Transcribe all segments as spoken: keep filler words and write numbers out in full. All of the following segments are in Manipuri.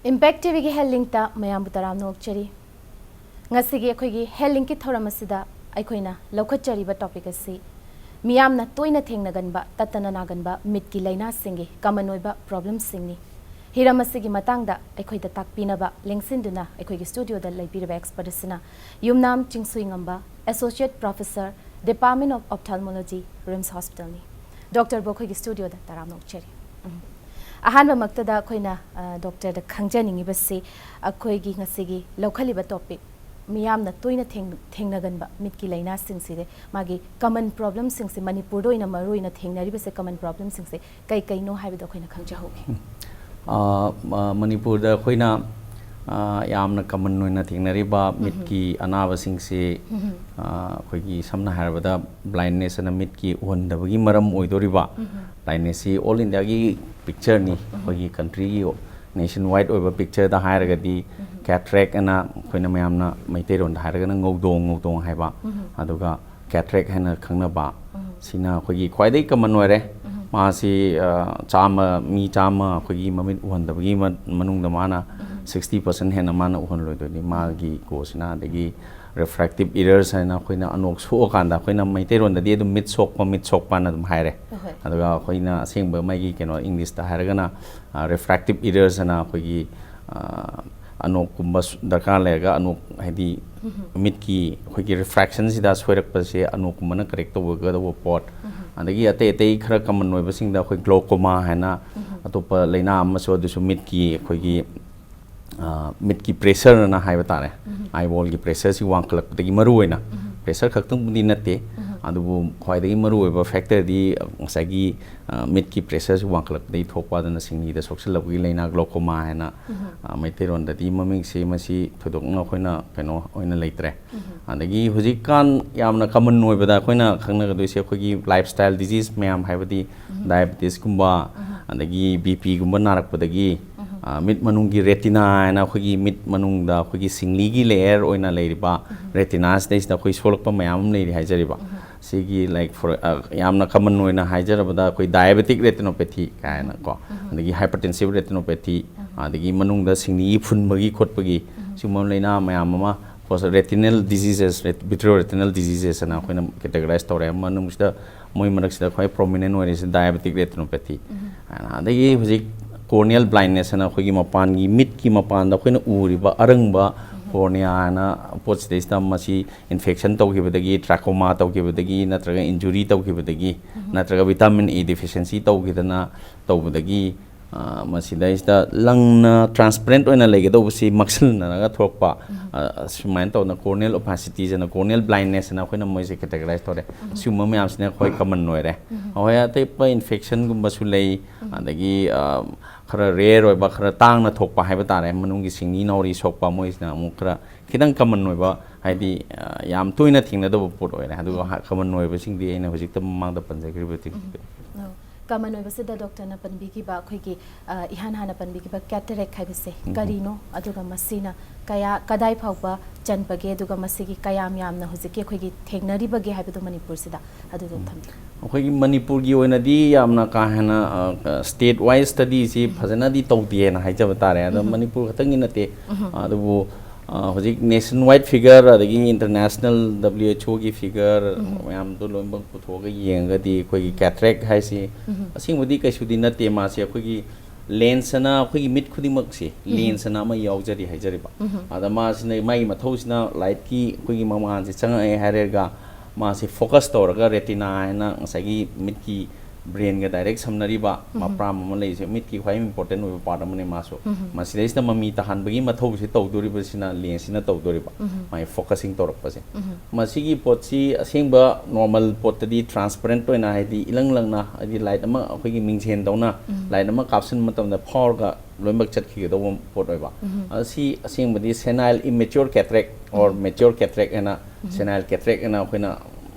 Impact ꯇꯤ ꯚꯤꯒꯤ ꯍꯦꯜꯊ ꯂꯤꯡꯛꯇ ꯃꯌꯥꯝꯕꯨ ꯇꯔꯥꯝꯅ ꯑꯣꯛꯆꯔꯤ꯫ ꯉꯁꯤꯒꯤ ꯑꯩꯈꯣꯏꯒꯤ ꯍꯦꯜꯊ ꯂꯤꯡꯛꯀꯤ ꯊꯧꯔꯝ ꯑꯁꯤꯗ ꯑꯩꯈꯣꯏꯅ ꯂꯧꯈꯠꯆꯔꯤꯕ ꯇꯣꯄꯤꯛ ꯑꯁꯤ ꯃꯤꯌꯥꯝꯅ ꯇꯣꯏꯅ ꯊꯦꯡꯅꯒꯟꯕ, ꯇꯠꯇꯅ ꯅꯥꯒꯟꯕ ꯃꯤꯠꯀꯤ ꯂꯥꯏꯅꯥꯁꯤꯡꯒꯤ ꯀꯃꯟ ꯑꯣꯏꯕ ꯄ꯭ꯔꯣꯕ꯭ꯂꯦꯝꯁꯤꯡꯅꯤ꯫ ꯍꯤꯔꯝ ꯑꯁꯤꯒꯤ ꯃꯇꯥꯡꯗ ꯑꯩꯈꯣꯏꯗ ꯇꯥꯛꯄꯤꯅꯕ ꯂꯦꯡꯁꯤꯟꯗꯨꯅ ꯑꯩꯈꯣꯏꯒꯤ ꯁ꯭ꯇꯨꯗꯤꯑꯣꯗ ꯂꯩꯕꯤꯔꯤꯕ ꯑꯦꯛꯁꯄꯔꯠ ꯑꯁꯤꯅ ꯌꯨꯝꯅꯥꯝ ꯆꯤꯡꯁꯨꯏꯉꯝꯕ, associate professor, department of ophthalmology, RIMS ꯍꯣꯁꯄꯤꯇꯥꯜꯅꯤ꯫ ꯗꯣꯛꯇꯔꯕꯨ ꯑꯩꯈꯣꯏꯒꯤ ꯁ꯭ꯇꯨꯗꯤꯑꯣꯗ ꯇꯔꯥꯝꯅ ꯑꯣꯛꯆꯔꯤ꯫ ꯎꯝ꯫ ꯑꯍꯥꯟꯕꯃꯛꯇꯗ ꯑꯩꯈꯣꯏꯅ, ꯑ, ꯗꯣꯛꯇꯔꯗ ꯈꯪꯖꯅꯤꯡꯉꯤꯕꯁꯤ, ꯑꯩꯈꯣꯏꯒꯤ ꯉꯁꯤꯒꯤ ꯂꯧꯈꯠꯂꯤꯕ ꯇꯣꯄꯤꯛ, ꯃꯤꯌꯥꯝꯅ ꯇꯣꯏꯅ ꯊꯦꯡ-, ꯊꯦꯡꯅꯒꯟꯕ ꯃꯤꯠꯀꯤ ꯂꯥꯏꯅꯥꯁꯤꯡꯁꯤꯗꯤ, ꯃꯥꯒꯤ ꯀꯃꯟ ꯄ꯭ꯔꯣꯕ꯭ꯂꯦꯝꯁꯤꯡꯁꯦ ꯃꯅꯤꯄꯨꯔꯗ ꯑꯣꯏꯅ ꯃꯔꯨ ꯑꯣꯏꯅ ꯊꯦꯡꯅꯔꯤꯕꯁꯦ, ꯀꯃꯟ ꯄ꯭ꯔꯣꯕ꯭ꯂꯦꯝꯁꯤꯡꯁꯦ ꯀꯩ ꯀꯩꯅꯣ ꯍꯥꯏꯕꯗꯣ ꯑꯩꯈꯣꯏꯅ ꯈꯪꯖꯍꯧꯒꯦ꯫ ꯑ, ꯃ-, ꯃꯅꯤꯄꯨꯔꯗ ꯑꯩꯈꯣꯏꯅ, ꯑ, ꯌꯥꯝꯅ ꯀꯃꯟ ꯑꯣꯏꯅ ꯊꯦꯡꯅꯔꯤꯕ ꯎꯝ꯫ ꯃꯤꯠꯀꯤ ꯑꯅꯥꯕꯁꯤꯡꯁꯤ, ꯎꯝ꯫ ꯑ, ꯑꯩꯈꯣꯏꯒꯤ ꯁꯝꯅ ꯍꯥꯏꯔꯕꯗ ꯕ꯭ꯂꯥꯏꯟꯅꯦꯁ ꯑꯅ ꯃꯤꯠꯀꯤ ꯎꯍꯟꯗꯕꯒꯤ ꯃꯔꯝ ꯑꯣꯏꯗꯣꯔꯤꯕ꯫ ꯎꯝ꯫ ꯕ꯭ꯂꯥꯏꯟꯅꯦꯁꯁꯤ ꯑꯣꯜ ꯏꯟꯗꯤꯌꯥꯒꯤ ꯄꯤꯛꯆꯔꯅꯤ, ꯎꯝ꯫ ꯑꯩꯈꯣꯏꯒꯤ ꯀꯟꯇ꯭ꯔꯤꯒꯤ ꯅꯦꯁꯟ ꯋꯥꯏꯗ ꯑꯣꯏꯕ ꯄꯤꯛꯆꯔꯗ ꯍꯥꯏꯔꯒꯗꯤ ꯎꯝ꯫ ꯀꯦꯇꯔꯦꯛ ꯑꯅ ꯑꯩꯈꯣꯏꯅ ꯃꯌꯥꯝꯅ ꯃꯩꯇꯩꯔꯣꯟꯗ ꯍꯥꯏꯔꯒꯅ ꯉꯧꯗꯣꯡ, ꯉꯧꯗꯣꯡ ꯍꯥꯏꯕ, ꯎꯝ꯫ ꯑꯗꯨꯒ ꯀꯦꯇꯔꯦꯛ ꯍꯥꯏꯅ ꯈꯪꯅꯕ, ꯎꯝ꯫ ꯁꯤꯅ ꯑꯩꯈꯣꯏꯒꯤ ꯈ꯭ꯋꯥꯏꯗꯒꯤ ꯀꯃꯟ ꯑꯣꯏꯔꯦ꯫ ꯎꯝ꯫ ꯃꯥꯁꯤ, ꯑ, ꯆꯥꯝꯃ, ꯃꯤ ꯆꯥꯝꯃ ꯑꯩꯈꯣꯏꯒꯤ ꯃꯃꯤꯠ ꯎꯍꯟꯗꯕꯒꯤ ꯃ-, ꯃꯅꯨꯡꯗ ꯃꯥꯅ ꯎꯝ꯫ ꯁꯤꯛꯁꯇꯤ ꯄꯥꯔꯁꯦꯟ ꯍꯦꯟꯅ ꯃꯥꯅ ꯎꯍꯜꯂꯣꯏꯗꯣꯏꯅꯤ꯫ ꯃꯥꯒꯤ ꯀꯣꯁꯤꯅ, ꯑꯗꯒꯤ ꯔꯤꯐ꯭ꯔꯦꯛꯇꯤꯞ ꯏꯔꯔꯁ ꯍꯥꯏꯅ ꯑꯩꯈꯣꯏꯅ ꯑꯅꯣꯛ ꯁꯣꯛꯑꯀꯥꯟꯗ ꯑꯩꯈꯣꯏꯅ ꯃꯩꯇꯩꯔꯣꯟꯗꯗꯤ ꯑꯗꯨꯝ ꯃꯤꯠ ꯁꯣꯛꯄ, ꯃꯤꯠ ꯁꯣꯛꯄꯅ ꯑꯗꯨꯝ ꯍꯥꯏꯔꯦ꯫ ꯑꯍꯣꯏ꯫ ꯑꯗꯨꯒ ꯑꯩꯈꯣꯏꯅ ꯑꯁꯦꯡꯕ ꯃꯥꯒꯤ ꯀꯩꯅꯣ ꯏꯪꯂꯤꯁꯇ ꯍꯥꯏꯔꯒꯅ, ꯑ, ꯔꯤꯐ꯭ꯔꯦꯛꯇꯤꯞ ꯏꯔꯔꯁ ꯍꯥꯏꯅ ꯑꯩꯈꯣꯏꯒꯤ, ꯑ, ꯑꯅꯣꯛꯀꯨꯝꯕ ꯁ-, ꯗꯔꯀꯥꯔ ꯂꯩꯔꯒ ꯑꯅꯣꯛ ꯍꯥꯏꯗꯤ ꯎꯝ꯫ ꯃꯤꯠꯀꯤ ꯑꯩꯈꯣꯏꯒꯤ ꯔꯤꯐ꯭ꯔꯦꯛꯁꯟꯁꯤꯗ ꯁꯣꯏꯔꯛꯄꯁꯦ ꯑꯅꯣꯛꯀꯨꯝꯕꯅ ꯀꯔꯦꯛ ꯇꯧꯒꯗꯧꯕ ꯄꯣꯠ, ꯎꯝ꯫ ꯑꯗꯒꯤ ꯑꯇꯩ ꯑꯇꯩ ꯈꯔ ꯀꯃꯟ ꯑꯣꯏꯕꯁꯤꯡꯗ ꯑꯩꯈꯣꯏ ꯒ꯭ꯂꯣꯀꯣꯃꯥ ꯍꯥꯏꯅ ꯎꯝ꯫ ꯑꯇꯣꯞꯄ ꯂꯥꯏꯅꯥ ꯑꯃꯁꯨ, ꯑꯗꯨꯁꯨ ꯃꯤꯠꯀꯤ ꯑꯩꯈꯣꯏꯒꯤ, ꯑ, ꯃꯤꯠꯀꯤ ꯄ꯭ꯔꯦꯁꯔꯅ ꯍꯥꯏꯕ ꯇꯥꯔꯦ꯫ ꯎꯝ꯫ ꯑꯥꯏꯕꯣꯜꯒꯤ ꯄ꯭ꯔꯦꯁꯔꯁꯤ ꯋꯥꯡꯈꯠꯂꯛꯄꯗꯒꯤ ꯃꯔꯨ ꯑꯣꯏꯅ, ꯎꯝ꯫ ꯄ꯭ꯔꯦꯁꯔ ꯈꯛꯇꯪꯕꯨꯗꯤ ꯅꯠꯇꯦ, ꯎꯝ꯫ ꯑꯗꯨꯕꯨ ꯈ꯭ꯋꯥꯏꯗꯒꯤ ꯃꯔꯨ ꯑꯣꯏꯕ ꯐꯦꯛꯇꯔꯗꯤ ꯉꯁꯥꯏꯒꯤ, ꯑ, ꯃꯤꯠꯀꯤ ꯄ꯭ꯔꯦꯁꯔꯁꯤ ꯋꯥꯡꯈꯠꯂꯛꯄꯗꯒꯤ ꯊꯣꯛꯄ, ꯑꯗꯨꯅ ꯁꯤꯡꯂꯤꯗ ꯁꯣꯛꯆꯤꯜꯂꯛꯄꯒꯤ ꯂꯥꯏꯅꯥ ꯒ꯭ꯂꯣꯀꯣꯃꯥ ꯍꯥꯏꯅ, ꯎꯝ꯫ ꯑ, ꯃꯩꯇꯩꯔꯣꯟꯗꯗꯤ ꯃꯃꯤꯡꯁꯤ ꯃꯁꯤ ꯊꯣꯏꯗꯣꯛꯅ ꯑꯩꯈꯣꯏꯅ ꯀꯩꯅꯣ ꯑꯣꯏꯅ ꯂꯩꯇ꯭ꯔꯦ꯫ ꯎꯝ꯫ ꯑꯗꯒꯤ ꯍꯧꯖꯤꯛꯀꯥꯟ ꯌꯥꯝꯅ ꯀꯃꯟ ꯑꯣꯏꯕꯗ ꯑꯩꯈꯣꯏꯅ ꯈꯪꯅꯒꯗꯣꯏꯁꯦ ꯑꯩꯈꯣꯏꯒꯤ ꯂꯥꯏꯐ ꯁ꯭ꯇꯥꯏꯜ ꯗꯤꯖꯤꯁ ꯃꯌꯥꯝ, ꯍꯥꯏꯕꯗꯤ ꯎꯝ꯫ ꯗꯥꯏꯕꯦꯇꯤꯁꯀꯨꯝꯕ, ꯎꯝ꯫ ꯑꯗꯒꯤ ꯕꯤ ꯄꯤꯒꯨꯝꯕ ꯅꯥꯔꯛꯄꯗꯒꯤ, ꯎꯝ꯫ ꯑ, ꯃꯤꯠ ꯃꯅꯨꯡꯒꯤ ꯔꯦꯇꯤꯅꯥ ꯍꯥꯏꯅ ꯑꯩꯈꯣꯏꯒꯤ ꯃꯤꯠ ꯃꯅꯨꯡꯗ ꯑꯩꯈꯣꯏꯒꯤ ꯁꯤꯡꯂꯤꯒꯤ ꯂꯦꯌꯔ ꯑꯣꯏꯅ ꯂꯩꯔꯤꯕ ꯎꯝ꯫ ꯔꯦꯇꯤꯅꯥꯁꯤꯗꯩꯁꯤꯗ ꯑꯩꯈꯣꯏ ꯁꯣꯛꯂꯛꯄ ꯃꯌꯥꯝ ꯑꯃ ꯂꯩꯔꯤ ꯍꯥꯏꯖꯔꯤꯕ꯫ ꯎꯝ꯫ ꯁꯤꯒꯤ, like, for, ꯑ, ꯌꯥꯝꯅ ꯀꯃꯟ ꯑꯣꯏꯅ ꯍꯥꯏꯖꯔꯕꯗ ꯑꯩꯈꯣꯏ ꯗꯥꯏꯕꯦꯇꯤꯛ ꯔꯦꯇꯤꯅꯣꯄꯦꯊꯤ ꯀꯥꯏꯅ ꯀꯣ, ꯎꯝ꯫ ꯑꯗꯒꯤ ꯍꯥꯏꯄꯔꯇꯦꯟꯁꯤꯞ ꯔꯦꯇꯤꯅꯣꯄꯦꯊꯤ, ꯎꯝ꯫ ꯑꯗꯒꯤ ꯃꯅꯨꯡꯗ ꯁꯤꯡꯂꯤꯒꯤ ꯐꯨꯟꯕꯒꯤ ꯈꯣꯠꯄꯒꯤ ꯁꯤꯒꯨꯝꯕ ꯂꯥꯏꯅꯥ ꯃꯌꯥꯝ ꯑꯃ retinal diseases, vitreoretinal diseases ꯑꯅ ꯑꯩꯈꯣꯏꯅ categorize ꯇꯧꯔꯦ꯫ ꯃꯅꯨꯡꯁꯤꯗ ꯃꯣꯏ ꯃꯔꯛꯁꯤꯗ ꯈ꯭ꯋꯥꯏ prominent ꯑꯣꯏꯔꯤꯁꯤ diabetic retinopathy꯫ ꯑꯗꯒꯤ ꯍꯧꯖꯤꯛ corneal blindness ꯑꯅ ꯑꯩꯈꯣꯏꯒꯤ ꯃꯄꯥꯟꯒꯤ ꯃꯤꯠꯀꯤ ꯃꯄꯥꯟꯗ ꯑꯩꯈꯣꯏꯅ ꯎꯔꯤꯕ ꯑꯔꯪꯕ cornea ꯍꯥꯏꯅ ꯄꯣꯠꯁꯤꯗꯩꯁꯤꯗ ꯃꯁꯤ infection ꯇꯧꯈꯤꯕꯗꯒꯤ, trachoma ꯇꯧꯈꯤꯕꯗꯒꯤ, ꯅꯠꯇ꯭ꯔꯒ injury ꯇꯧꯈꯤꯕꯗꯒꯤ, ꯅꯠꯇ꯭ꯔꯒ vitamin A deficiency ꯇꯧꯈꯤꯗꯅ ꯇꯧꯕꯗꯒꯤ, ꯑ, ꯃꯁꯤꯗꯩꯁꯤꯗ ꯂꯪꯅ transparent ꯑꯣꯏꯅ ꯂꯩꯒꯗꯧꯕꯁꯤ ꯃꯛꯁꯤꯟꯅꯔꯒ ꯊꯣꯛꯄ, ꯑ, ꯁꯨꯃꯥꯏꯅ ꯇꯧꯗꯅ corneal opacities ꯑꯅ, corneal blindness ꯑꯅ ꯑꯩꯈꯣꯏꯅ ꯃꯣꯏꯁꯦ categorize ꯇꯧꯔꯦ꯫ ꯁꯤꯒꯨꯝꯕ ꯃꯌꯥꯝꯁꯤꯅ ꯑꯩꯈꯣꯏ common ꯑꯣꯏꯔꯦ꯫ ꯑꯩꯈꯣꯏ ꯑꯇꯣꯞꯄ infection ꯒꯨꯝꯕꯁꯨ ꯂꯩ, ꯑꯗꯒꯤ, ꯑ, ꯈꯔ rare ꯑꯣꯏꯕ, ꯈꯔ ꯇꯥꯡꯅ ꯊꯣꯛꯄ ꯍꯥꯏꯕ ꯇꯥꯔꯦ, ꯃꯅꯨꯡꯒꯤ ꯁꯤꯡꯂꯤ ꯅꯥꯎꯔꯤ ꯁꯣꯛꯄ, ꯃꯣꯏꯁꯤꯅ ꯑꯃꯨꯛ ꯈꯔ ꯈꯤꯇꯪ common ꯑꯣꯏꯕ, ꯍꯥꯏꯗꯤ, ꯑ, ꯌꯥꯝ ꯇꯣꯏꯅ ꯊꯦꯡꯅꯗꯕ ꯄꯣꯠ ꯑꯣꯏꯔꯦ꯫ ꯑꯗꯨꯒ ꯍꯥ-, common ꯑꯣꯏꯕꯁꯤꯡꯗꯤ ꯑꯩꯅ ꯍꯧꯖꯤꯛꯇ ꯃꯃꯥꯡꯗ ꯄꯟꯖꯈ꯭ꯔꯤꯕ ꯇꯤꯛ-, ꯑꯧ꯫ Common ꯑꯣꯏꯕꯁꯤꯗ ꯗꯣꯛꯇꯔꯅ ꯄꯟꯕꯤꯈꯤꯕ ꯑꯩꯈꯣꯏꯒꯤ, ꯑ, ꯏꯍꯥꯟ ꯍꯥꯟꯅ ꯄꯟꯕꯤꯈꯤꯕ cataract ꯍꯥꯏꯕꯁꯦ ꯀꯔꯤꯅꯣ, ꯑꯗꯨꯒ ꯃꯁꯤꯅ ꯀꯌꯥ, ꯀꯗꯥꯏ ꯐꯥꯎꯕ ꯆꯟꯕꯒꯦ, ꯑꯗꯨꯒ ꯃꯁꯤꯒꯤ ꯀꯌꯥꯝ ꯌꯥꯝꯅ ꯍꯧꯖꯤꯛꯀꯤ ꯑꯩꯈꯣꯏꯒꯤ ꯊꯦꯡꯅꯔꯤꯕꯒꯦ ꯍꯥꯏꯕꯗꯣ ꯃꯅꯤꯄꯨꯔꯁꯤꯗ ꯑꯗꯨꯗꯣ ꯊꯝꯕꯤꯌꯨ꯫ ꯑꯩꯈꯣꯏꯒꯤ ꯃꯅꯤꯄꯨꯔꯒꯤ ꯑꯣꯏꯅꯗꯤ ꯌꯥꯝꯅ ꯀꯥ ꯍꯦꯟꯅ, ꯑ, state wise study ꯁꯤ ꯐꯖꯅꯗꯤ ꯇꯧꯗꯦꯅ ꯍꯥꯏꯖꯕ ꯇꯥꯔꯦ꯫ ꯑꯗꯣ ꯃꯅꯤꯄꯨꯔ ꯈꯛꯇꯪꯒꯤ ꯅꯠꯇꯦ, ꯑꯗꯨꯕꯨ, ꯑ, ꯍꯧꯖꯤꯛ nation wide figure ꯑꯗꯒꯤ international W H O ꯒꯤ figure ꯃꯌꯥꯝꯗꯣ ꯂꯣꯏꯅꯃꯛ ꯄꯨꯊꯣꯛꯑꯒ ꯌꯦꯡꯉꯒꯗꯤ ꯑꯩꯈꯣꯏꯒꯤ cataract ꯍꯥꯏꯁꯤ ꯑꯁꯦꯡꯕꯗꯤ ꯀꯩꯁꯨꯗꯤ ꯅꯠꯇꯦ꯫ ꯃꯥꯁꯦ ꯑꯩꯈꯣꯏꯒꯤ lens ꯑꯅ ꯑꯩꯈꯣꯏꯒꯤ ꯃꯤꯠ ꯈꯨꯗꯤꯡꯃꯛꯁꯤ lens ꯑꯅ ꯑꯃ ꯌꯥꯎꯖꯔꯤ ꯍꯥꯏꯖꯔꯤꯕ꯫ ꯑꯗ ꯃꯥꯁꯤꯅ, ꯃꯥꯒꯤ ꯃꯊꯧꯁꯤꯅ light ꯀꯤ ꯑꯩꯈꯣꯏꯒꯤ ꯃꯉꯥꯜꯁꯦ ꯆꯪꯉꯛꯑꯦ ꯍꯥꯏꯔꯒ ꯃꯥꯁꯦ focus ꯇꯧꯔꯒ retina ꯍꯥꯏꯅ ꯉꯁꯥꯏꯒꯤ ꯃꯤꯠꯀꯤ brain ꯒ direct ꯁꯝꯅꯔꯤꯕ ꯃꯄ꯭ꯔꯥꯝ ꯑꯃ ꯂꯩꯔꯤꯁꯦ, ꯃꯤꯠꯀꯤ ꯈ꯭ꯋꯥꯏ important ꯑꯣꯏꯕ part ꯑꯃꯅꯦ ꯃꯥꯁꯨ꯫ ꯃꯁꯤꯗꯩꯁꯤꯗ ꯃꯃꯤ ꯇꯥꯍꯟꯕꯒꯤ ꯃꯊꯧꯁꯦ ꯇꯧꯗꯣꯔꯤꯕꯁꯤꯅ lens ꯁꯤꯅ ꯇꯧꯗꯣꯔꯤꯕ, ꯃꯥꯒꯤ focusing ꯇꯧꯔꯛꯄꯁꯦ꯫ ꯃꯁꯤꯒꯤ ꯄꯣꯠꯁꯤ ꯑꯁꯦꯡꯕ normal ꯄꯣꯠꯇꯗꯤ transparent ꯑꯣꯏꯅ, ꯍꯥꯏꯗꯤ ꯏꯂꯪ ꯂꯪꯅ, ꯍꯥꯏꯗꯤ light ꯑꯃ ꯑꯩꯈꯣꯏꯒꯤ ꯃꯤꯡꯁꯦꯟꯗꯧꯅ light ꯑꯃ ꯀꯥꯞꯁꯤꯟꯕ ꯃꯇꯝꯗ ꯐꯥꯎꯔꯒ ꯂꯣꯏꯅꯃꯛ ꯆꯠꯈꯤꯒꯗꯧꯕ ꯄꯣꯠ ꯑꯣꯏꯕ꯫ ꯑꯗ ꯁꯤ ꯑꯁꯦꯡꯕꯗꯤ senile immature cataract or mature cataract ꯍꯥꯏꯅ, senile cataract ꯍꯥꯏꯅ ꯑꯩꯈꯣꯏꯅ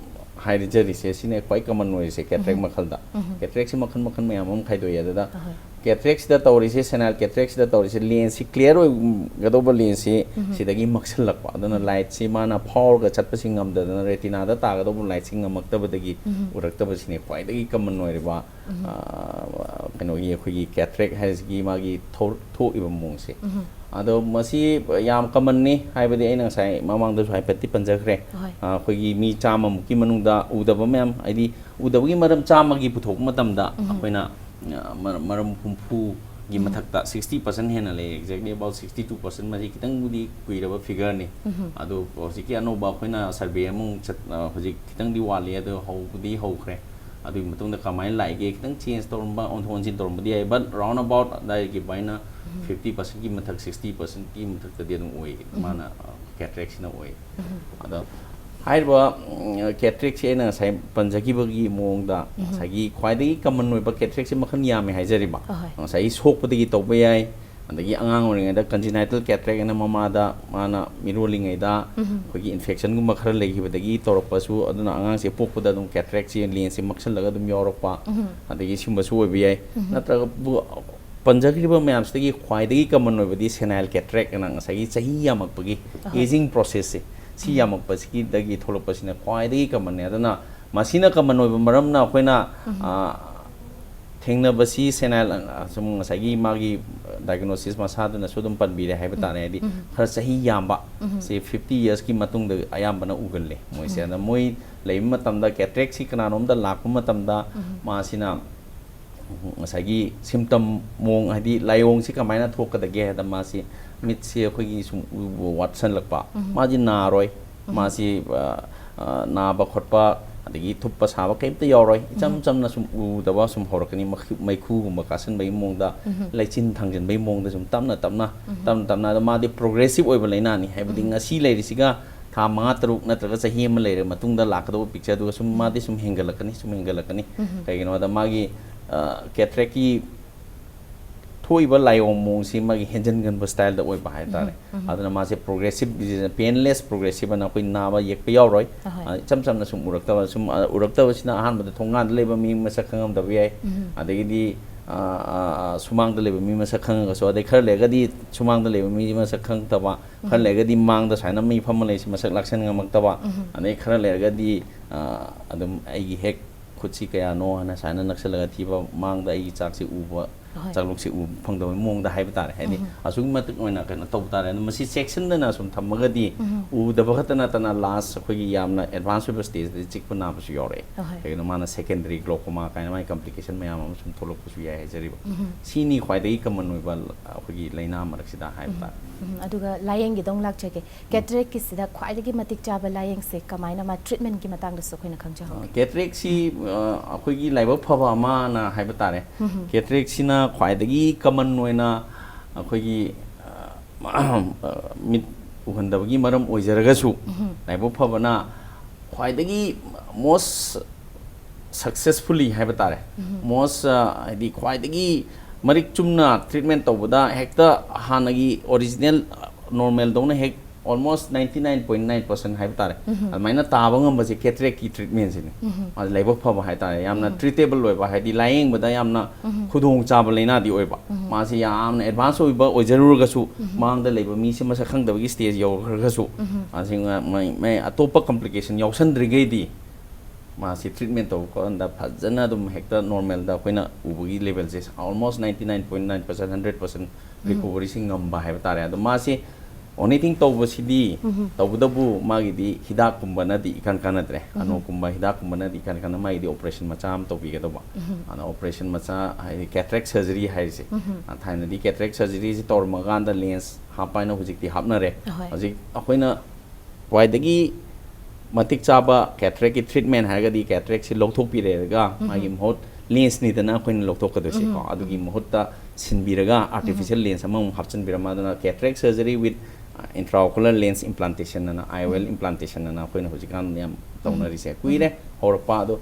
ꯍꯥꯏꯖꯔꯤꯁꯦ ꯁꯤꯅ ꯈ꯭ꯋꯥꯏ ꯀꯃꯟ ꯑꯣꯏꯔꯤꯁꯦ ꯀꯦꯇ꯭ꯔꯦꯛ ꯃꯈꯜꯗ꯫ ꯎꯝ꯫ ꯀꯦꯇ꯭ꯔꯦꯛꯁꯤ ꯃꯈꯜ ꯃꯈꯜ ꯃꯌꯥꯝ ꯑꯃ ꯈꯥꯏꯗꯣꯛꯑꯦ꯫ ꯑꯗꯨꯗ ꯑꯍꯣꯏ꯫ ꯀꯦꯇ꯭ꯔꯦꯛꯁꯤꯗ ꯇꯧꯔꯤꯁꯦ, ꯁꯦꯅꯥꯏꯜ ꯀꯦꯇ꯭ꯔꯦꯛꯁꯤꯗ ꯇꯧꯔꯤꯁꯦ, ꯂꯦꯟꯁꯁꯤ ꯀ꯭ꯂꯤꯌꯥꯔ ꯑꯣꯏꯒꯗꯧꯕ ꯂꯦꯟꯁꯁꯤ ꯎꯝ꯫ ꯁꯤꯗꯒꯤ ꯃꯛꯁꯤꯜꯂꯛꯄ꯫ ꯑꯗꯨꯅ ꯎꯝ꯫ ꯂꯥꯏꯠꯁꯤ ꯃꯥꯅ ꯐꯥꯎꯔꯒ ꯆꯠꯄꯁꯤ ꯉꯝꯗꯗꯅ ꯔꯦꯇꯤꯅꯥꯗ ꯇꯥꯒꯗꯧꯕ ꯂꯥꯏꯠꯁꯤ ꯉꯝꯃꯛꯇꯕꯗꯒꯤ ꯎꯝ꯫ ꯎꯔꯛꯇꯕꯁꯤꯅꯦ ꯈ꯭ꯋꯥꯏꯗꯒꯤ ꯀꯃꯟ ꯑꯣꯏꯔꯤꯕ, ꯎꯝ꯫ ꯑ, ꯀꯩꯅꯣꯒꯤ ꯑꯩꯈꯣꯏꯒꯤ ꯀꯦꯇ꯭ꯔꯦꯛ ꯍꯥꯏꯁꯤꯒꯤ ꯃꯥꯒꯤ ꯊꯣꯛ-, ꯊꯣꯛꯏꯕ ꯃꯑꯣꯡꯁꯦ꯫ ꯎꯝ꯫ ꯑꯗꯣ ꯃꯁꯤ ꯌꯥꯝ ꯀꯃꯟꯅꯤ, ꯍꯥꯏꯕꯗꯤ ꯑꯩꯅ ꯉꯁꯥꯏ ꯃꯃꯥꯡꯗꯁꯨ ꯍꯥꯏꯐꯦꯠꯇꯤ ꯄꯟꯖꯈ꯭ꯔꯦ꯫ ꯍꯣꯏ꯫ ꯑ, ꯑꯩꯈꯣꯏꯒꯤ ꯃꯤ ꯆꯥꯝꯃꯃꯨꯛꯀꯤ ꯃꯅꯨꯡꯗ ꯎꯗꯕ ꯃꯌꯥꯝ, ꯍꯥꯏꯗꯤ ꯎꯗꯕꯒꯤ ꯃꯔꯝ ꯆꯥꯝꯃꯒꯤ ꯄꯨꯊꯣꯛꯄ ꯃꯇꯝꯗ ꯎꯝ꯫ ꯑꯩꯈꯣꯏꯅ, ꯑ, ꯃꯔ-, ꯃꯔꯝ ꯍꯨꯝꯐꯨꯒꯤ ꯎꯝ꯫ ꯃꯊꯛꯇ, sixty percent ꯍꯦꯟꯅ ꯂꯩ, exactly about sixty two percent꯫ ꯃꯁꯤ ꯈꯤꯇꯪꯕꯨꯗꯤ ꯀꯨꯏꯔꯕ ꯐꯤꯒꯔꯅꯤ꯫ ꯎꯝ꯫ ꯑꯗꯣ ꯍꯧꯖꯤꯛꯀꯤ ꯑꯅꯧꯕ ꯑꯩꯈꯣꯏꯅ ꯁꯔꯚꯦ ꯑꯃꯨꯛ ꯆꯠ-, ꯑ, ꯍꯧꯖꯤꯛ ꯈꯤꯇꯪꯗꯤ ꯋꯥꯠꯂꯤ, ꯑꯗꯣ ꯍꯧꯕꯗꯤ ꯍꯧꯈ꯭ꯔꯦ꯫ ꯑꯗꯨꯒꯤ ꯃꯇꯨꯡꯗ ꯀꯃꯥꯏꯅ ꯂꯥꯛꯏꯒꯦ, ꯈꯤꯇꯪ ꯆꯦꯟꯖ ꯇꯧꯔꯝꯕ, ꯑꯣꯟꯊꯣꯛ ꯑꯣꯟꯁꯤꯟ ꯇꯧꯔꯝꯕꯗꯤ ꯌꯥꯏ, but round about ꯑꯗꯥꯏꯒꯤ ꯑꯗꯨꯃꯥꯏꯅ ꯎꯝ꯫ fifty percent ꯀꯤ ꯃꯊꯛ, sixty percent ꯀꯤ ꯃꯊꯛꯇꯗꯤ ꯑꯗꯨꯝ ꯑꯣꯏ꯫ ꯎꯝ꯫ ꯃꯥꯅ, ꯑ, ꯀꯦꯇ꯭ꯔꯦꯛꯁꯤꯅ ꯑꯣꯏ꯫ ꯎꯝ꯫ ꯑꯗꯣ ꯍꯥꯏꯔꯤꯕ, ꯎꯝ, ꯀꯦꯇ꯭ꯔꯦꯛꯁꯦ ꯑꯩꯅ ꯉꯁꯥꯏ ꯄꯟꯖꯈꯤꯕꯒꯤ ꯃꯑꯣꯡꯗ, ꯎꯝ꯫ ꯉꯁꯥꯏꯒꯤ ꯈ꯭ꯋꯥꯏꯗꯒꯤ ꯀꯃꯟ ꯑꯣꯏꯕ ꯀꯦꯇ꯭ꯔꯦꯛꯁꯦ ꯃꯈꯜ ꯌꯥꯝꯃꯦ ꯍꯥꯏꯖꯔꯤꯕ꯫ ꯑꯍꯣꯏ꯫ ꯉꯁꯥꯏꯒꯤ ꯁꯣꯛꯄꯗꯒꯤ ꯇꯧꯕ ꯌꯥꯏ, ꯑꯗꯒꯤ ꯑꯉꯥꯡ ꯑꯣꯏꯔꯤꯉꯩꯗ congenital cataract ꯍꯥꯏꯅ ꯃꯃꯥꯗ ꯃꯥꯅ ꯃꯤꯔꯣꯜꯂꯤꯉꯩꯗ ꯎꯝ꯫ ꯑꯩꯈꯣꯏꯒꯤ ꯏꯟꯐꯦꯛꯁꯟꯒꯨꯝꯕ ꯈꯔ ꯂꯩꯈꯤꯕꯗꯒꯤ ꯇꯧꯔꯛꯄꯁꯨ, ꯑꯗꯨꯅ ꯑꯉꯥꯡꯁꯦ ꯄꯣꯛꯄꯗ ꯑꯗꯨꯝ ꯀꯦꯇ꯭ꯔꯦꯛꯁꯦ, ꯂꯦꯟꯁꯁꯦ ꯃꯛꯁꯜꯂꯒ ꯑꯗꯨꯝ ꯌꯥꯎꯔꯛꯄ, ꯎꯝ꯫ ꯑꯗꯒꯤ ꯁꯤꯒꯨꯝꯕꯁꯨ ꯑꯣꯏꯕ ꯌꯥꯏ꯫ ꯎꯝ꯫ ꯅꯠꯇ꯭ꯔꯒ ꯕꯨ-, ꯄꯟꯖꯈ꯭ꯔꯤꯕ ꯃꯌꯥꯝꯁꯤꯗꯒꯤ ꯈ꯭ꯋꯥꯏꯗꯒꯤ ꯀꯃꯟ ꯑꯣꯏꯕꯗꯤ ꯁꯦꯅꯥꯏꯜ ꯀꯦꯇ꯭ꯔꯦꯛ ꯑꯅ ꯉꯁꯥꯏꯒꯤ ꯆꯍꯤ ꯌꯥꯝꯃꯛꯄꯒꯤ, ꯑꯍꯣꯏ꯫ ꯑꯦꯖꯤꯡ ꯄ꯭ꯔꯣꯁꯦꯁꯁꯦ, ꯁꯤ ꯎꯝ꯫ ꯌꯥꯝꯃꯛꯄꯁꯤꯗꯒꯤ ꯊꯣꯛꯂꯛꯄꯁꯤꯅ ꯈ꯭ꯋꯥꯏꯗꯒꯤ ꯀꯃꯟꯅꯦ꯫ ꯑꯗꯨꯅ ꯃꯁꯤꯅ ꯀꯃꯟ ꯑꯣꯏꯕ ꯃꯔꯝꯅ ꯑꯩꯈꯣꯏꯅ, ꯎꯝ꯫ ꯑ, ꯊꯦꯡꯅꯕꯁꯤ ꯁꯦꯅꯥꯏꯜ, ꯑ, ꯁꯨꯝ ꯉꯁꯥꯏꯒꯤ ꯃꯥꯒꯤ diagnosis ꯃꯁꯥꯗꯨꯅꯁꯨ ꯑꯗꯨꯝ ꯄꯟꯕꯤꯔꯦ ꯍꯥꯏꯕ ꯎꯝ꯫ ꯇꯥꯔꯦ, ꯍꯥꯏꯗꯤ ꯎꯝ꯫ ꯈꯔ ꯆꯍꯤ ꯌꯥꯝꯕ, ꯎꯝ꯫ ꯁꯤ fifty years ꯀꯤ ꯃꯇꯨꯡꯗ ꯑꯌꯥꯝꯕꯅ ꯎꯒꯜꯂꯦ ꯃꯣꯏꯁꯦ꯫ ꯎꯝ꯫ ꯑꯗ ꯃꯣꯏ ꯂꯩꯕ ꯃꯇꯝꯗ ꯀꯦꯇ꯭ꯔꯦꯛꯁꯤ ꯀꯅꯥꯅꯣꯝꯗ ꯂꯥꯛꯄ ꯃꯇꯝꯗ ꯎꯝ꯫ ꯃꯥꯁꯤꯅ ꯉꯁꯥꯏꯒꯤ symptom ꯃꯑꯣꯡ, ꯍꯥꯏꯗꯤ ꯂꯥꯏꯑꯣꯡꯁꯤ ꯀꯃꯥꯏꯅ ꯊꯣꯛꯀꯗꯒꯦ ꯍꯥꯏꯗ ꯃꯥꯁꯤ ꯃꯤꯠꯁꯤ ꯑꯩꯈꯣꯏꯒꯤ ꯁꯨꯝ ꯎꯕ ꯋꯥꯠꯁꯜꯂꯛꯄ, ꯎꯝ꯫ ꯃꯥꯗꯤ ꯅꯥꯔꯣꯏ, ꯎꯝ꯫ ꯃꯥꯁꯤ, ꯑ, ꯑ, ꯅꯥꯕ ꯈꯣꯠꯄ ꯑꯗꯒꯤ ꯊꯨꯞꯄ ꯁꯥꯕ ꯀꯩꯝꯇ ꯌꯥꯎꯔꯣꯏ, ꯏꯆꯝ ꯎꯝ꯫ ꯆꯝꯅ ꯁꯨꯝ ꯎꯗꯕ ꯁꯨꯝ ꯍꯧꯔꯛꯀꯅꯤ, ꯃꯈꯨ-, ꯃꯩꯈꯨꯒꯨꯝꯕ ꯀꯥꯁꯟꯕꯒꯤ ꯃꯑꯣꯡꯗ, ꯎꯝ꯫ ꯂꯩꯆꯤꯟ ꯊꯥꯡꯖꯟꯕꯒꯤ ꯃꯑꯣꯡꯗ ꯁꯨꯝ ꯇꯞꯅ ꯇꯞꯅ, ꯎꯝ꯫ ꯇꯞꯅ ꯇꯞꯅ, ꯑꯗꯣ ꯃꯥꯗꯤ progressive ꯑꯣꯏꯕ ꯂꯥꯏꯅꯥꯅꯤ, ꯍꯥꯏꯕꯗꯤ ꯎꯝ꯫ ꯉꯁꯤ ꯂꯩꯔꯤꯁꯤꯒ ꯊꯥ ꯃꯉꯥ, ꯇꯔꯨꯛ ꯅꯠꯇ꯭ꯔꯒ ꯆꯍꯤ ꯑꯃ ꯂꯩꯔ ꯃꯇꯨꯡꯗ ꯂꯥꯛꯀꯗꯧꯕ picture ꯗꯨꯒ ꯁꯨꯝ ꯎꯝ꯫ ꯃꯥꯗꯤ ꯁꯨꯝ ꯍꯦꯟꯒꯠꯂꯛꯀꯅꯤ, ꯁꯨꯝ ꯍꯦꯟꯒꯠꯂꯛꯀꯅꯤ꯫ ꯎꯝ꯫ ꯀꯩꯒꯤꯅꯣꯗ ꯃꯥꯒꯤ, ꯑ, ꯀꯦꯇ꯭ꯔꯦꯛꯀꯤ ꯊꯣꯛꯏꯕ ꯂꯥꯏꯑꯣꯡ ꯃꯑꯣꯡꯁꯤ ꯃꯥꯒꯤ ꯍꯦꯟꯖꯟꯒꯟꯕ ꯁ꯭ꯇꯥꯏꯜꯗ ꯑꯣꯏꯕ ꯍꯥꯏꯇꯥꯔꯦ꯫ ꯑꯗꯨꯅ ꯃꯥꯁꯦ ꯄ꯭ꯔꯣꯒ꯭ꯔꯦꯁꯤꯞ ꯗꯤꯖꯤꯖ, ꯄꯦꯟꯂꯦꯁ ꯄ꯭ꯔꯣꯒ꯭ꯔꯦꯁꯤꯞ ꯑꯅ ꯑꯩꯈꯣꯏ ꯅꯥꯕ ꯌꯦꯛꯄ ꯌꯥꯎꯔꯣꯏ꯫ ꯑꯍꯣꯏ꯫ ꯑ, ꯏꯆꯝ ꯆꯝꯅ ꯁꯨꯝ ꯎꯔꯛꯇꯕ, ꯁꯨꯝ, ꯑ, ꯎꯔꯛꯇꯕꯁꯤꯅ ꯑꯍꯥꯟꯕꯗ ꯊꯣꯡꯒꯥꯟꯗ ꯂꯩꯕ ꯃꯤ ꯃꯁꯛ ꯈꯪꯉꯝꯗꯕ ꯌꯥꯏ꯫ ꯑꯗꯒꯤꯗꯤ, ꯑ, ꯑ, ꯑ, ꯁꯨꯃꯥꯡꯗ ꯂꯩꯕ ꯃꯤ ꯃꯁꯛ ꯈꯪꯉꯒꯁꯨ, ꯑꯗꯩ ꯈꯔ ꯂꯩꯔꯒꯗꯤ ꯁꯨꯃꯥꯡꯗ ꯂꯩꯕ ꯃꯤ ꯃꯁꯛ ꯈꯪꯉꯛꯇꯕ, ꯈꯔ ꯂꯩꯔꯒꯗꯤ ꯃꯥꯡꯗ ꯁꯨꯃꯥꯏꯅ ꯃꯤ ꯐꯝꯃ ꯂꯩꯁꯦ ꯃꯁꯛ ꯂꯥꯛꯁꯟ ꯉꯝꯃꯛꯇꯕ, ꯑꯗꯩ ꯈꯔ ꯂꯩꯔꯒꯗꯤ, ꯑ, ꯑꯗꯨꯝ ꯑꯩꯒꯤ ꯍꯦꯛ ꯈꯨꯠꯁꯤ ꯀꯌꯥꯅꯣ ꯍꯥꯏꯅ ꯁꯨꯃꯥꯏꯅ ꯅꯛꯁꯜꯂꯒ ꯊꯤꯕ, ꯃꯥꯡꯗ ꯑꯩꯒꯤ ꯆꯥꯛꯁꯤ ꯎꯕ, ꯍꯣꯏ꯫ ꯆꯥꯛꯂꯨꯛꯁꯤ ꯎꯕ ꯐꯪꯗꯕꯒꯤ ꯃꯑꯣꯡꯗ ꯍꯥꯏꯕ ꯇꯥꯔꯦ꯫ ꯍꯥꯏꯗꯤ ꯑꯁꯨꯛꯀꯤ ꯃꯇꯤꯛ ꯑꯣꯏꯅ ꯀꯩꯅꯣ ꯇꯧꯕ ꯇꯥꯔꯦ꯫ ꯑꯗꯣ ꯃꯁꯤ ꯆꯦꯛꯁꯤꯟꯗꯅ ꯁꯨꯝ ꯊꯝꯃꯒꯗꯤ ꯎꯗꯕ ꯈꯛꯇ ꯅꯠꯇꯅ ꯂꯥꯁ ꯑꯩꯈꯣꯏꯒꯤ ꯌꯥꯝꯅ ꯑꯦꯗꯚꯥꯟꯁ ꯑꯣꯏꯕ ꯁ꯭ꯇꯦꯖꯇꯗꯤ ꯆꯤꯛꯄ ꯅꯥꯕꯁꯨ ꯌꯥꯎꯔꯛꯑꯦ꯫ ꯑꯍꯣꯏ꯫ ꯀꯩꯒꯤꯅꯣ ꯃꯥꯅ ꯁꯦꯀꯦꯟꯗꯔꯤ ꯒ꯭ꯂꯣꯀꯣꯃꯥ ꯀꯥꯏꯅ ꯃꯥꯒꯤ ꯀꯝꯄ꯭ꯂꯤꯀꯦꯁꯟ ꯃꯌꯥꯝ ꯑꯃ ꯁꯨꯝ ꯊꯣꯛꯂꯛꯄꯁꯨ ꯌꯥꯏ ꯍꯥꯏꯖꯔꯤꯕ꯫ ꯁꯤꯅꯤ ꯈ꯭ꯋꯥꯏꯗꯒꯤ ꯀꯃꯟ ꯑꯣꯏꯕ ꯑꯩꯈꯣꯏꯒꯤ ꯂꯥꯏꯅꯥ ꯃꯔꯛꯁꯤꯗ ꯍꯥꯏꯕ ꯇꯥꯔꯦ꯫ ꯎꯝ, ꯑꯗꯨꯒ ꯂꯥꯏꯌꯦꯡꯒꯤꯗ ꯑꯃꯨꯛ ꯂꯥꯛꯆꯒꯦ꯫ ꯀꯦꯇꯔꯦꯛꯀꯤꯁꯤꯗ ꯈ꯭ꯋꯥꯏꯗꯒꯤ ꯃꯇꯤꯛ ꯆꯥꯕ ꯂꯥꯏꯌꯦꯡꯁꯦ ꯀꯃꯥꯏꯅ, ꯃꯥ ꯇ꯭ꯔꯤꯠꯃꯦꯟꯒꯤ ꯃꯇꯥꯡꯗꯁꯨ ꯑꯩꯈꯣꯏꯅ ꯈꯪꯖꯍꯧꯒꯦ꯫ ꯑ, ꯀꯦꯇꯔꯦꯛꯁꯤ, ꯑ, ꯑꯩꯈꯣꯏꯒꯤ ꯂꯥꯏꯕꯛ ꯐꯕ ꯑꯃꯅ ꯍꯥꯏꯕ ꯇꯥꯔꯦ꯫ ꯀꯦꯇꯔꯦꯛꯁꯤꯅ ꯈ꯭ꯋꯥꯏꯗꯒꯤ ꯀꯃꯟ ꯑꯣꯏꯅ ꯑꯩꯈꯣꯏꯒꯤ, ꯑ, ꯃꯤꯠ ꯎꯍꯟꯗꯕꯒꯤ ꯃꯔꯝ ꯑꯣꯏꯖꯔꯒꯁꯨ, ꯂꯥꯏꯕꯛ ꯐꯕꯅ ꯈ꯭ꯋꯥꯏꯗꯒꯤ most successfully ꯍꯥꯏꯕ ꯇꯥꯔꯦ, most, ꯑ, ꯍꯥꯏꯗꯤ ꯈ꯭ꯋꯥꯏꯗꯒꯤ ꯃꯔꯤꯛ ꯆꯨꯝꯅ ꯇ꯭ꯔꯤꯠꯃꯦꯟ ꯇꯧꯕꯗ ꯍꯦꯛꯇ ꯍꯥꯟꯅꯒꯤ ꯑꯣꯔꯤꯖꯤꯅꯦꯜ ꯅꯣꯔꯃꯦꯜꯗꯧꯅ ꯍꯦꯛ almost ninety nine point nine percent ꯍꯥꯏꯕ ꯇꯥꯔꯦ, ꯑꯗꯨꯃꯥꯏꯅ ꯇꯥꯕ ꯉꯝꯕꯁꯦ ꯀꯦꯇꯔꯦꯛꯀꯤ ꯇ꯭ꯔꯤꯠꯃꯦꯟꯁꯤꯅꯤ꯫ ꯃꯥꯁꯦ ꯂꯥꯏꯕꯛ ꯐꯕ ꯍꯥꯏ ꯇꯥꯔꯦ, ꯌꯥꯝꯅ ꯇ꯭ꯔꯤꯇꯦꯕꯜ ꯑꯣꯏꯕ, ꯍꯥꯏꯗꯤ ꯂꯥꯏꯌꯦꯡꯕꯗ ꯌꯥꯝꯅ ꯈꯨꯗꯣꯡ ꯆꯥꯕ ꯂꯥꯏꯅꯥꯗꯤ ꯑꯣꯏꯕ꯫ ꯃꯥꯁꯦ ꯌꯥꯝꯅ ꯑꯦꯗꯚꯥꯟꯁ ꯑꯣꯏꯕ ꯑꯣꯏꯖꯔꯨꯔꯒꯁꯨ, ꯃꯥꯡꯗ ꯂꯩꯕ ꯃꯤꯁꯦ ꯃꯁꯛ ꯈꯪꯗꯕꯒꯤ ꯁ꯭ꯇꯦꯖ ꯌꯧꯈ꯭ꯔꯒꯁꯨ, ꯃꯥꯁꯦ ꯉ-, ꯃꯩ-, ꯃꯩ ꯑꯇꯣꯞꯄ ꯀꯝꯄ꯭ꯂꯤꯀꯦꯁꯟ ꯌꯥꯎꯁꯟꯗ꯭ꯔꯤꯉꯩꯗꯤ ꯃꯥꯁꯤ ꯇ꯭ꯔꯤꯠꯃꯦꯟ ꯇꯧꯕ ꯀꯥꯟꯗ ꯐꯖꯅ ꯑꯗꯨꯝ ꯍꯦꯛꯇ ꯅꯣꯔꯃꯦꯜꯗ ꯑꯩꯈꯣꯏꯅ ꯎꯕꯒꯤ ꯂꯦꯚꯦꯜꯁꯦ almost ninety nine point nine percent, hundred percent recovery ꯁꯤ ꯉꯝꯕ ꯍꯥꯏꯕ ꯇꯥꯔꯦ꯫ ꯑꯗꯣ ꯃꯥꯁꯤ only thing ꯇꯧꯕꯁꯤꯗꯤ, ꯇꯧꯕꯇꯕꯨ ꯃꯥꯒꯤꯗꯤ ꯍꯤꯗꯥꯛꯀꯨꯝꯕꯅꯗꯤ ꯏꯀꯥꯟ ꯀꯥꯟꯅꯗ꯭ꯔꯦ꯫ ꯑꯅꯣꯛꯀꯨꯝꯕ ꯍꯤꯗꯥꯛꯀꯨꯝꯕꯅꯗꯤ ꯏꯀꯥꯟ ꯀꯥꯟꯅ, ꯃꯥꯒꯤꯗꯤ ꯑꯣꯄꯔꯦꯁꯟ ꯃꯆꯥ ꯑꯃ ꯇꯧꯕꯤꯒꯗꯧꯕ꯫ ꯑꯗꯣ ꯑꯣꯄꯔꯦꯁꯟ ꯃꯆꯥ ꯍꯥꯏꯗꯤ ꯀꯦꯇꯔꯦꯛ ꯁꯔꯖꯔꯤ ꯍꯥꯏꯔꯤꯁꯦ, ꯑ, ꯊꯥꯏꯅꯗꯤ ꯀꯦꯇꯔꯦꯛ ꯁꯔꯖꯔꯤꯁꯤ ꯇꯧꯔꯝꯃꯀꯥꯟꯗ ꯂꯦꯟꯁ ꯍꯥꯞꯄ ꯍꯥꯏꯅ ꯍꯧꯖꯤꯛꯇꯤ ꯍꯥꯞꯅꯔꯦ꯫ ꯑꯍꯣꯏ꯫ ꯍꯧꯖꯤꯛ ꯑꯩꯈꯣꯏꯅ ꯈ꯭ꯋꯥꯏꯗꯒꯤ ꯃꯇꯤꯛ ꯆꯥꯕ ꯀꯦꯇꯔꯦꯛꯀꯤ ꯇ꯭ꯔꯤꯠꯃꯦꯟ ꯍꯥꯏꯔꯒꯗꯤ ꯀꯦꯇꯔꯦꯛꯁꯤ ꯂꯧꯊꯣꯛꯄꯤꯔꯦꯔꯒ ꯃꯥꯒꯤ ꯃꯍꯨꯠ ꯂꯦꯟꯁꯅꯤꯗꯅ ꯑꯩꯈꯣꯏꯅ ꯂꯧꯊꯣꯛꯀꯗꯣꯏꯁꯦꯀꯣ꯫ ꯑꯗꯨꯒꯤ ꯃꯍꯨꯠꯇ ꯁꯤꯟꯕꯤꯔꯒ ꯑꯥꯔꯇꯤꯐꯤꯁꯤꯌꯦꯜ ꯂꯦꯟꯁ ꯑꯃꯃꯨꯛ ꯍꯥꯞꯆꯤꯟꯕꯤꯔꯝꯃ, ꯑꯗꯨꯅ cataract surgery with Intraocular lens implantation ꯑꯅ, I O L implantation ꯑꯅ ꯑꯩꯈꯣꯏꯅ ꯍꯧꯖꯤꯛꯀꯥꯟ ꯌꯥꯝ ꯇꯧꯅꯔꯤꯁꯦ ꯀꯨꯏꯔꯦ ꯍꯧꯔꯛꯄ꯫ ꯑꯗꯣ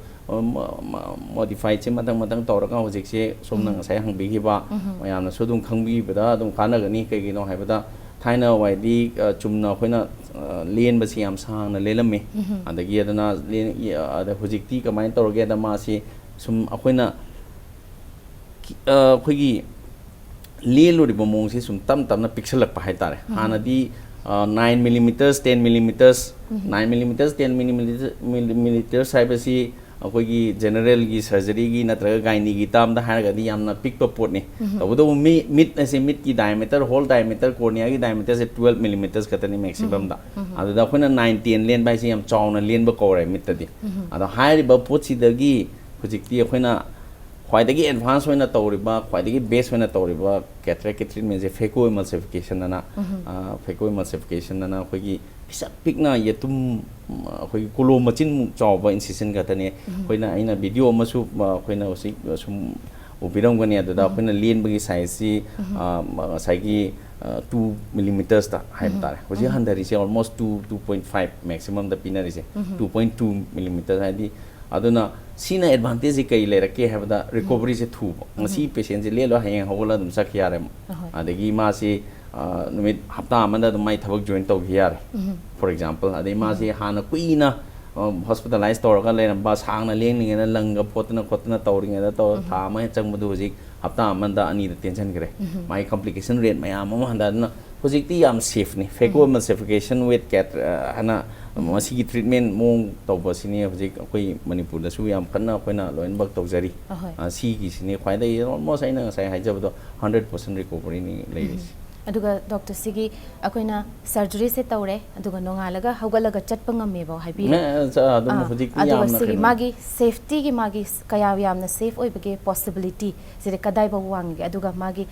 ꯃꯣꯗꯤꯐꯥꯏꯁꯦ ꯃꯊꯪ ꯃꯊꯪ ꯇꯧꯔꯒ ꯍꯧꯖꯤꯛꯁꯦ ꯁꯣꯝꯅ ꯉꯁꯥꯏ ꯍꯪꯕꯤꯈꯤꯕ ꯃꯌꯥꯝꯅꯁꯨ ꯑꯗꯨꯝ ꯈꯪꯕꯤꯕꯗ ꯑꯗꯨꯝ ꯀꯥꯟꯅꯒꯅꯤ꯫ ꯀꯩꯒꯤꯅꯣ ꯍꯥꯏꯕꯗ ꯊꯥꯏꯅ ꯋꯥꯏꯗꯤ ꯑ, ꯆꯨꯝꯅ ꯑꯩꯈꯣꯏꯅ ꯑ, ꯂꯦꯟꯕꯁꯤ ꯌꯥꯝ ꯁꯥꯡꯅ ꯂꯦꯜꯂꯝꯃꯤ꯫ ꯑꯗꯒꯤ ꯑꯗꯨꯅ ꯂꯦꯟ- ꯏ- ꯑ, ꯑꯗ ꯍꯧꯖꯤꯛꯇꯤ ꯀꯃꯥꯏꯅ ꯇꯧꯔꯒꯦꯗ ꯃꯥꯁꯤ ꯁꯨꯝ ꯑꯩꯈꯣꯏꯅ ꯀꯤ- ꯑ, ꯑꯩꯈꯣꯏꯒꯤ ꯂꯦꯜꯂꯨꯔꯤꯕ ꯃꯑꯣꯡꯁꯤ ꯁꯨꯝ ꯇꯞ ꯇꯞꯅ ꯄꯤꯛꯁꯜꯂꯛꯄ ꯍꯥꯏꯇꯥꯔꯦ꯫ ꯍꯥꯟꯅꯗꯤ nine millimeters, ten millimeters, nine millimeters, ten millimeters ꯍꯥꯏꯕꯁꯤ ꯑꯩꯈꯣꯏꯒꯤ ꯖꯦꯅꯔꯦꯜꯒꯤ ꯁꯔꯖꯔꯤꯒꯤ ꯅꯠꯇ꯭ꯔꯒ ꯒꯥꯏꯅꯤꯒꯤ ꯇꯥꯝꯗ ꯍꯥꯏꯔꯒꯗꯤ ꯌꯥꯝꯅ ꯄꯤꯛꯄ ꯄꯣꯠꯅꯤ꯫ ꯇꯧꯕꯇꯕꯨ ꯃꯤ ꯃꯤꯠ ꯑꯁꯤ ꯃꯤꯠꯀꯤ ꯗꯥꯏꯃꯤꯇꯔ, ꯍꯣꯜ ꯗꯥꯏꯃꯤꯇꯔ, ꯀꯣꯔꯅꯤꯌꯥꯒꯤ ꯗꯥꯏꯃꯤꯇꯔꯁꯦ twelve millimeters ꯈꯛꯇꯅꯤ ꯃꯦꯛꯁꯤꯃꯝꯗ꯫ ꯑꯗꯨꯗ ꯑꯩꯈꯣꯏꯅ nine ten ꯂꯦꯟꯕ ꯍꯥꯏꯁꯦ ꯌꯥꯝ ꯆꯥꯎꯅ ꯂꯦꯟꯕ ꯀꯧꯔꯦ ꯃꯤꯠꯇꯗꯤ꯫ ꯑꯗꯣ ꯍꯥꯏꯔꯤꯕ ꯄꯣꯠꯁꯤꯗꯒꯤ ꯍꯧꯖꯤꯛꯇꯤ ꯑꯩꯈꯣꯏꯅ ꯈ꯭ꯋꯥꯏꯗꯒꯤ ꯑꯦꯗꯚꯥꯟꯁ ꯑꯣꯏꯅ ꯇꯧꯔꯤꯕ, ꯈ꯭ꯋꯥꯏꯗꯒꯤ ꯕꯦꯁ ꯑꯣꯏꯅ ꯇꯧꯔꯤꯕ ꯀꯦꯇꯔꯦꯛꯀꯤ ꯇ꯭ꯔꯤꯠꯃꯦꯟꯁꯦ ꯐꯦꯀꯣ ꯏꯃꯜꯁꯤꯐꯤꯀꯦꯁꯟ ꯑꯅ, ꯐꯦꯀꯣ ꯏꯃꯜꯁꯤꯐꯤꯀꯦꯁꯟ ꯑꯅ ꯑꯩꯈꯣꯏꯒꯤ ꯄꯤꯁꯛ ꯄꯤꯛꯅ ꯌꯦꯇꯨꯝ, ꯑꯩꯈꯣꯏꯒꯤ ꯀꯣꯂꯣꯝ ꯃꯆꯤꯟꯃꯨꯛ ꯆꯥꯎꯕ ꯏꯟꯁꯤꯁꯟ ꯈꯛꯇꯅꯦ꯫ ꯑꯩꯈꯣꯏꯅ, ꯑꯩꯅ ꯚꯤꯗꯤꯑꯣ ꯑꯃꯁꯨ ꯑꯩꯈꯣꯏꯅ ꯍꯧꯖꯤꯛ ꯁꯨꯝ ꯎꯕꯤꯔꯝꯒꯅꯤ꯫ ꯑꯗꯨꯗ ꯑꯩꯈꯣꯏꯅ ꯂꯦꯟꯕꯒꯤ ꯁꯥꯏꯖꯁꯤ ꯉꯁꯥꯏꯒꯤ two millimetersꯇ ꯍꯥꯏꯕ ꯇꯥꯔꯦ꯫ ꯍꯧꯖꯤꯛ ꯍꯟꯊꯔꯤꯁꯦ almost two, two point five ꯃꯦꯛꯁꯤꯃꯝꯗ ꯄꯤꯅꯔꯤꯁꯦ꯫ Two point two millimeters ꯍꯥꯏꯗꯤ, ꯑꯗꯨꯅ ꯁꯤꯅ ꯑꯦꯗꯚꯥꯟꯇꯦꯖꯁꯤ ꯀꯩ ꯂꯩꯔꯛꯀꯦ ꯍꯥꯏꯕꯗ ꯔꯤꯀꯣꯚꯔꯤꯁꯦ ꯊꯨꯕ꯫ ꯉꯁꯤ ꯄꯦꯁꯦꯟꯁꯦ ꯂꯦꯜꯂꯣ, ꯍꯌꯦꯡ ꯍꯧꯒꯠꯂꯒ ꯑꯗꯨꯝ ꯆꯠꯈꯤ ꯌꯥꯔꯦ꯫ ꯑꯗꯒꯤ ꯃꯥꯁꯤ ꯅꯨꯃꯤꯠ ꯍꯞꯇꯥ ꯑꯃꯗ ꯑꯗꯨꯝ ꯃꯥꯏ ꯊꯕꯛ ꯖꯣꯏꯟ ꯇꯧꯈꯤ ꯌꯥꯔꯦ꯫ For example, ꯑꯗꯩ ꯃꯥꯁꯤ ꯍꯥꯟꯅ ꯀꯨꯏꯅ ꯍꯣꯁꯄꯤꯇꯥꯂꯥꯏꯁ ꯇꯧꯔꯒ ꯂꯩꯔꯝꯕ, ꯁꯥꯡꯅ ꯂꯦꯡꯂꯤꯉꯩꯗ ꯂꯪꯒ ꯐꯣꯠꯇꯅ ꯈꯣꯠꯇꯅ ꯇꯧꯔꯤꯉꯩꯗ ꯇꯧꯔ ꯊꯥ ꯑꯃ ꯍꯦꯟꯅ ꯆꯪꯕꯗꯨ ꯍꯧꯖꯤꯛ ꯍꯞꯇꯥ ꯑꯃꯗ ꯑꯅꯤꯗ ꯇꯦꯟꯁꯤꯟꯈ꯭ꯔꯦ꯫ ꯃꯥꯒꯤ ꯀꯝꯄ꯭ꯂꯤꯀꯦꯁꯟ ꯔꯦꯠ ꯃꯌꯥꯝ ꯑꯃ ꯍꯟꯊꯗꯨꯅ ꯍꯧꯖꯤꯛꯇꯤ ꯌꯥꯝ ꯁꯦꯐꯅꯤ꯫ ꯐꯦꯀꯣ ꯏꯃꯜꯁꯤꯐꯤꯀꯦꯁꯟ ꯋꯤꯠ ꯀꯦꯠ ꯍꯥꯏꯅ ꯃꯁꯤꯒꯤ ꯇ꯭ꯔꯤꯠꯃꯦꯟ ꯃꯑꯣꯡ ꯇꯧꯕꯁꯤꯅꯤ ꯍꯧꯖꯤꯛ ꯑꯩꯈꯣꯏ ꯃꯅꯤꯄꯨꯔꯗꯁꯨ ꯌꯥꯝ ꯀꯟꯅ ꯑꯩꯈꯣꯏꯅ ꯂꯣꯏꯅꯃꯛ ꯇꯧꯖꯔꯤ꯫ ꯑꯍꯣꯏ꯫ ꯑ, ꯁꯤꯒꯤꯁꯤꯅꯤ ꯈ꯭ꯋꯥꯏꯗꯒꯤ almost ꯑꯩꯅ ꯉꯁꯥꯏ ꯍꯥꯏꯖꯕꯗꯣ hundred percent recoveryꯅꯤ ꯂꯩꯔꯤꯁꯤ꯫ ꯑꯗꯨꯒ ꯗꯣꯛꯇꯔ, ꯁꯤꯒꯤ ꯑꯩꯈꯣꯏꯅ ꯁꯔꯖꯔꯤꯁꯦ ꯇꯧꯔꯦ, ꯑꯗꯨꯒ ꯅꯣꯡꯉꯥꯜꯂꯒ ꯍꯧꯒꯠꯂꯒ ꯆꯠꯄ ꯉꯝꯃꯦꯕ ꯍꯥꯏꯕꯤꯔꯦ꯫ ꯅ- ꯆ- ꯑꯗꯨꯝ ꯑꯥ, ꯍꯧꯖꯤꯛꯇꯤ ꯑꯗꯨꯒ ꯌꯥꯝꯅ ꯁꯤꯒꯤ ꯀꯩꯅꯣ ꯃꯥꯒꯤ ꯁꯦꯐꯇꯤꯒꯤ ꯃꯥꯒꯤ ꯀꯌꯥ ꯌꯥꯝꯅ ꯁꯦꯐ ꯑꯣꯏꯕꯒꯦ ꯄꯣꯁꯤꯕꯤꯂꯤꯇꯤ ꯁꯤꯗꯤ ꯀꯗꯥꯏꯐꯥꯎ ꯋꯥꯡꯉꯤꯒꯦ? ꯑꯗꯨꯒ ꯃꯥꯒꯤ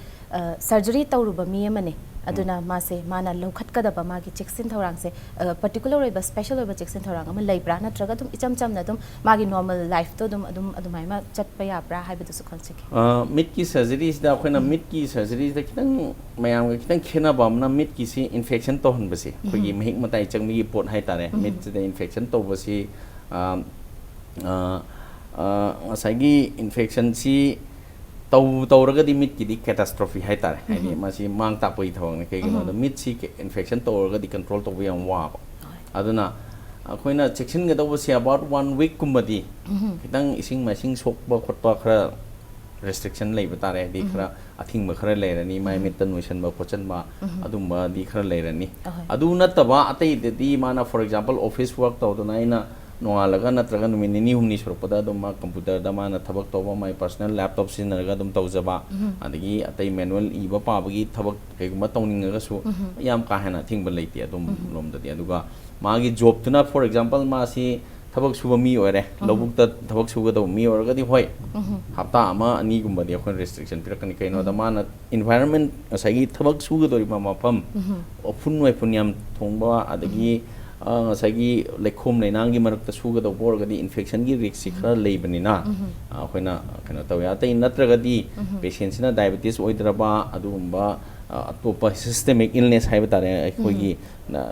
ꯁꯔꯖꯔꯤ ꯇꯧꯔꯨꯕ ꯃꯤ ꯑꯃꯅꯦ, ꯑꯗꯨꯅ ꯃꯥꯁꯦ, ꯃꯥꯅ ꯂꯧꯈꯠꯀꯗꯕ ꯃꯥꯒꯤ ꯆꯦꯛꯁꯤꯟ ꯊꯧꯔꯥꯡꯁꯦ, ꯄꯥꯔꯇꯤꯀꯨꯂꯔ ꯑꯣꯏꯕ ꯁ꯭ꯄꯦꯁꯦꯜ ꯑꯣꯏꯕ ꯆꯦꯛꯁꯤꯟ ꯊꯧꯔꯥꯡ ꯑꯃ ꯂꯩꯕ꯭ꯔꯥ, ꯅꯠꯇ꯭ꯔꯒ ꯑꯗꯨꯝ ꯏꯆꯝ ꯆꯝꯅ ꯑꯗꯨꯝ ꯃꯥꯒꯤ ꯅꯣꯔꯃꯦꯜ ꯂꯥꯏꯐꯇꯣ ꯑꯗꯨꯝ ꯑꯗꯨꯝ ꯑꯗꯨꯃꯥꯏꯅ ꯆꯠꯄ ꯌꯥꯕ꯭ꯔꯥ ꯍꯥꯏꯕꯗꯨꯁꯨ ꯈꯪꯖꯒꯦ꯫ ꯑ, ꯃꯤꯠꯀꯤ ꯁꯔꯖꯔꯤꯁꯤꯗ, ꯑꯩꯈꯣꯏꯅ ꯃꯤꯠꯀꯤ ꯁꯔꯖꯔꯤꯁꯤꯗ ꯈꯤꯇꯪ, ꯃꯌꯥꯝꯒ ꯈꯤꯇꯪ ꯈꯦꯠꯅꯕ ꯑꯃꯅ, ꯃꯤꯠꯀꯤꯁꯤ ꯏꯟꯐꯦꯛꯁꯟ ꯇꯧꯍꯟꯕꯁꯦ, ꯑꯩꯈꯣꯏꯒꯤ ꯃꯍꯤꯛ ꯃꯇꯥꯏ ꯆꯪꯕꯒꯤ ꯄꯣꯠ ꯍꯥꯏꯇꯥꯔꯦ, ꯃꯤꯠꯁꯤꯗ ꯏꯟꯐꯦꯛꯁꯟ ꯇꯧꯕꯁꯤ, ꯑ, ꯑ, ꯑ, ꯉꯁꯥꯏꯒꯤ ꯏꯟꯐꯦꯛꯁꯟꯁꯤ ꯇꯧ ꯇꯧꯔꯒꯗꯤ ꯃꯤꯠꯀꯤꯗꯤ ꯀꯦꯇꯥꯁꯇ꯭ꯔꯣꯐꯤ ꯍꯥꯏꯇꯥꯔꯦ, ꯍꯥꯏꯗꯤ ꯃꯁꯤ ꯃꯥꯡ ꯇꯥꯛꯄꯒꯤ ꯊꯕꯛꯅꯤ꯫ ꯀꯩꯒꯤꯅꯣꯗ, ꯃꯤꯠꯁꯤ ꯏꯟꯐꯦꯛꯁꯟ ꯇꯧꯔꯒꯗꯤ ꯀꯟꯇ꯭ꯔꯣꯜ ꯇꯧꯕ ꯌꯥꯝ ꯋꯥꯕ꯫ ꯑꯗꯨꯅ ꯑꯩꯈꯣꯏꯅ ꯆꯦꯛꯁꯤꯟꯒꯗꯧꯕꯁꯦ about one week ꯀꯨꯝꯕꯗꯤ ꯈꯤꯇꯪ ꯏꯁꯤꯡ ꯃꯥꯏꯁꯤꯡ ꯁꯣꯛꯄ ꯈꯣꯠꯄ ꯈꯔ ꯔꯦꯁꯇ꯭ꯔꯤꯛꯁꯟ ꯂꯩꯕ ꯇꯥꯔꯦ, ꯍꯥꯏꯗꯤ ꯈꯔ ꯑꯊꯤꯡꯕ ꯈꯔ ꯂꯩꯔꯅꯤ, ꯃꯥꯏ ꯃꯤꯠꯇ ꯅꯣꯏꯁꯟꯕ ꯈꯣꯠꯆꯟꯕ ꯑꯗꯨꯝꯕꯗꯤ ꯈꯔ ꯂꯩꯔꯅꯤ꯫ ꯑꯍꯣꯏ꯫ ꯑꯗꯨ ꯅꯠꯇꯕ ꯑꯇꯩꯗꯗꯤ ꯃꯥꯅ, for example, office work ꯇꯧꯗꯅ ꯑꯩꯅ ꯅꯣꯡꯉꯥꯜꯂꯒ ꯅꯠꯇ꯭ꯔꯒ ꯅꯨꯃꯤꯠ ꯅꯤꯅꯤ ꯍꯨꯝꯅꯤ ꯁꯨꯔꯛꯄꯗ ꯑꯗꯨꯝ ꯃꯥ ꯀꯝꯄ꯭ꯌꯨꯇꯔꯗ ꯃꯥꯅ ꯊꯕꯛ ꯇꯧꯕ, ꯃꯥꯏ ꯄꯔꯁꯅꯦꯜ ꯂꯦꯞꯇꯣꯞ ꯁꯤꯖꯤꯟꯅꯔꯒ ꯑꯗꯨꯝ ꯇꯧꯖꯕ, ꯑꯗꯒꯤ ꯑꯇꯩ ꯃꯦꯅꯨꯋꯦꯜ ꯏꯕ ꯄꯥꯕꯒꯤ ꯊꯕꯛ ꯀꯩꯒꯨꯝꯕ ꯇꯧꯅꯤꯡꯉꯒꯁꯨ ꯌꯥꯝ ꯀꯥ ꯍꯦꯟꯅ ꯑꯊꯤꯡꯕ ꯂꯩꯇꯦ ꯑꯗꯨꯝ ꯂꯣꯝꯗꯗꯤ꯫ ꯑꯗꯨꯒ ꯃꯥꯒꯤ ꯖꯣꯕꯇꯨꯅ, for example, ꯃꯥꯁꯤ ꯊꯕꯛ ꯁꯨꯕ ꯃꯤ ꯑꯣꯏꯔꯦ, ꯂꯧꯕꯨꯛꯇ ꯊꯕꯛ ꯁꯨꯒꯗꯧꯕ ꯃꯤ ꯑꯣꯏꯔꯒꯗꯤ, ꯍꯣꯏ, ꯍꯞꯇꯥ ꯑꯃ ꯑꯅꯤꯒꯨꯝꯕꯗꯤ ꯑꯩꯈꯣꯏꯅ ꯔꯦꯁꯇ꯭ꯔꯤꯛꯁꯟ ꯄꯤꯔꯛꯀꯅꯤ꯫ ꯀꯩꯅꯣꯗ ꯃꯥꯅ ꯏꯟꯚꯥꯏꯔꯣꯟꯃꯦꯟ, ꯉꯁꯥꯏꯒꯤ ꯊꯕꯛ ꯁꯨꯒꯗꯧꯔꯤꯕ ꯃꯐꯝ, ꯎꯐꯨꯟ ꯋꯥꯏꯐꯨꯟ ꯌꯥꯝ ꯊꯣꯡꯕ, ꯑꯗꯒꯤ, ꯑ, ꯉꯁꯥꯏꯒꯤ ꯂꯩꯈꯣꯝ ꯂꯩꯅꯥꯡꯒꯤ ꯃꯔꯛꯇ ꯁꯨꯒꯗꯧꯕ ꯑꯣꯏꯔꯒꯗꯤ ꯏꯟꯐꯦꯛꯁꯟꯒꯤ ꯔꯤꯛꯁꯁꯤ ꯈꯔ ꯂꯩꯕꯅꯤꯅ, ꯑ, ꯑꯩꯈꯣꯏꯅ ꯀꯩꯅꯣ ꯇꯧꯋꯦ꯫ ꯑꯇꯩ ꯅꯠꯇ꯭ꯔꯒꯗꯤ ꯄꯦꯁꯦꯟꯁꯤꯅ ꯗꯥꯏꯕꯦꯇꯤꯁ ꯑꯣꯏꯗ꯭ꯔꯕ ꯑꯗꯨꯒꯨꯝꯕ, ꯑ, ꯑꯇꯣꯞꯄ ꯁꯤꯁꯇꯦꯃꯤꯛ ꯏꯜꯅꯦꯁ ꯍꯥꯏꯕ ꯇꯥꯔꯦ, ꯑꯩꯈꯣꯏꯒꯤ, ꯅ-,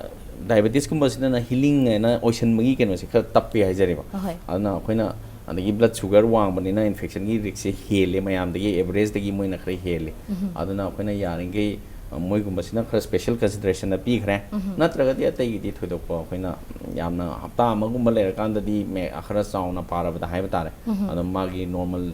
ꯗꯥꯏꯕꯦꯇꯤꯁꯀꯨꯝꯕꯁꯤꯗꯅ ꯍꯤꯂꯤꯡ ꯍꯥꯏꯅ ꯑꯣꯏꯁꯟꯕꯒꯤ ꯀꯩꯅꯣꯁꯦ ꯈꯔ ꯇꯞꯄꯦ ꯍꯥꯏꯖꯔꯤꯕ꯫ ꯑꯍꯣꯏ꯫ ꯑꯗꯨꯅ ꯑꯩꯈꯣꯏꯅ, ꯑꯗꯒꯤ ꯕ꯭ꯂꯗ ꯁꯨꯒꯔ ꯋꯥꯡꯕꯅꯤꯅ ꯏꯟꯐꯦꯛꯁꯟꯒꯤ ꯔꯤꯛꯁꯁꯦ ꯍꯦꯜꯂꯦ, ꯃꯌꯥꯝꯗꯒꯤ ꯑꯦꯚꯔꯦꯖꯇꯒꯤ ꯃꯣꯏꯅ ꯈꯔ ꯍꯦꯜꯂꯦ꯫ ꯑꯗꯨꯅ ꯑꯩꯈꯣꯏꯅ ꯌꯥꯔꯤꯈꯩ, ꯑ, ꯃꯣꯏꯒꯨꯝꯕꯁꯤꯅ ꯈꯔ ꯁ꯭ꯄꯦꯁꯦꯜ ꯀꯟꯁꯤꯗꯔꯦꯁꯟꯗ ꯄꯤꯈ꯭ꯔꯦ꯫ ꯅꯠꯇ꯭ꯔꯒꯗꯤ ꯑꯇꯩꯒꯤꯗꯤ ꯊꯣꯏꯗꯣꯛꯄ ꯑꯩꯈꯣꯏꯅ ꯌꯥꯝꯅ ꯍꯞꯇꯥ ꯑꯃꯒꯨꯝꯕ ꯂꯩꯔꯀꯥꯟꯗꯗꯤ ꯃꯦ-, ꯈꯔ ꯆꯥꯎꯅ ꯄꯥꯔꯕꯗ ꯍꯥꯏꯕ ꯇꯥꯔꯦ, ꯑꯗꯨꯝ ꯃꯥꯒꯤ ꯅꯣꯔꯃꯦꯜ,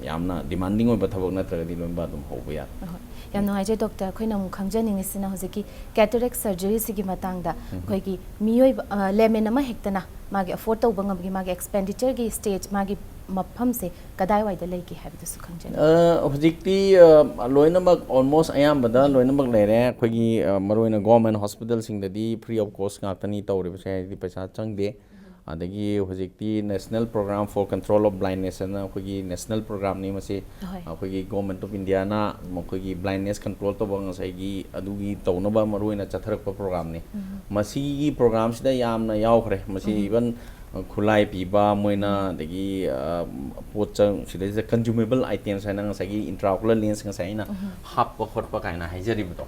ꯌꯥꯝꯅ ꯗꯤꯃꯥꯟꯗꯤꯡ ꯑꯣꯏꯕ ꯊꯕꯛ ꯅꯠꯇ꯭ꯔꯒꯗꯤ ꯂꯣꯏꯅꯃꯛ ꯑꯗꯨꯝ ꯍꯧꯕ ꯌꯥꯔꯦ꯫ ꯑꯍꯣꯏ꯫ ꯌꯥꯝ ꯅꯨꯡꯉꯥꯏꯖꯩ ꯗꯣꯛꯇꯔ꯫ ꯑꯩꯈꯣꯏꯅ ꯑꯃꯨꯛ ꯈꯪꯖꯅꯤꯡꯉꯤꯁꯤꯅ ꯍꯧꯖꯤꯛꯀꯤ ꯀꯦꯇꯔꯦꯛ ꯁꯔꯖꯔꯤꯁꯤꯒꯤ ꯃꯇꯥꯡꯗ, ꯑꯩꯈꯣꯏꯒꯤ ꯃꯤꯑꯣꯏꯕ, ꯑ, ꯂꯦꯃꯦꯟ ꯑꯃ ꯍꯦꯛꯇꯅ ꯃꯥꯒꯤ ꯑꯦꯐꯣꯔꯗ ꯇꯧꯕ ꯉꯝꯕꯒꯤ ꯃꯥꯒꯤ ꯑꯦꯛꯁꯄꯦꯟꯗꯤꯆꯔꯒꯤ ꯁ꯭ꯇꯦꯖ, ꯃꯥꯒꯤ ꯃꯐꯝꯁꯦ ꯀꯗꯥꯏꯋꯥꯏꯗ ꯂꯩꯒꯦ ꯍꯥꯏꯕꯗꯨꯁꯨ ꯈꯪꯖꯅꯤꯡꯉꯤ꯫ ꯑ, ꯍꯧꯖꯤꯛꯇꯤ, ꯑ, ꯂꯣꯏꯅꯃꯛ, almost ꯑꯌꯥꯝꯕꯗ ꯂꯣꯏꯅꯃꯛ ꯂꯩꯔꯦ꯫ ꯑꯩꯈꯣꯏꯒꯤ, ꯑ, ꯃꯔꯨꯑꯣꯏꯅ ꯒꯣꯔꯃꯦꯟ ꯍꯣꯁꯄꯤꯇꯥꯜꯁꯤꯡꯗꯗꯤ free of cost ꯉꯥꯛꯇꯅꯤ ꯇꯧꯔꯤꯕꯁꯦ, ꯍꯥꯏꯗꯤ ꯄꯩꯁꯥ ꯆꯪꯗꯦ꯫ ꯑꯗꯒꯤ ꯍꯧꯖꯤꯛꯇꯤ National Program for Control of Blindness ꯍꯥꯏꯅ ꯑꯩꯈꯣꯏꯒꯤ ꯅꯦꯁꯅꯦꯜ ꯄ꯭ꯔꯣꯒ꯭ꯔꯥꯝꯅꯤ ꯃꯁꯤ꯫ ꯑꯍꯣꯏ꯫ ꯑꯩꯈꯣꯏꯒꯤ ꯒꯣꯔꯃꯦꯟ ꯑꯣꯐ ꯏꯟꯗꯤꯌꯥꯅ ꯃꯈꯣꯏꯒꯤ ꯕ꯭ꯂꯥꯏꯟꯅꯦꯁ ꯀꯟꯇ꯭ꯔꯣꯜ ꯇꯧꯕ ꯉꯁꯥꯏꯒꯤ ꯑꯗꯨꯒꯤ ꯇꯧꯅꯕ ꯃꯔꯨꯑꯣꯏꯅ ꯆꯠꯊꯔꯛꯄ ꯄ꯭ꯔꯣꯒ꯭ꯔꯥꯝꯅꯤ꯫ ꯃꯁꯤꯒꯤ ꯄ꯭ꯔꯣꯒ꯭ꯔꯥꯝꯁꯤꯗ ꯌꯥꯝꯅ ꯌꯥꯎꯈ꯭ꯔꯦ꯫ ꯃꯁꯤ ꯏꯚꯟ ꯈꯨꯠꯂꯥꯏ ꯄꯤꯕ ꯃꯣꯏꯅ, ꯑꯗꯒꯤ ꯑ, ꯄꯣꯠ ꯆꯪ ꯁꯤꯗꯩꯁꯤꯗ ꯀꯟꯖꯨꯃꯦꯕꯜ ꯑꯥꯏꯇꯦꯝꯁ ꯍꯥꯏꯅ ꯉꯁꯥꯏꯒꯤ ꯏꯟꯇ꯭ꯔꯥꯑꯣꯀꯨꯂꯔ ꯂꯦꯟꯁ ꯉꯁꯥꯏ ꯑꯩꯅ ꯍꯥꯞꯄ ꯈꯣꯠꯄ ꯀꯥꯏꯅ ꯍꯥꯏꯖꯔꯤꯕꯗꯣ,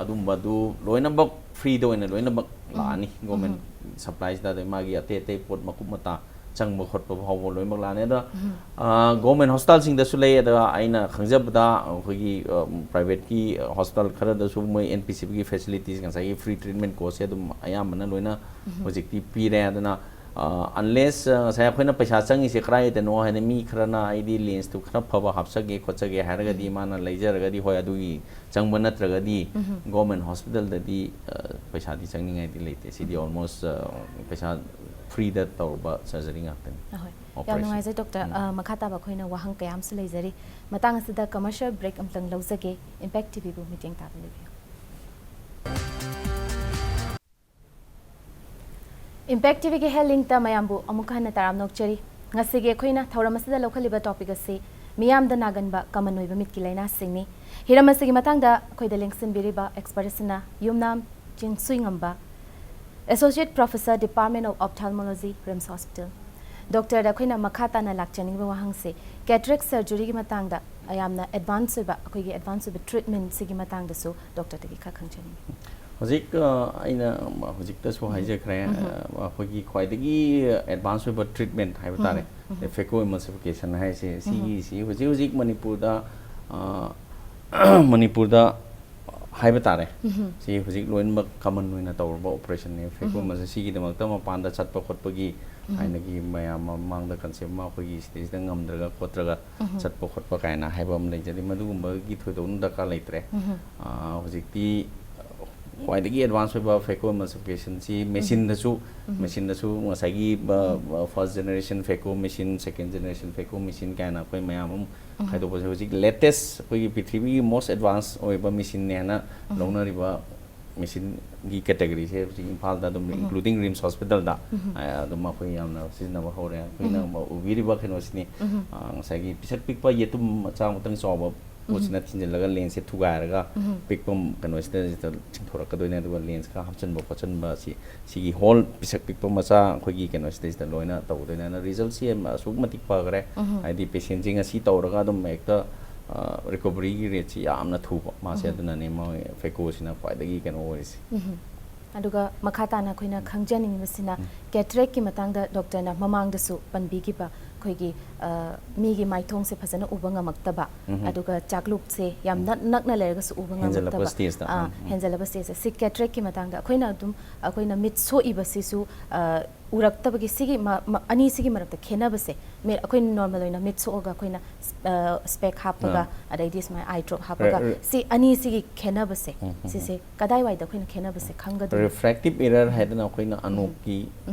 ꯑꯗꯨꯝꯕꯗꯨ ꯂꯣꯏꯅꯃꯛ ꯐ꯭ꯔꯤꯗ ꯑꯣꯏꯅ ꯂꯣꯏꯅꯃꯛ ꯂꯥꯛꯑꯅꯤ ꯒꯣꯔꯃꯦꯟ ꯁꯄ꯭ꯂꯥꯏꯁꯤꯗ꯫ ꯑꯗꯩ ꯃꯥꯒꯤ ꯑꯇꯩ ꯑꯇꯩ ꯄꯣꯠ ꯃꯀꯨꯞ ꯃꯇꯥ ꯆꯪꯕ ꯈꯣꯠꯄ ꯐꯥꯎꯕ ꯂꯣꯏꯅꯃꯛ ꯂꯥꯛꯑꯅꯤ꯫ ꯑꯗ ꯒꯣꯔꯃꯦꯟ ꯍꯣꯁꯄꯤꯇꯥꯜꯁꯤꯡꯗꯁꯨ ꯂꯩ꯫ ꯑꯗ ꯑꯩꯅ ꯈꯪꯖꯕꯗ ꯑꯩꯈꯣꯏꯒꯤ ꯄ꯭ꯔꯥꯏꯚꯦꯠꯀꯤ ꯍꯣꯁꯄꯤꯇꯥꯜ ꯈꯔꯗꯁꯨ ꯃꯣꯏ ꯑꯦꯟ ꯄꯤ ꯁꯤ ꯕꯤꯒꯤ ꯐꯦꯁꯤꯂꯤꯇꯤꯁ ꯉꯁꯥꯏꯒꯤ ꯐ꯭ꯔꯤ ꯇ꯭ꯔꯤꯠꯃꯦꯟ ꯀꯣꯔꯁꯁꯦ ꯑꯗꯨꯝ ꯑꯌꯥꯝꯕꯅ ꯂꯣꯏꯅ ꯍꯧꯖꯤꯛꯇꯤ ꯄꯤꯔꯦ꯫ ꯑꯗꯨꯅ ꯑꯟꯂꯦꯁ ꯉꯁꯥꯏ ꯑꯩꯈꯣꯏꯅ ꯄꯩꯁꯥ ꯆꯪꯉꯤꯁꯦ ꯀꯗꯥꯏꯗꯅꯣ ꯍꯥꯏꯗꯤ ꯃꯤ ꯈꯔꯅ ꯑꯩꯗꯤ ꯂꯦꯟꯁꯇꯨ ꯈꯔ ꯐꯕ ꯍꯥꯞꯆꯒꯦ ꯈꯣꯠꯆꯒꯦ ꯍꯥꯏꯔꯒꯗꯤ ꯃꯥꯅ ꯂꯩꯖꯔꯒꯗꯤ ꯍꯣꯏ ꯑꯗꯨꯒꯤ ꯆꯪꯕ ꯅꯠꯇ꯭ꯔꯒꯗꯤ ꯒꯣꯔꯃꯦꯟ ꯍꯣꯁꯄꯤꯇꯥꯜꯗꯗꯤ ꯄꯩꯁꯥꯗꯤ ꯆꯪꯅꯤꯡꯉꯥꯏꯗꯤ ꯂꯩꯇꯦ꯫ ꯁꯤꯗꯤ ꯑꯣꯜꯃꯣꯁ ꯄꯩꯁꯥ ꯐ꯭ꯔꯤꯗ ꯇꯧꯔꯕ ꯁꯔꯖꯔꯤ ꯉꯥꯛꯇꯅꯤ꯫ ꯑꯍꯣꯏ꯫ ꯌꯥꯝ Operation. ꯅꯨꯡꯉꯥꯏꯖꯩ ꯗꯣꯛꯇꯔ꯫ ꯎꯝ꯫ ꯑ, ꯃꯈꯥ ꯇꯥꯕ ꯑꯩꯈꯣꯏꯅ ꯋꯥꯍꯪ ꯀꯌꯥ ꯑꯃꯁꯨ ꯂꯩꯖꯔꯤ꯫ ꯃꯇꯥꯡ ꯑꯁꯤꯗ ꯀꯃꯔꯁꯤꯌꯦꯜ ꯕ꯭ꯔꯦꯛ ꯑꯃꯇꯪ ꯂꯧꯖꯒꯦ꯫ ꯏꯝꯄꯦꯛ ꯇꯤ ꯚꯤꯕꯨ ꯃꯤꯠꯌꯦꯡ ꯇꯥꯕ ꯂꯩꯕꯤꯌꯨ꯫ ꯏꯝꯄꯦꯛ ꯇꯤ ꯚꯤꯒꯤ ꯍꯦꯜꯊ ꯂꯤꯡꯇ ꯃꯌꯥꯝꯕꯨ ꯑꯃꯨꯛ ꯍꯟꯅ ꯇꯔꯥꯝꯅ ꯑꯣꯛꯆꯔꯤ꯫ ꯉꯁꯤꯒꯤ ꯑꯩꯈꯣꯏꯅ ꯊꯧꯔꯝ ꯑꯁꯤꯗ ꯂꯧꯈꯠꯂꯤꯕ ꯇꯣꯄꯤꯛ ꯑꯁꯤ ꯃꯤꯌꯥꯝꯗ ꯅꯥꯒꯟꯕ ꯀꯃꯟ ꯑꯣꯏꯕ ꯃꯤꯠꯀꯤ ꯂꯥꯏꯅꯥꯁꯤꯡꯅꯤ꯫ ꯍꯤꯔꯝ ꯑꯁꯤꯒꯤ ꯃꯇꯥꯡꯗ ꯑꯩꯈꯣꯏꯗ ꯂꯦꯡꯁꯤꯟꯕꯤꯔꯤꯕ ꯑꯦꯛꯁꯄꯔꯠ ꯑꯁꯤꯅ ꯌꯨꯝꯅꯥꯝ ꯆꯤꯡꯁꯨꯏꯉꯝꯕ, Associate Professor, Department of Ophthalmology, RIMS hospital. ꯗꯣꯛꯇꯔꯗ ꯑꯩꯈꯣꯏꯅ ꯃꯈꯥ ꯇꯥꯅ ꯂꯥꯛꯆꯅꯤꯡꯕ ꯋꯥꯍꯪꯁꯦ, ꯀꯦꯇꯔꯦꯛ ꯁꯔꯖꯔꯤꯒꯤ ꯃꯇꯥꯡꯗ ꯌꯥꯝꯅ ꯑꯦꯗꯚꯥꯟꯁ ꯑꯣꯏꯕ, ꯑꯩꯈꯣꯏꯒꯤ ꯑꯦꯗꯚꯥꯟꯁ ꯑꯣꯏꯕ ꯇ꯭ꯔꯤꯠꯃꯦꯟꯁꯤꯒꯤ ꯃꯇꯥꯡꯗꯁꯨ ꯗꯣꯛꯇꯔꯗꯒꯤ ꯈꯔ ꯈꯪꯖꯅꯤꯡꯉꯤ꯫ ꯍꯧꯖꯤꯛ, ꯑ, ꯑꯩꯅ ꯍꯧꯖꯤꯛꯇꯁꯨ ꯍꯥꯏꯖꯈ꯭ꯔꯦ, ꯑ, ꯑꯩꯈꯣꯏꯒꯤ ꯈ꯭ꯋꯥꯏꯗꯒꯤ ꯑꯦꯗꯚꯥꯟꯁ ꯑꯣꯏꯕ ꯇ꯭ꯔꯤꯠꯃꯦꯟ ꯍꯥꯏꯕ ꯇꯥꯔꯦ, ꯐꯦꯀꯣ ꯏꯃꯜꯁꯤꯐꯤꯀꯦꯁꯟ ꯍꯥꯏꯁꯦ, ꯁꯤꯒꯤꯁꯤ ꯍꯧꯖꯤꯛ ꯍꯧꯖꯤꯛ ꯃꯅꯤꯄꯨꯔꯗ, ꯑ, ꯃꯅꯤꯄꯨꯔꯗ ꯍꯥꯏꯕ ꯇꯥꯔꯦ, ꯁꯤ ꯍꯧꯖꯤꯛ ꯂꯣꯏꯅꯃꯛ ꯀꯃꯟ ꯑꯣꯏꯅ ꯇꯧꯔꯕ ꯑꯣꯄꯔꯦꯁꯟꯅꯦ꯫ ꯐꯦꯀꯣ ꯏꯃꯜꯁꯦ ꯁꯤꯒꯤꯗꯃꯛꯇ ꯃꯄꯥꯟꯗ ꯆꯠꯄ ꯈꯣꯠꯄꯒꯤ ꯊꯥꯏꯅꯒꯤ ꯃꯌꯥꯝ ꯃꯃꯥꯡꯗ ꯀꯟꯁꯦꯞ ꯑꯃ ꯑꯩꯈꯣꯏꯒꯤ ꯁꯤꯗꯩꯁꯤꯗ ꯉꯝꯗ꯭ꯔꯒ ꯈꯣꯠꯇ꯭ꯔꯒ ꯆꯠꯄ ꯈꯣꯠꯄ ꯀꯥꯏꯅ ꯍꯥꯏꯕ ꯑꯃ ꯂꯩꯖꯔꯤ꯫ ꯃꯗꯨꯒꯨꯝꯕꯒꯤ ꯊꯣꯏꯗꯣꯛꯅ ꯗꯔꯀꯥꯔ ꯂꯩꯇ꯭ꯔꯦ꯫ ꯑ, ꯍꯧꯖꯤꯛꯇꯤ ꯈ꯭ꯋꯥꯏꯗꯒꯤ ꯑꯦꯗꯚꯥꯟꯁ ꯑꯣꯏꯕ ꯐꯦꯀꯣ ꯏꯃꯜꯁꯤꯐꯤꯀꯦꯁꯟꯁꯤ ꯃꯦꯆꯤꯟꯗꯁꯨ, ꯃꯦꯆꯤꯟꯗꯁꯨ ꯉꯁꯥꯏꯒꯤ, ꯑ, first generation phaco machine, second generation phaco machine ꯀꯥꯏꯅ ꯑꯩꯈꯣꯏ ꯃꯌꯥꯝ ꯑꯃ ꯈꯥꯏꯗꯣꯛꯄꯁꯦ ꯍꯧꯖꯤꯛ ꯂꯦꯇꯦꯁ ꯑꯩꯈꯣꯏꯒꯤ ꯄ꯭ꯔꯤꯊꯤꯕꯤꯒꯤ most advance ꯑꯣꯏꯕ ꯃꯦꯆꯤꯟꯅꯦ ꯍꯥꯏꯅ ꯂꯧꯅꯔꯤꯕ ꯃꯦꯆꯤꯟꯒꯤ ꯀꯦꯇꯒꯣꯔꯤꯁꯦ ꯍꯧꯖꯤꯛ ꯏꯝꯐꯥꯜꯗ ꯑꯗꯨꯝ, including RIMS hospitalꯗ, ꯑ, ꯑꯗꯨꯝ ꯑꯩꯈꯣꯏ ꯌꯥꯝꯅ ꯁꯤꯖꯤꯟꯅꯕ ꯍꯧꯔꯦ꯫ ꯑꯩꯈꯣꯏꯅ ꯎꯕꯤꯔꯤꯕ ꯀꯩꯅꯣꯁꯤꯅꯤ, ꯑ, ꯉꯁꯥꯏꯒꯤ ꯄꯤꯁꯛ ꯄꯤꯛꯄ ꯌꯦꯇꯨꯝ ꯃꯆꯥ ꯑꯃꯇꯪ ꯆꯥꯎꯕ ꯄꯣꯠꯁꯤꯅ ꯊꯤꯟꯖꯤꯜꯂꯒ lensꯁꯦ ꯊꯨꯒꯥꯏꯔꯒ ꯄꯤꯛꯄ ꯀꯩꯅꯣꯁꯤꯗ ꯆꯤꯡꯊꯣꯔꯛꯀꯗꯣꯏꯅꯦ꯫ ꯑꯗꯨꯒ lensꯀ ꯍꯥꯞꯆꯤꯟꯕ ꯈꯣꯠꯆꯤꯟꯕ ꯑꯁꯤ, ꯁꯤꯒꯤ hole ꯄꯤꯁꯛ ꯄꯤꯛꯄ ꯃꯆꯥ ꯑꯩꯈꯣꯏꯒꯤ ꯀꯩꯅꯣꯁꯤꯗꯩꯁꯤꯗ ꯂꯣꯏꯅ ꯇꯧꯗꯣꯏꯅꯦ꯫ ꯑꯗꯨꯅ resultꯁꯤ ꯑꯁꯨꯛ ꯃꯇꯤꯛ ꯐꯈ꯭ꯔꯦ꯫ ꯍꯥꯏꯗꯤ patientꯁꯤ ꯉꯁꯤ ꯇꯧꯔꯒ ꯑꯗꯨꯝ ꯍꯦꯛꯇ, ꯑ, recoveryꯒꯤ rateꯁꯤ ꯌꯥꯝꯅ ꯊꯨꯕ ꯃꯥꯁꯦ꯫ ꯑꯗꯨꯅꯅꯦ ꯃꯣꯏ Phacoꯁꯤꯅ ꯈ꯭ꯋꯥꯏꯗꯒꯤ ꯀꯩꯅꯣ ꯑꯣꯏꯔꯤꯁꯦ꯫ ꯑꯗꯨꯒ ꯃꯈꯥ ꯇꯥꯅ ꯑꯩꯈꯣꯏꯅ ꯈꯪꯖꯅꯤꯡꯉꯤꯕꯁꯤꯅ cataractꯀꯤ ꯃꯇꯥꯡꯗ doctorꯅ ꯃꯃꯥꯡꯗꯁꯨ ꯄꯟꯕꯤꯈꯤꯕ ꯑꯩꯈꯣꯏꯒꯤ, ꯑ, ꯃꯤꯒꯤ ꯃꯥꯏꯊꯣꯡꯁꯦ ꯐꯖꯅ ꯎꯕ ꯉꯝꯃꯛꯇꯕ, ꯑꯗꯨꯒ ꯆꯥꯛꯂꯨꯛꯁꯦ ꯌꯥꯝ ꯅꯛ-, ꯅꯛꯅ ꯂꯩꯔꯒꯁꯨ ꯎꯕ ꯉꯝꯃꯛꯇꯕ, stageꯇ꯫ ꯑ, ꯍꯦꯟꯖꯜꯂꯕ stageꯁꯦ꯫ ꯁꯤ cataractꯀꯤ ꯃꯇꯥꯡꯗ ꯑꯩꯈꯣꯏꯅ ꯑꯗꯨꯝ, ꯑꯩꯈꯣꯏꯅ ꯃꯤꯠ ꯁꯣꯛꯏꯕꯁꯤꯁꯨ, ꯑ, ꯎꯔꯛꯇꯕꯒꯤ ꯁꯤꯒꯤ ꯃ-, ꯃ-, ꯑꯅꯤꯁꯤꯒꯤ ꯃꯔꯛꯇ ꯈꯦꯠꯅꯕꯁꯦ, ꯃꯤ-, ꯑꯩꯈꯣꯏꯅ normal ꯑꯣꯏꯅ ꯃꯤꯠ ꯁꯣꯛꯑꯒ ꯑꯩꯈꯣꯏꯅ, ꯑ, spec ꯍꯥꯞꯄꯒ, ꯑꯗꯩꯗꯤ ꯁꯨꯃꯥꯏꯅ eye drop ꯍꯥꯞꯄꯒ, ꯁꯤ ꯑꯅꯤꯁꯤꯒꯤ ꯈꯦꯠꯅꯕꯁꯦ, ꯁꯤꯁꯦ ꯀꯗꯥꯏꯋꯥꯏꯗ ꯑꯩꯈꯣꯏꯅ ꯈꯦꯠꯅꯕꯁꯦ ꯈꯪꯒꯗꯣꯏꯅꯣ? Refractive error ꯍꯥꯏꯗꯅ ꯑꯩꯈꯣꯏꯅ ꯑꯅꯣꯛꯀꯤ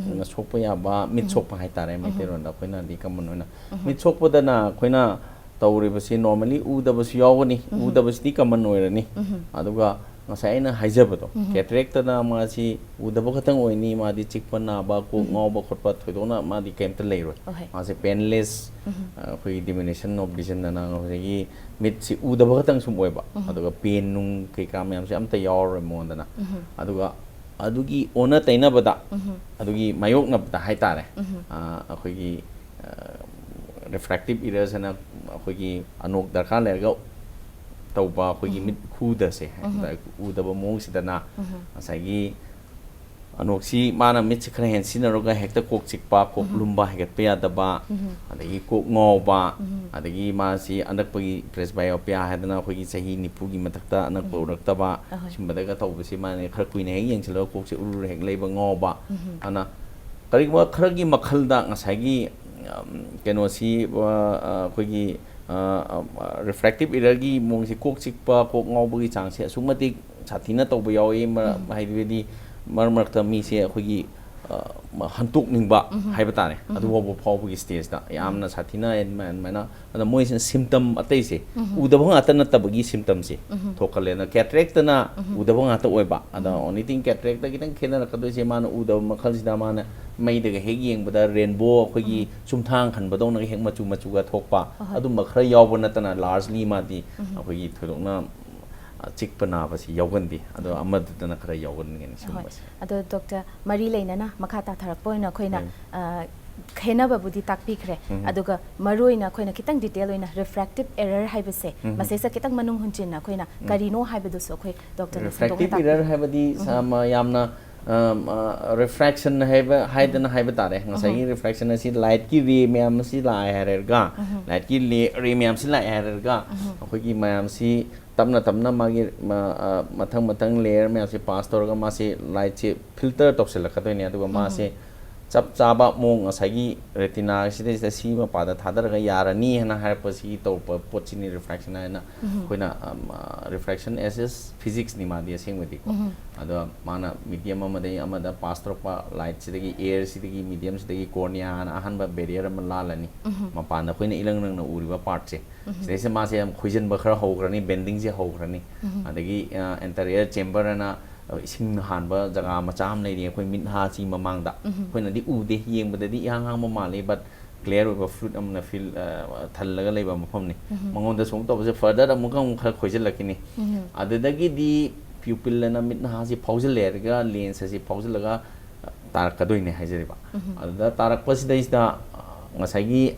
ꯁꯣꯛꯄ ꯌꯥꯕ, ꯃꯤꯠ ꯁꯣꯛꯄ ꯍꯥꯏꯇꯥꯔꯦ, ꯃꯩꯇꯩꯂꯣꯟꯗ ꯑꯩꯈꯣꯏꯅꯗꯤ common ꯑꯣꯏꯅ꯫ ꯃꯤꯠ ꯁꯣꯛꯄꯗꯅ ꯑꯩꯈꯣꯏꯅ ꯇꯧꯔꯤꯕꯁꯤ normally ꯎꯗꯕꯁꯨ ꯌꯥꯎꯒꯅꯤ, ꯎꯗꯕꯁꯤꯗꯤ common ꯑꯣꯏꯔꯅꯤ꯫ ꯑꯗꯨꯒ ꯉꯁꯥꯏ ꯑꯩꯅ ꯍꯥꯏꯖꯕꯗꯣ, cataractꯇꯅ ꯃꯥꯁꯤ ꯎꯗꯕ ꯈꯛꯇꯪ ꯑꯣꯏꯅꯤ, ꯃꯥꯗꯤ ꯆꯤꯛꯄ ꯅꯥꯕ, ꯀꯣꯛ ꯉꯥꯎꯕ ꯈꯣꯠꯄ ꯊꯣꯏꯗꯣꯛꯅ ꯃꯥꯗꯤ ꯀꯩꯝꯇ ꯂꯩꯔꯣꯏ꯫ ꯑꯣꯍꯣꯏ꯫ ꯃꯥꯁꯦ painless, ꯑ, ꯑꯩꯈꯣꯏꯒꯤ diminution of vision ꯑꯅ ꯉꯁꯥꯏꯒꯤ ꯃꯤꯠꯁꯤ ꯎꯗꯕ ꯈꯛꯇꯪ ꯁꯨꯝ ꯑꯣꯏꯕ, ꯑꯗꯨꯒ pain ꯅꯨꯡ ꯀꯩꯀꯥ ꯃꯌꯥꯝꯁꯦ ꯑꯝꯇ ꯌꯥꯎꯔꯔꯣꯏ ꯃꯉꯣꯟꯗꯅ꯫ ꯑꯗꯨꯒ ꯑꯗꯨꯒꯤ ꯑꯣꯟꯅ ꯇꯩꯅꯕꯗ, ꯑꯗꯨꯒꯤ ꯃꯥꯌꯣꯛꯅꯕꯗ ꯍꯥꯏꯇꯥꯔꯦ, ꯑ, ꯑꯩꯈꯣꯏꯒꯤ, ꯑ, refractive errors ꯍꯥꯏꯅ ꯑꯩꯈꯣꯏꯒꯤ ꯑꯅꯣꯛ ꯗꯔꯀꯥꯔ ꯂꯩꯔꯒ ꯇꯧꯕ ꯑꯩꯈꯣꯏꯒꯤ ꯃꯤꯠ ꯈꯨꯗꯁꯦ, ꯎꯗꯕ ꯃꯑꯣꯡꯁꯤꯗꯅ ꯉꯁꯥꯏꯒꯤ ꯑꯅꯣꯛꯁꯤ ꯃꯥꯅ ꯃꯤꯠꯁꯤ ꯈꯔ ꯍꯦꯟꯅ ꯁꯤꯖꯤꯟꯅꯔꯒ ꯍꯦꯛꯇ ꯀꯣꯛ ꯆꯤꯛꯄ, ꯀꯣꯛ ꯂꯨꯝꯕ, ꯍꯥꯏꯒꯠꯄ ꯌꯥꯗꯕ, ꯑꯗꯒꯤ ꯀꯣꯛ ꯉꯥꯎꯕ, ꯑꯗꯒꯤ ꯃꯥꯁꯤ ꯑꯅꯛꯄꯒꯤ presbyopia ꯍꯥꯏꯗꯅ ꯑꯩꯈꯣꯏꯒꯤ ꯆꯍꯤ ꯅꯤꯐꯨꯒꯤ ꯃꯊꯛꯇ ꯑꯅꯛꯄ ꯎꯔꯛꯇꯕ, ꯑꯍꯣꯏ꯫ ꯁꯨꯝꯕꯗꯒ ꯇꯧꯕꯁꯤ ꯃꯥꯅ ꯈꯔ ꯀꯨꯏꯅ ꯍꯦꯛ ꯌꯦꯡꯁꯤꯜꯂꯒ ꯀꯣꯛꯁꯦ ꯎꯔꯨꯔ ꯍꯦꯛ ꯂꯩꯕ, ꯉꯥꯎꯕ꯫ ꯑꯗꯨꯅ ꯀꯔꯤꯒꯨꯝꯕ ꯈꯔꯒꯤ ꯃꯈꯜꯗ ꯉꯁꯥꯏꯒꯤ, ꯎꯝ, ꯀꯩꯅꯣꯁꯤ, ꯑ, ꯑ, ꯑꯩꯈꯣꯏꯒꯤ, ꯑ, ꯑ, refractive errorꯒꯤ ꯃꯑꯣꯡꯁꯦ, ꯀꯣꯛ ꯆꯤꯛꯄ, ꯀꯣꯛ ꯉꯥꯎꯕꯒꯤ ꯆꯥꯡꯁꯦ ꯑꯁꯨꯛ ꯃꯇꯤꯛ ꯁꯥꯊꯤꯅ ꯇꯧꯕ ꯌꯥꯎꯏ꯫ ꯃꯔ-, ꯍꯥꯏꯕꯗꯤ ꯃꯔꯛ ꯃꯔꯛꯇ ꯃꯤꯁꯦ ꯑꯩꯈꯣꯏꯒꯤ ꯑ, ꯃ-, ꯍꯟꯇꯣꯛꯅꯤꯡꯕ ꯍꯥꯏꯕ ꯇꯥꯔꯦ, ꯑꯗꯨꯐꯥꯎꯕ ꯐꯥꯎꯕꯒꯤ ꯁ꯭ꯇꯦꯖꯇ ꯌꯥꯝꯅ ꯁꯥꯊꯤꯅ ꯑꯗꯨꯃꯥꯏꯅ, ꯑꯗꯨꯃꯥꯏꯅ, ꯑꯗ ꯃꯣꯏꯁꯤꯅ ꯁꯤꯝꯇꯝ ꯑꯇꯩꯁꯦ ꯎꯗꯕ ꯉꯥꯛꯇ ꯅꯠꯇꯕꯒꯤ ꯁꯤꯝꯇꯝꯁꯦ ꯊꯣꯛꯀꯜꯂꯦ꯫ ꯑꯗ ꯀꯦꯇꯔꯦꯛꯇꯅ ꯎꯗꯕ ꯉꯥꯛꯇ ꯑꯣꯏꯕ, ꯑꯗ ꯑꯣꯟꯂꯤ ꯊꯤꯡ ꯀꯦꯇꯔꯦꯛꯇ ꯈꯤꯇꯪ ꯈꯦꯠꯅꯔꯛꯀꯗꯣꯏꯁꯦ, ꯃꯥꯅ ꯎꯗꯕ ꯃꯈꯜꯁꯤꯗ ꯃꯥꯅ ꯃꯩꯗꯒ ꯍꯦꯛ ꯌꯦꯡꯕꯗ ꯔꯦꯟꯕꯣ ꯑꯩꯈꯣꯏꯒꯤ ꯆꯨꯝꯊꯥꯡ ꯈꯟꯕꯗꯧꯅꯒ ꯍꯦꯛ ꯃꯆꯨ ꯃꯆꯨꯒ ꯊꯣꯛꯄ, ꯑꯍꯣꯏ꯫ ꯑꯗꯨꯝꯕ ꯈꯔ ꯌꯥꯎꯕ ꯅꯠꯇꯅ ꯂꯥꯔꯖꯂꯤ ꯃꯥꯗꯤ ꯑꯩꯈꯣꯏꯒꯤ ꯊꯣꯏꯗꯣꯛꯅ, ꯑ, ꯆꯤꯛꯄ ꯅꯥꯕꯁꯤ ꯌꯥꯎꯒꯟꯗꯦ꯫ ꯑꯗꯣ ꯑꯃꯗꯨꯗꯅ ꯈꯔ ꯌꯥꯎꯒꯟꯒꯅꯤ ꯍꯣꯏ꯫ ꯁꯤꯒꯨꯝꯕꯁꯦ꯫ ꯑꯗꯣ ꯗꯣꯛꯇꯔ, ꯃꯔꯤ ꯂꯩꯅꯅ ꯃꯈꯥ ꯇꯥꯊꯔꯛꯄ ꯑꯣꯏꯅ ꯑꯩꯈꯣꯏꯅ, ꯎꯝ꯫ ꯑ, ꯈꯦꯠꯅꯕꯕꯨꯗꯤ ꯇꯥꯛꯄꯤꯈ꯭ꯔꯦ꯫ ꯎꯝ꯫ ꯑꯗꯨꯒ ꯃꯔꯨꯑꯣꯏꯅ ꯑꯩꯈꯣꯏꯅ ꯈꯤꯇꯪ ꯗꯤꯇꯦꯜ ꯑꯣꯏꯅ ꯔꯤꯐ꯭ꯔꯦꯛꯇꯤꯞ ꯑꯦꯔꯔ ꯍꯥꯏꯕꯁꯦ, ꯎꯝ꯫ ꯃꯁꯤꯁꯦ ꯈꯤꯇꯪ ꯃꯅꯨꯡ ꯍꯨꯟꯖꯤꯟꯅ ꯑꯩꯈꯣꯏꯅ ꯎꯝ꯫ ꯀꯔꯤꯅꯣ ꯍꯥꯏꯕꯗꯨꯁꯨ ꯑꯩꯈꯣꯏ ꯗꯣꯛꯇꯔꯅ ꯁꯟꯗꯣꯛꯅ ꯔꯤꯐ꯭ꯔꯦꯛꯇꯤꯞ ꯇꯥꯛꯄꯤꯌꯨ꯫ ꯑꯦꯔꯔ ꯍꯥꯏꯕꯗꯤ ꯎꯝ꯫ ꯁ-, ꯃ-, ꯌꯥꯝꯅ, ꯑ, ꯑ, ꯔꯤꯐ꯭ꯔꯦꯛꯁꯟ ꯍꯥꯏꯕ, ꯍꯥꯏꯗꯅ ꯎꯝ꯫ ꯍꯥꯏꯕ ꯇꯥꯔꯦ꯫ ꯉꯁꯥꯏꯒꯤ ꯎꯝ꯫ ꯔꯤꯐ꯭ꯔꯦꯛꯁꯟ ꯑꯁꯤ ꯂꯥꯏꯠꯀꯤ ꯔꯦ ꯃꯌꯥꯝ ꯑꯁꯤ ꯂꯥꯛꯑꯦ ꯍꯥꯏꯔꯒ, ꯎꯝ꯫ ꯂꯥꯏꯠꯀꯤ ꯂꯦ-, ꯔꯦ ꯃꯌꯥꯝꯁꯤ ꯂꯥꯛꯑꯦ ꯍꯥꯏꯔꯒ, ꯎꯝ꯫ ꯑꯩꯈꯣꯏꯒꯤ ꯃꯌꯥꯝꯁꯤ ꯇꯞꯅ ꯇꯞꯅ ꯃꯥꯒꯤ, ꯃ-, ꯑ, ꯃꯊꯪ ꯃꯊꯪ ꯂꯦꯌꯔ ꯃꯌꯥꯝꯁꯦ ꯄꯥꯁ ꯇꯧꯔꯒ ꯃꯥꯁꯦ ꯂꯥꯏꯠꯁꯦ ꯐꯤꯜꯇꯔ ꯇꯧꯁꯤꯜꯂꯛꯀꯗꯣꯏꯅꯦ꯫ ꯑꯗꯨꯒ ꯎꯝ꯫ ꯃꯥꯁꯦ ꯆꯞ ꯆꯥꯕ ꯃꯑꯣꯡ ꯉꯁꯥꯏꯒꯤ ꯔꯦꯇꯤꯅꯥꯁꯤꯗꯩꯁꯤꯗ ꯁꯤ ꯃꯄꯥꯗ ꯊꯥꯗꯔꯒ ꯌꯥꯔꯅꯤ ꯍꯥꯏꯅ ꯍꯥꯏꯔꯛꯄꯁꯤꯒꯤ ꯇꯧꯔꯛꯄ ꯄꯣꯠꯁꯤꯅꯤ ꯔꯤꯐ꯭ꯔꯦꯛꯁꯟ ꯍꯥꯏꯅ꯫ ꯎꯝ꯫ ꯑꯩꯈꯣꯏꯅ, ꯑꯝ, ꯑ, ꯔꯤꯐ꯭ꯔꯦꯛꯁꯟ ꯑꯦꯁ ꯏꯁ ꯐꯤꯖꯤꯛꯁꯅꯤ ꯃꯥꯗꯤ ꯑꯁꯦꯡꯕꯗꯤꯀꯣ꯫ ꯎꯝ꯫ ꯑꯗꯣ ꯃꯥꯅ ꯃꯤꯗꯤꯌꯝ ꯑꯃꯗꯒꯤ ꯑꯃꯗ ꯄꯥꯁ ꯇꯧꯔꯛꯄ ꯂꯥꯏꯠꯁꯤꯗꯒꯤ, ꯑꯦꯌꯔꯁꯤꯗꯒꯤ, ꯃꯤꯗꯤꯌꯝꯁꯤꯗꯒꯤ ꯀꯣꯔꯅꯤꯌꯥꯅ ꯑꯍꯥꯟꯕ ꯕꯦꯔꯤꯌꯔ ꯑꯃ ꯂꯥꯜꯂꯅꯤ꯫ ꯎꯝ꯫ ꯃꯄꯥꯟꯗ ꯑꯩꯈꯣꯏꯅ ꯏꯂꯪ ꯂꯪꯅ ꯎꯔꯤꯕ ꯄꯥꯔꯠꯁꯦ, ꯎꯝ꯫ ꯁꯤꯗꯩꯁꯤꯗ ꯃꯥꯁꯦ ꯌꯥꯝ ꯈꯣꯏꯖꯟꯕ ꯈꯔ ꯍꯧꯈ꯭ꯔꯅꯤ, ꯕꯦꯟꯗꯤꯡꯁꯦ ꯍꯧꯈ꯭ꯔꯅꯤ꯫ ꯎꯝ꯫ ꯑꯗꯒꯤ, ꯑ, ꯑꯦꯟꯇꯔꯤꯌꯔ ꯆꯦꯝꯕꯔ ꯍꯥꯏꯅ, ꯑ, ꯏꯁꯤꯡ ꯍꯥꯟꯕ ꯖꯒꯥ ꯃꯆꯥ ꯑꯃ ꯂꯩꯔꯤ ꯑꯩꯈꯣꯏ ꯃꯤꯠ ꯍꯥꯁꯤ ꯃꯃꯥꯡꯗ꯫ ꯎꯝ꯫ ꯑꯩꯈꯣꯏꯅꯗꯤ ꯎꯗꯦ, ꯌꯦꯡꯕꯗꯗꯤ ꯏꯍꯥꯡ ꯍꯥꯡꯕ ꯃꯥꯜꯂꯤ, but ꯀ꯭ꯂꯤꯌꯥꯔ ꯑꯣꯏꯕ ꯐ꯭ꯂꯨꯏꯗ ꯑꯃꯅ ꯐꯤꯜ, ꯑ, ꯊꯜꯂꯒ ꯂꯩꯕ ꯃꯐꯝꯅꯤ꯫ ꯎꯝ꯫ ꯃꯉꯣꯟꯗ ꯁꯨꯝ ꯇꯧꯕꯁꯦ ꯐꯔꯗꯔ ꯑꯃꯨꯛꯀ ꯑꯃꯨꯛ ꯈꯔ ꯈꯣꯏꯖꯤꯜꯂꯛꯈꯤꯅꯤ꯫ ꯎꯝ꯫ ꯑꯗꯨꯗꯒꯤꯗꯤ ꯄ꯭ꯌꯨꯄꯤꯜ ꯑꯅ ꯃꯤꯠ ꯅꯍꯥꯁꯤ ꯐꯥꯎꯖꯤꯜꯂꯦ ꯍꯥꯏꯔꯒ ꯂꯦꯟꯁ ꯑꯁꯤ ꯐꯥꯎꯖꯤꯜꯂꯒ ꯇꯥꯔꯛꯀꯗꯣꯏꯅꯦ ꯍꯥꯏꯖꯔꯤꯕ꯫ ꯎꯝ꯫ ꯑꯗꯨꯗ ꯇꯥꯔꯛꯄꯁꯤꯗꯩꯁꯤꯗ, ꯑ, ꯉꯁꯥꯏꯒꯤ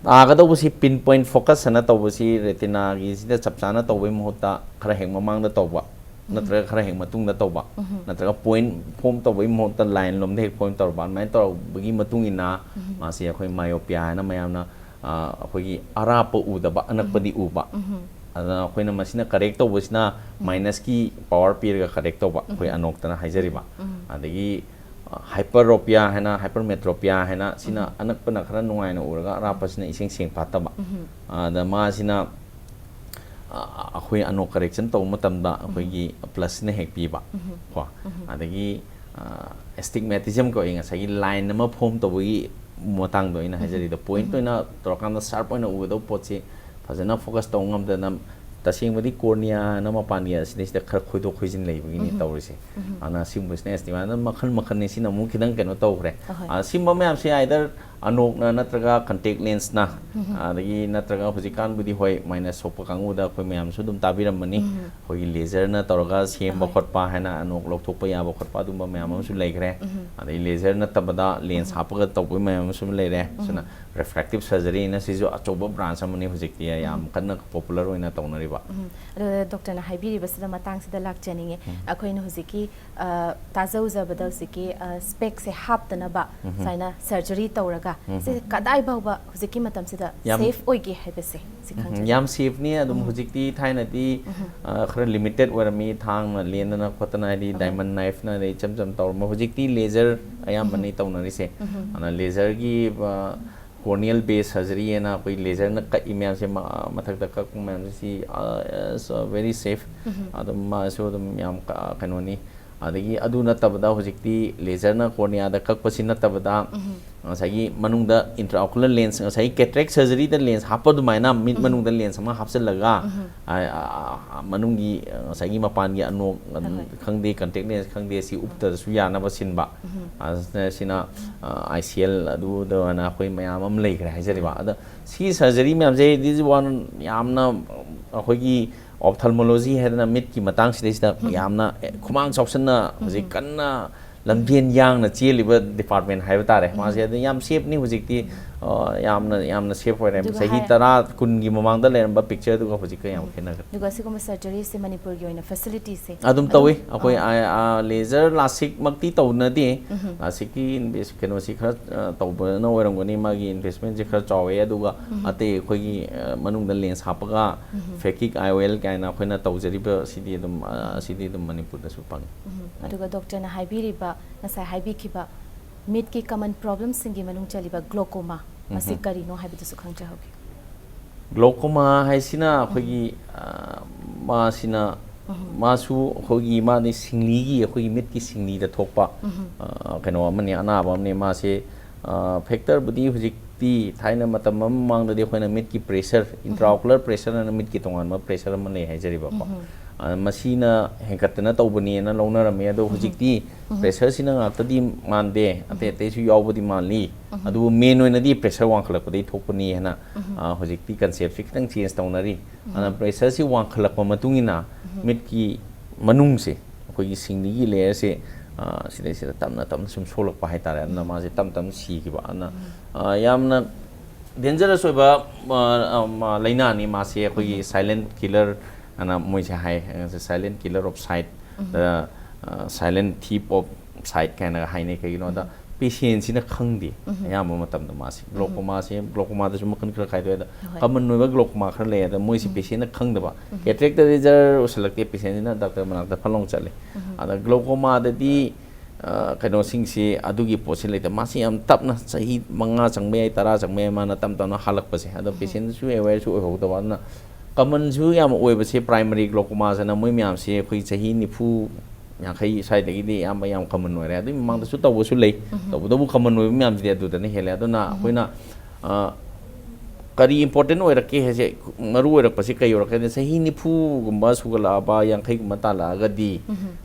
ꯇꯥꯒꯗꯧꯕꯁꯤ ꯄꯤꯟ ꯄꯣꯏꯟꯠ ꯐꯣꯀꯁ ꯑꯅ ꯇꯧꯕꯁꯤ ꯔꯦꯇꯤꯅꯥꯒꯤꯁꯤꯗ ꯆꯞ ꯆꯥꯅ ꯇꯧꯕꯒꯤ ꯃꯍꯨꯠꯇ ꯈꯔ ꯍꯦꯛ ꯃꯃꯥꯡꯗ ꯇꯧꯕ, ꯎꯝ꯫ ꯅꯠꯇ꯭ꯔꯒ ꯈꯔ ꯍꯦꯛ ꯃꯇꯨꯡꯗ ꯇꯧꯕ, ꯎꯝ꯫ ꯅꯠꯇ꯭ꯔꯒ ꯄꯣꯏꯟꯠ ꯐꯣꯝ ꯇꯧꯕꯒꯤ ꯃꯍꯨꯠꯇ ꯂꯥꯏꯟ ꯂꯣꯝꯗ ꯍꯦꯛ ꯐꯣꯝ ꯇꯧꯔꯕ, ꯑꯗꯨꯃꯥꯏꯅ ꯇꯧꯔꯛꯄꯒꯤ ꯃꯇꯨꯡ ꯏꯟꯅ ꯎꯝ꯫ ꯃꯥꯁꯤ ꯑꯩꯈꯣꯏ ꯃꯥꯏꯑꯣꯄꯤꯌꯥ ꯍꯥꯏꯅ ꯃꯌꯥꯝꯅ, ꯑ, ꯑꯩꯈꯣꯏꯒꯤ ꯑꯔꯥꯞꯄ ꯎꯗꯕ, ꯑꯅꯛꯄꯗꯤ ꯎꯝ꯫ ꯎꯕ꯫ ꯎꯝ꯫ ꯑꯗꯨꯅ ꯑꯩꯈꯣꯏꯅ ꯃꯁꯤꯅ ꯀꯔꯦꯛ ꯇꯧꯕꯁꯤꯅ ꯎꯝ꯫ ꯃꯥꯏꯅꯁꯀꯤ ꯄꯋꯥꯔ ꯄꯤꯔꯒ ꯀꯔꯦꯛ ꯇꯧꯕ, ꯑꯩꯈꯣꯏ ꯎꯝ꯫ ꯑꯅꯣꯛꯇꯅ ꯍꯥꯏꯖꯔꯤꯕ꯫ ꯎꯝ꯫ ꯑꯗꯒꯤ, ꯑ, ꯍꯥꯏꯄꯔꯣꯄꯤꯌꯥ ꯍꯥꯏꯅ, ꯍꯥꯏꯄꯔꯃꯦꯇ꯭ꯔꯣꯄꯤꯌꯥ ꯍꯥꯏꯅ, ꯁꯤꯅ ꯎꯝ꯫ ꯑꯅꯛꯄꯅ ꯈꯔ ꯅꯨꯡꯉꯥꯏꯅ ꯎꯔꯒ ꯑꯔꯥꯞꯄꯁꯤꯅ ꯏꯁꯦꯡ ꯁꯦꯡ ꯐꯥꯠꯇꯕ꯫ ꯎꯝ꯫ ꯑꯗ ꯃꯥꯁꯤꯅ, ꯑ, ꯑꯩꯈꯣꯏ ꯑꯅꯣꯛ ꯀꯔꯦꯛꯁꯟ ꯇꯧꯕ ꯃꯇꯝꯗ ꯎꯝ꯫ ꯑꯩꯈꯣꯏꯒꯤ ꯄ꯭ꯂꯁꯁꯤꯅ ꯍꯦꯛ ꯄꯤꯕ꯫ ꯎꯝ꯫ ꯀꯣ꯫ ꯎꯝ꯫ ꯑꯗꯒꯤ ꯑꯦꯁꯇꯤꯛꯃꯦꯇꯤꯖꯝ ꯀꯧꯏ, ꯉꯁꯥꯏꯒꯤ ꯂꯥꯏꯟ ꯑꯃ ꯐꯣꯝ ꯇꯧꯕꯒꯤ ꯃꯇꯥꯡꯗꯣ ꯑꯩꯅ ꯍꯥꯏꯖꯔꯤꯗꯣ, ꯄꯣꯏꯟꯠ ꯑꯣꯏꯅ ꯇꯧꯔꯀꯥꯟꯗ ꯁꯥꯔꯞ ꯑꯣꯏꯅ ꯎꯒꯗꯧꯕ ꯄꯣꯠꯁꯤ ꯐꯖꯅ ꯐꯣꯀꯁ ꯇꯧꯕ ꯉꯝꯗꯅ, ꯇꯁꯦꯡꯕꯗꯤ ꯀꯣꯔꯅꯤꯌꯥꯅ ꯃꯄꯥꯟꯒꯤ ꯑꯁꯤꯗꯩꯁꯤꯗ ꯈꯔ ꯈꯣꯏꯗꯣꯛ ꯈꯣꯏꯖꯤꯟ ꯂꯩꯕꯒꯤꯅꯤ ꯇꯧꯔꯤꯁꯦ꯫ ꯑꯗꯨꯅ ꯁꯤꯒꯨꯝꯕꯁꯤꯅ ꯑꯦꯁꯇꯤꯃꯥꯅ ꯃꯈꯜ ꯃꯈꯜꯅꯤ꯫ ꯁꯤꯅ ꯑꯃꯨꯛ ꯈꯤꯇꯪ ꯀꯩꯅꯣ ꯇꯧꯈ꯭ꯔꯦ꯫ ꯑꯍꯣꯏ꯫ ꯑ, ꯁꯤꯒꯨꯝꯕ ꯃꯌꯥꯝꯁꯦ ꯑꯥꯏꯗꯔ ꯑꯅꯣꯛꯅ ꯅꯠꯇ꯭ꯔꯒ ꯀꯟꯇꯦꯛ ꯂꯦꯟꯁꯅ, ꯑꯗꯒꯤ ꯅꯠꯇ꯭ꯔꯒ ꯍꯧꯖꯤꯛꯀꯥꯟꯕꯨꯗꯤ ꯍꯣꯏ ꯃꯥꯏꯅꯁ ꯁꯣꯛꯄ ꯀꯥꯡꯕꯨꯗ ꯑꯩꯈꯣꯏ ꯃꯌꯥꯝꯁꯨ ꯑꯗꯨꯝ ꯇꯥꯕꯤꯔꯝꯃꯅꯤ꯫ ꯑꯩꯈꯣꯏꯒꯤ ꯂꯦꯖꯔꯅ ꯇꯧꯔꯒ ꯁꯦꯝꯕ ꯑꯍꯣꯏ꯫ ꯈꯣꯠꯄ ꯍꯥꯏꯅ ꯑꯅꯣꯛ ꯂꯧꯊꯣꯛꯄ ꯌꯥꯕ ꯈꯣꯠꯄ ꯑꯗꯨꯝꯕ ꯃꯌꯥꯝ ꯑꯃꯁꯨ ꯂꯩꯈ꯭ꯔꯦ꯫ ꯑꯗꯩ ꯂꯦꯖꯔ ꯅꯠꯇꯕꯗ ꯂꯦꯟꯁ ꯍꯥꯞꯄꯒ ꯇꯧꯕ ꯃꯌꯥꯝ ꯑꯃꯁꯨ ꯂꯩꯔꯦ꯫ ꯑꯗꯨꯅ ꯔꯤꯐ꯭ꯔꯦꯛꯇꯤꯞ ꯁꯔꯖꯔꯤꯅ ꯁꯤꯁꯨ ꯑꯆꯧꯕ ꯕ꯭ꯔꯥꯟꯁ ꯑꯃꯅꯤ ꯍꯧꯖꯤꯛꯇꯤ ꯌꯥꯝ ꯀꯟꯅ ꯄꯣꯄꯨꯂꯔ ꯑꯣꯏꯅ ꯇꯧꯅꯔꯤꯕ꯫ ꯎꯝ꯫ ꯑꯗꯨꯗ ꯗꯣꯛꯇꯔꯅ ꯍꯥꯏꯕꯤꯔꯤꯕꯁꯤꯗ ꯃꯇꯥꯡꯁꯤꯗ ꯂꯥꯛꯆꯅꯤꯡꯉꯦ꯫ ꯑꯩꯈꯣꯏꯅ ꯍꯧꯖꯤꯛꯀꯤ, ꯑ, ꯇꯥꯖꯧꯖꯕꯗ ꯍꯧꯖꯤꯛꯀꯤ, ꯑ, ꯁ꯭ꯄꯦꯛꯁꯦ ꯍꯥꯞꯇꯅꯕ ꯁꯨꯃꯥꯏꯅ ꯁꯔꯖꯔꯤ ꯇꯧꯔꯒ ꯁꯤ ꯀꯗꯥꯏ ꯐꯥꯎꯕ ꯍꯧꯖꯤꯛꯀꯤ ꯃꯇꯝꯁꯤꯗ ꯌꯥꯝ ꯁꯦꯐ ꯑꯣꯏꯒꯦ ꯍꯥꯏꯕꯁꯦ ꯁꯤ ꯎꯝ, ꯈꯪꯖꯅꯤꯡꯉꯤ꯫ ꯌꯥꯝ ꯁꯦꯐꯅꯤ꯫ ꯑꯗꯨꯝ ꯍꯧꯖꯤꯛꯇꯤ, ꯊꯥꯏꯅꯗꯤ, ꯑ, ꯈꯔ ꯂꯤꯃꯤꯇꯦꯠ ꯑꯣꯏꯔꯝꯃꯤ, ꯊꯥꯡꯅ ꯂꯦꯟꯗꯅ ꯈꯣꯠꯇꯅ, ꯍꯥꯏꯗꯤ ꯗꯥꯏꯃꯟ ꯅꯥꯏꯐꯅ ꯑꯗꯩ ꯏꯆꯝ ꯆꯝ ꯇꯧꯔꯝꯕ꯫ ꯍꯧꯖꯤꯛꯇꯤ ꯂꯦꯖꯔ ꯑꯌꯥꯝꯕꯅꯤ ꯇꯧꯅꯔꯤꯁꯦ꯫ ꯑꯗꯨꯅ ꯂꯦꯖꯔꯒꯤ, ꯑ, ꯀꯣꯔꯅꯤꯌꯦꯜ ꯕꯦꯁ ꯁꯔꯖꯔꯤ ꯍꯥꯏꯅ ꯑꯩꯈꯣꯏ ꯂꯦꯖꯔꯅ ꯀꯛꯏ ꯃꯌꯥꯝꯁꯦ, ꯃ-, ꯃꯊꯛꯇ ꯀꯛꯄ ꯃꯌꯥꯝꯁꯦ, ꯁꯤ, ꯑ, is, uh, very safe꯫ ꯑꯗꯨꯝ ꯃꯥꯁꯨ ꯑꯗꯨꯝ ꯌꯥꯝ ꯀ-, ꯀꯩꯅꯣꯅꯤ꯫ ꯑꯗꯒꯤ ꯑꯗꯨ ꯅꯠꯇꯕꯗ ꯍꯧꯖꯤꯛꯇꯤ ꯂꯦꯖꯔꯅ ꯀꯣꯔꯅꯤꯌꯥꯗ ꯀꯛꯄꯁꯤ ꯅꯠꯇꯕꯗ ꯉꯁꯥꯏꯒꯤ ꯃꯅꯨꯡꯗ ꯏꯟꯇ꯭ꯔꯥꯑꯣꯀꯨꯂꯔ ꯂꯦꯟꯁ, ꯉꯁꯥꯏꯒꯤ ꯀꯦꯇꯔꯦꯛ ꯁꯔꯖꯔꯤꯗ ꯂꯦꯟꯁ ꯍꯥꯞꯄ ꯑꯗꯨꯃꯥꯏꯅ ꯃꯤꯠ ꯃꯅꯨꯡꯗ ꯂꯦꯟꯁ ꯑꯃ ꯍꯥꯞꯆꯤꯜꯂꯒ, ꯑ, ꯑ, ꯑ, ꯃꯅꯨꯡꯒꯤ, ꯑ, ꯉꯁꯥꯏꯒꯤ ꯃꯄꯥꯟꯒꯤ ꯑꯅꯣꯛ, ꯑ, ꯍꯣꯏ꯫ ꯈꯪꯗꯦ, ꯀꯟꯇꯦꯛ ꯂꯦꯟꯁ ꯈꯪꯗꯦ, ꯁꯤ ꯎꯞꯇ꯭ꯔꯁꯨ ꯌꯥꯅꯕ ꯁꯤꯟꯕ꯫ ꯑꯁꯤꯅ, ꯁꯤꯅ, ꯑ, ꯑꯥꯏ ꯁꯤ ꯑꯦꯜ ꯑꯗꯨꯗꯅ ꯑꯩꯈꯣꯏ ꯃꯌꯥꯝ ꯑꯃ ꯂꯩꯈ꯭ꯔꯦ ꯍꯥꯏꯖꯔꯤꯕ꯫ ꯑꯗ ꯁꯤ ꯁꯔꯖꯔꯤ ꯃꯌꯥꯝꯁꯦ, this is one ꯌꯥꯝꯅ ꯑꯩꯈꯣꯏꯒꯤ ꯑꯣꯞꯊꯜꯃꯣꯂꯣꯖꯤ ꯍꯥꯏꯗꯅ ꯃꯤꯠꯀꯤ ꯃꯇꯥꯡꯁꯤꯗꯩꯁꯤꯗ ꯌꯥꯝꯅ, ꯑꯦ, ꯈꯨꯃꯥꯡ ꯆꯥꯎꯁꯟꯅ ꯍꯧꯖꯤꯛ ꯀꯟꯅ ꯂꯝꯖꯦꯟ ꯌꯥꯡꯅ ꯆꯦꯜꯂꯤꯕ ꯗꯤꯄꯥꯔꯠꯃꯦꯟ ꯍꯥꯏꯕ ꯇꯥꯔꯦ꯫ ꯃꯥꯁꯦ ꯑꯗꯨ ꯌꯥꯝ ꯁꯦꯐꯅꯤ ꯍꯧꯖꯤꯛꯇꯤ꯫ ꯑ, ꯌꯥꯝꯅ, ꯌꯥꯝꯅ ꯁꯦꯐ ꯑꯣꯏꯔꯦ꯫ ꯑꯗꯨꯒ ꯆꯍꯤ ꯍꯥꯏ- ꯇꯔꯥ, ꯀꯨꯟꯒꯤ ꯃꯃꯥꯡꯗ ꯂꯩꯔꯝꯕ ꯄꯤꯛꯆꯔꯗꯨꯒ ꯍꯧꯖꯤꯛꯀ ꯌꯥꯝ ꯈꯦꯠꯅꯈ꯭ꯔꯦ꯫ ꯑꯗꯨꯒ ꯑꯁꯤꯒꯨꯝꯕ ꯁꯔꯖꯔꯤꯁꯦ ꯃꯅꯤꯄꯨꯔꯒꯤ ꯑꯣꯏꯅ ꯐꯦꯁꯤꯂꯤꯇꯤꯁꯦ ꯑꯗꯨꯝ ꯑꯗꯨꯝ, ꯇꯧꯏ꯫ ꯑꯩꯈꯣꯏ, ꯑꯥ꯫ ꯑ, ꯑ, ꯂꯦꯖꯔ ꯂꯥꯁꯤꯛꯃꯛꯇꯤ ꯇꯧꯅꯗꯦ꯫ ꯂꯥꯁꯤꯛꯀꯤ ꯏꯟꯚꯦꯁ-, ꯀꯩꯅꯣꯁꯤ ꯈꯔ, ꯑ, ꯇꯧꯕꯅ ꯑꯣꯏꯔꯝꯒꯅꯤ, ꯃꯥꯒꯤ ꯏꯟꯚꯦꯁꯃꯦꯟꯁꯦ ꯈꯔ ꯆꯥꯎꯋꯦ꯫ ꯑꯗꯨꯒ ꯑꯇꯩ ꯑꯩꯈꯣꯏꯒꯤ, ꯑ, ꯃꯅꯨꯡꯗ ꯂꯦꯟꯁ ꯍꯥꯞꯄꯒ ꯐꯦꯀꯤꯛ ꯑꯥꯏ ꯑꯣ ꯑꯦꯜ ꯀꯥꯏꯅ ꯑꯩꯈꯣꯏꯅ ꯇꯧꯖꯔꯤꯕ ꯁꯤꯗꯤ ꯑꯗꯨꯝ, ꯑ, ꯁꯤꯗꯤ ꯑꯗꯨꯝ ꯃꯅꯤꯄꯨꯔꯗꯁꯨ ꯐꯪꯉꯤ꯫ ꯎꯝ, ꯑꯗꯨꯒ ꯗꯣꯛꯇꯔꯅ ꯍꯥꯏꯕꯤꯔꯤꯕ, ꯉꯁꯥꯏ ꯍꯥꯏꯕꯤꯈꯤꯕ ꯃꯤꯠꯀꯤ ꯀꯃꯟ ꯄ꯭ꯔꯣꯕ꯭ꯂꯦꯝꯁꯤꯡꯒꯤ ꯃꯅꯨꯡ ꯆꯜꯂꯤꯕ ꯒ꯭ꯂꯣꯀꯣꯃꯥ, ꯃꯁꯤ ꯀꯔꯤꯅꯣ ꯍꯥꯏꯕꯗꯨꯁꯨ ꯈꯪꯖꯍꯧꯒꯦ꯫ ꯒ꯭ꯂꯣꯀꯣꯃꯥ ꯍꯥꯏꯁꯤꯅ ꯑꯩꯈꯣꯏꯒꯤ, ꯑ, ꯃꯥꯁꯤꯅ ꯃꯥꯁꯨ ꯑꯩꯈꯣꯏꯒꯤ, ꯃꯥꯗꯤ ꯁꯤꯡꯂꯤꯒꯤ, ꯑꯩꯈꯣꯏꯒꯤ ꯃꯤꯠꯀꯤ ꯁꯤꯡꯂꯤꯗ ꯊꯣꯛꯄ, ꯑ, ꯀꯩꯅꯣ ꯑꯃꯅꯤ, ꯑꯅꯥꯕ ꯑꯃꯅꯤ꯫ ꯃꯥꯁꯦ, ꯑ, factorꯕꯨꯗꯤ ꯍꯧꯖꯤꯛꯇꯤ, ꯊꯥꯏꯅ ꯃꯇꯝ ꯑꯃ ꯃꯃꯥꯡꯗꯗꯤ ꯑꯩꯈꯣꯏꯅ ꯃꯤꯠꯀꯤ pressure, intraocular pressure ꯑꯅ ꯃꯤꯠꯀꯤ ꯇꯣꯉꯥꯟꯕ pressure ꯑꯃ ꯂꯩ ꯍꯥꯏꯖꯔꯤꯕꯀꯣ꯫ ꯑ, ꯃꯁꯤꯅ ꯍꯦꯟꯒꯠꯇꯅ ꯇꯧꯕꯅꯦꯅ ꯂꯧꯅꯔꯝꯃꯤ꯫ ꯑꯗꯣ ꯍꯧꯖꯤꯛꯇꯤ pressureꯁꯤꯅ ꯉꯥꯛꯇꯗꯤ ꯃꯥꯟꯗꯦ, ꯑꯇꯩ ꯑꯇꯩꯁꯨ ꯌꯥꯎꯕꯗꯤ ꯃꯥꯜꯂꯤ꯫ ꯑꯗꯨꯕꯨ main ꯑꯣꯏꯅꯗꯤ pressure ꯋꯥꯡꯈꯠꯂꯛꯄꯗꯒꯤ ꯊꯣꯛꯄꯅꯤ ꯍꯥꯏꯅ, ꯑ, ꯍꯧꯖꯤꯛꯇꯤ conceptꯁꯤ ꯈꯤꯇꯪ change ꯇꯧꯅꯔꯤ꯫ ꯑꯗꯨꯅ pressureꯁꯤ ꯋꯥꯡꯈꯠꯂꯛꯄ ꯃꯇꯨꯡ ꯏꯟꯅ ꯃꯤꯠꯀꯤ ꯃꯅꯨꯡꯁꯦ, ꯑꯩꯈꯣꯏꯒꯤ ꯁꯤꯡꯂꯤꯒꯤ layerꯁꯦ, ꯑ, ꯁꯤꯗꯩꯁꯤꯗ ꯇꯞꯅ ꯇꯞꯅ ꯁꯨꯝ ꯁꯣꯛꯂꯛꯄ ꯍꯥꯏꯇꯥꯔꯦ꯫ ꯑꯗꯨꯅ ꯃꯥꯁꯦ ꯇꯞ ꯇꯞꯅ ꯁꯤꯈꯤꯕ꯫ ꯑꯗꯨꯅ, ꯑ, ꯌꯥꯝꯅ dangerous ꯑꯣꯏꯕ, ꯑ, ꯑ, ꯃ-, ꯂꯥꯏꯅꯥꯅꯤ ꯃꯥꯁꯦ꯫ ꯑꯩꯈꯣꯏꯒꯤ silent killer ꯑꯅ ꯃꯣꯏꯁꯦ ꯍꯥꯏ, silent killer of sight, the, ꯑ, silent thief of sight ꯀꯥꯏꯅꯒ ꯍꯥꯏꯅꯩ꯫ ꯀꯩꯒꯤꯅꯣꯗ patientꯁꯤꯅ ꯈꯪꯗꯦ꯫ ꯑꯌꯥꯝꯕ ꯃꯇꯝꯗ ꯃꯥꯁꯦ glaucomaꯁꯦ, glaucomaꯗꯁꯨ ꯃꯈꯜ ꯈꯔ ꯈꯥꯏꯗꯣꯛꯑꯦ꯫ ꯑꯗ common ꯑꯣꯏꯕ glaucoma ꯈꯔ ꯂꯩ꯫ ꯑꯗ ꯃꯣꯏꯁꯦ patientꯅ ꯈꯪꯗꯕ꯫ Cataractꯇꯗꯤ ꯖꯔ ꯎꯁꯜꯂꯛꯇꯦ, patientꯁꯤꯅ doctor ꯃꯅꯥꯛꯇ ꯐꯠ ꯂꯥꯎ ꯆꯠꯂꯦ꯫ ꯑꯗ glaucomaꯗꯗꯤ, ꯑ, ꯀꯩꯅꯣꯁꯤꯡꯁꯤ, ꯑꯗꯨꯒꯤ ꯄꯣꯠꯁꯤ ꯂꯩꯇꯕ꯫ ꯃꯥꯁꯤ ꯌꯥꯝ ꯇꯞꯅ, ꯆꯍꯤ ꯃꯉꯥ ꯆꯪꯕ ꯌꯥꯏ, ꯇꯔꯥ ꯆꯪꯕ ꯌꯥꯏ, ꯃꯥꯅ ꯇꯞ ꯇꯞꯅ ꯍꯜꯂꯛꯄꯁꯦ꯫ ꯑꯗꯣ patientꯁꯨ awareꯁꯨ ꯑꯣꯏꯍꯧꯗꯕ꯫ ꯑꯗꯨꯅ commonꯁꯨ ꯌꯥꯝ ꯑꯣꯏꯕꯁꯦ primary glaucomaꯁꯤꯅ ꯃꯣꯏ ꯃꯌꯥꯝꯁꯦ ꯑꯩꯈꯣꯏ ꯆꯍꯤ ꯅꯤꯐꯨ, ꯌꯥꯡꯈꯩ ꯁ꯭ꯋꯥꯏꯗꯒꯤꯗꯤ ꯑꯌꯥꯝꯕ ꯌꯥꯝ common ꯑꯣꯏꯔꯦ꯫ ꯑꯗꯨꯒꯤ ꯃꯃꯥꯡꯗꯁꯨ ꯇꯧꯕꯁꯨ ꯂꯩ꯫ ꯇꯧꯕꯇꯕꯨ common ꯑꯣꯏꯕ ꯃꯌꯥꯝꯁꯤꯗꯤ ꯑꯗꯨꯗꯅ ꯍꯦꯜꯂꯦ꯫ ꯑꯗꯨꯅ ꯑꯩꯈꯣꯏꯅ, ꯑ, ꯀꯔꯤ important ꯑꯣꯏꯔꯛꯀꯦ ꯍꯥꯏꯁꯦ, ꯃꯔꯨ ꯑꯣꯏꯔꯛꯄꯁꯤ ꯀꯩ ꯑꯣꯏꯔꯛꯀꯦ ꯍꯥꯏꯗꯤ, ꯆꯍꯤ ꯅꯤꯐꯨꯒꯨꯝꯕ ꯁꯨꯒꯠꯂꯛꯑꯕ, ꯌꯥꯡꯈꯩꯒꯨꯝꯕ ꯇꯥꯜꯂꯛꯑꯒꯗꯤ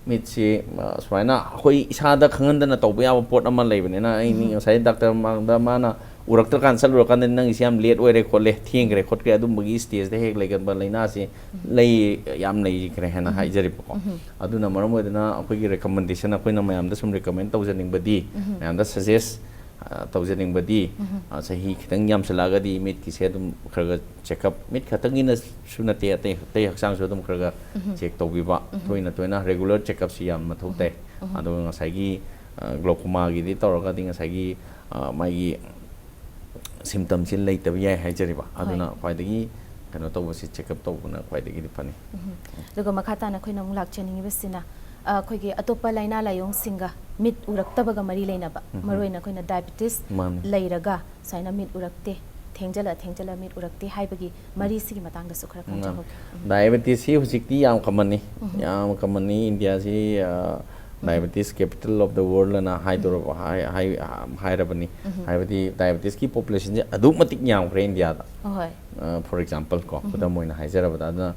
ꯃꯤꯠꯁꯤ, ꯑ, ꯁꯨꯃꯥꯏꯅ ꯑꯩꯈꯣꯏ ꯏꯁꯥꯗ ꯈꯪꯍꯟꯗꯅ ꯇꯧꯕ ꯌꯥꯕ ꯄꯣꯠ ꯑꯃ ꯂꯩꯕꯅꯤꯅ, ꯑꯩ ꯉꯁꯥꯏ doctor ꯃꯃꯥꯡꯗ ꯃꯥꯅ ꯎꯔꯛꯇ꯭ꯔꯀꯥꯟꯗ ꯆꯠꯂꯨꯔꯀꯥꯟꯗ, "ꯅꯪꯒꯤꯁꯤ ꯌꯥꯝ late ꯑꯣꯏꯔꯦ ꯈꯣꯠꯂꯦ, ꯊꯦꯡꯈ꯭ꯔꯦ ꯈꯣꯠꯈ꯭ꯔꯦ", ꯑꯗꯨꯝꯕꯒꯤ stageꯇ ꯍꯦꯛ ꯂꯩꯒꯟꯕ ꯂꯥꯏꯅꯥꯁꯤ ꯂꯩ, ꯌꯥꯝ ꯂꯩꯈ꯭ꯔꯦ ꯍꯥꯏꯅ ꯍꯥꯏꯖꯔꯤꯕꯀꯣ꯫ ꯑꯗꯨꯅ ꯃꯔꯝ ꯑꯣꯏꯗꯨꯅ ꯑꯩꯈꯣꯏꯒꯤ recommendation ꯑꯩꯈꯣꯏꯅ ꯃꯌꯥꯝꯗ ꯁꯨꯝ recommend ꯇꯧꯖꯅꯤꯡꯕꯗꯤ, ꯃꯌꯥꯝꯗ suggest, ꯑ, ꯇꯧꯖꯅꯤꯡꯕꯗꯤ, ꯑ, ꯆꯍꯤ ꯈꯤꯇꯪ ꯌꯥꯝꯁꯜꯂꯛꯑꯒꯗꯤ ꯃꯤꯠꯀꯤꯁꯦ ꯑꯗꯨꯝ ꯈꯔ ꯈꯔ check up, ꯃꯤꯠ ꯈꯛꯇꯪꯒꯤꯅꯁꯨ ꯅꯠꯇꯦ, ꯑꯇꯩ, ꯑꯇꯩ ꯍꯛꯆꯥꯡꯁꯨ ꯑꯗꯨꯝ ꯈꯔ ꯈꯔ check ꯇꯧꯕꯤꯕ, ꯇꯣꯏꯅ ꯇꯣꯏꯅ regular check upꯁꯤ ꯌꯥꯝ ꯃꯊꯧ ꯇꯥꯏ꯫ ꯑꯗꯨꯒ ꯉꯁꯥꯏꯒꯤ, ꯑ, glaucomaꯒꯤꯗꯤ ꯇꯧꯔꯒꯗꯤ ꯉꯁꯥꯏꯒꯤ, ꯑ, ꯃꯥꯒꯤ symptomꯁꯤ ꯂꯩꯇꯕ ꯌꯥꯏ ꯍꯥꯏꯖꯔꯤꯕ꯫ ꯍꯣꯏ꯫ ꯑꯗꯨꯅ ꯈ꯭ꯋꯥꯏꯗꯒꯤ ꯀꯩꯅꯣ ꯇꯧꯕꯁꯤ, check up ꯇꯧꯕꯅ ꯈ꯭ꯋꯥꯏꯗꯒꯤꯗꯤ ꯐꯅꯤ꯫ ꯑꯗꯨꯒ ꯃꯈꯥ ꯇꯥꯅ ꯑꯩꯈꯣꯏꯅ ꯑꯃꯨꯛ ꯂꯥꯛꯆꯅꯤꯡꯉꯤꯕꯁꯤꯅ, ꯑ, ꯑꯩꯈꯣꯏꯒꯤ ꯑꯇꯣꯞꯄ ꯂꯥꯏꯅꯥ ꯂꯥꯏꯌꯣꯡꯁꯤꯡꯒ ꯃꯤꯠ ꯎꯔꯛꯇꯕꯒ ꯃꯔꯤ ꯂꯩꯅꯕ, ꯃꯔꯨꯑꯣꯏꯅ ꯑꯩꯈꯣꯏꯅ diabetes ꯃꯥꯅꯤ꯫ ꯂꯩꯔꯒ ꯁꯨꯃꯥꯏꯅ ꯃꯤꯠ ꯎꯔꯛꯇꯦ, ꯊꯦꯡꯖꯜꯂ ꯊꯦꯡꯖꯜꯂ ꯃꯤꯠ ꯎꯔꯛꯇꯦ ꯍꯥꯏꯕꯒꯤ ꯃꯔꯤꯁꯤꯒꯤ ꯃꯇꯥꯡꯗꯁꯨ ꯈꯔ ꯎꯝ, ꯈꯪꯖꯍꯧꯒꯦ꯫ ꯎꯝ꯫ ꯗꯥꯏꯕꯦꯇꯤꯁꯁꯤ ꯍꯧꯖꯤꯛꯇꯤ ꯌꯥꯝ ꯀꯃꯟꯅꯤ꯫ ꯎꯝ꯫ ꯌꯥꯝ ꯀꯃꯟꯅꯤ꯫ ꯏꯟꯗꯤꯌꯥꯁꯤ, uh, um. Diabetes capital of the world ꯑꯅ ꯍꯥꯏꯗꯣꯔꯕ, ꯍꯥꯏ-, ꯍꯥꯏ-, ꯍꯥꯏꯔꯕꯅꯤ꯫ ꯎꯝ꯫ ꯍꯥꯏꯕꯗꯤ ꯗꯥꯏꯕꯦꯇꯤꯁꯀꯤ ꯄꯣꯄꯨꯂꯦꯁꯟꯁꯦ ꯑꯗꯨꯛ ꯃꯇꯤꯛ ꯌꯥꯝꯈ꯭ꯔꯦ ꯏꯟꯗꯤꯌꯥꯗ꯫ ꯍꯣꯏ꯫ ꯑ, for example ꯀꯣ, ꯎꯝ꯫ ꯈꯨꯗꯝ ꯑꯣꯏꯅ ꯍꯥꯏꯖꯔꯕꯗ, ꯑꯗꯨꯅ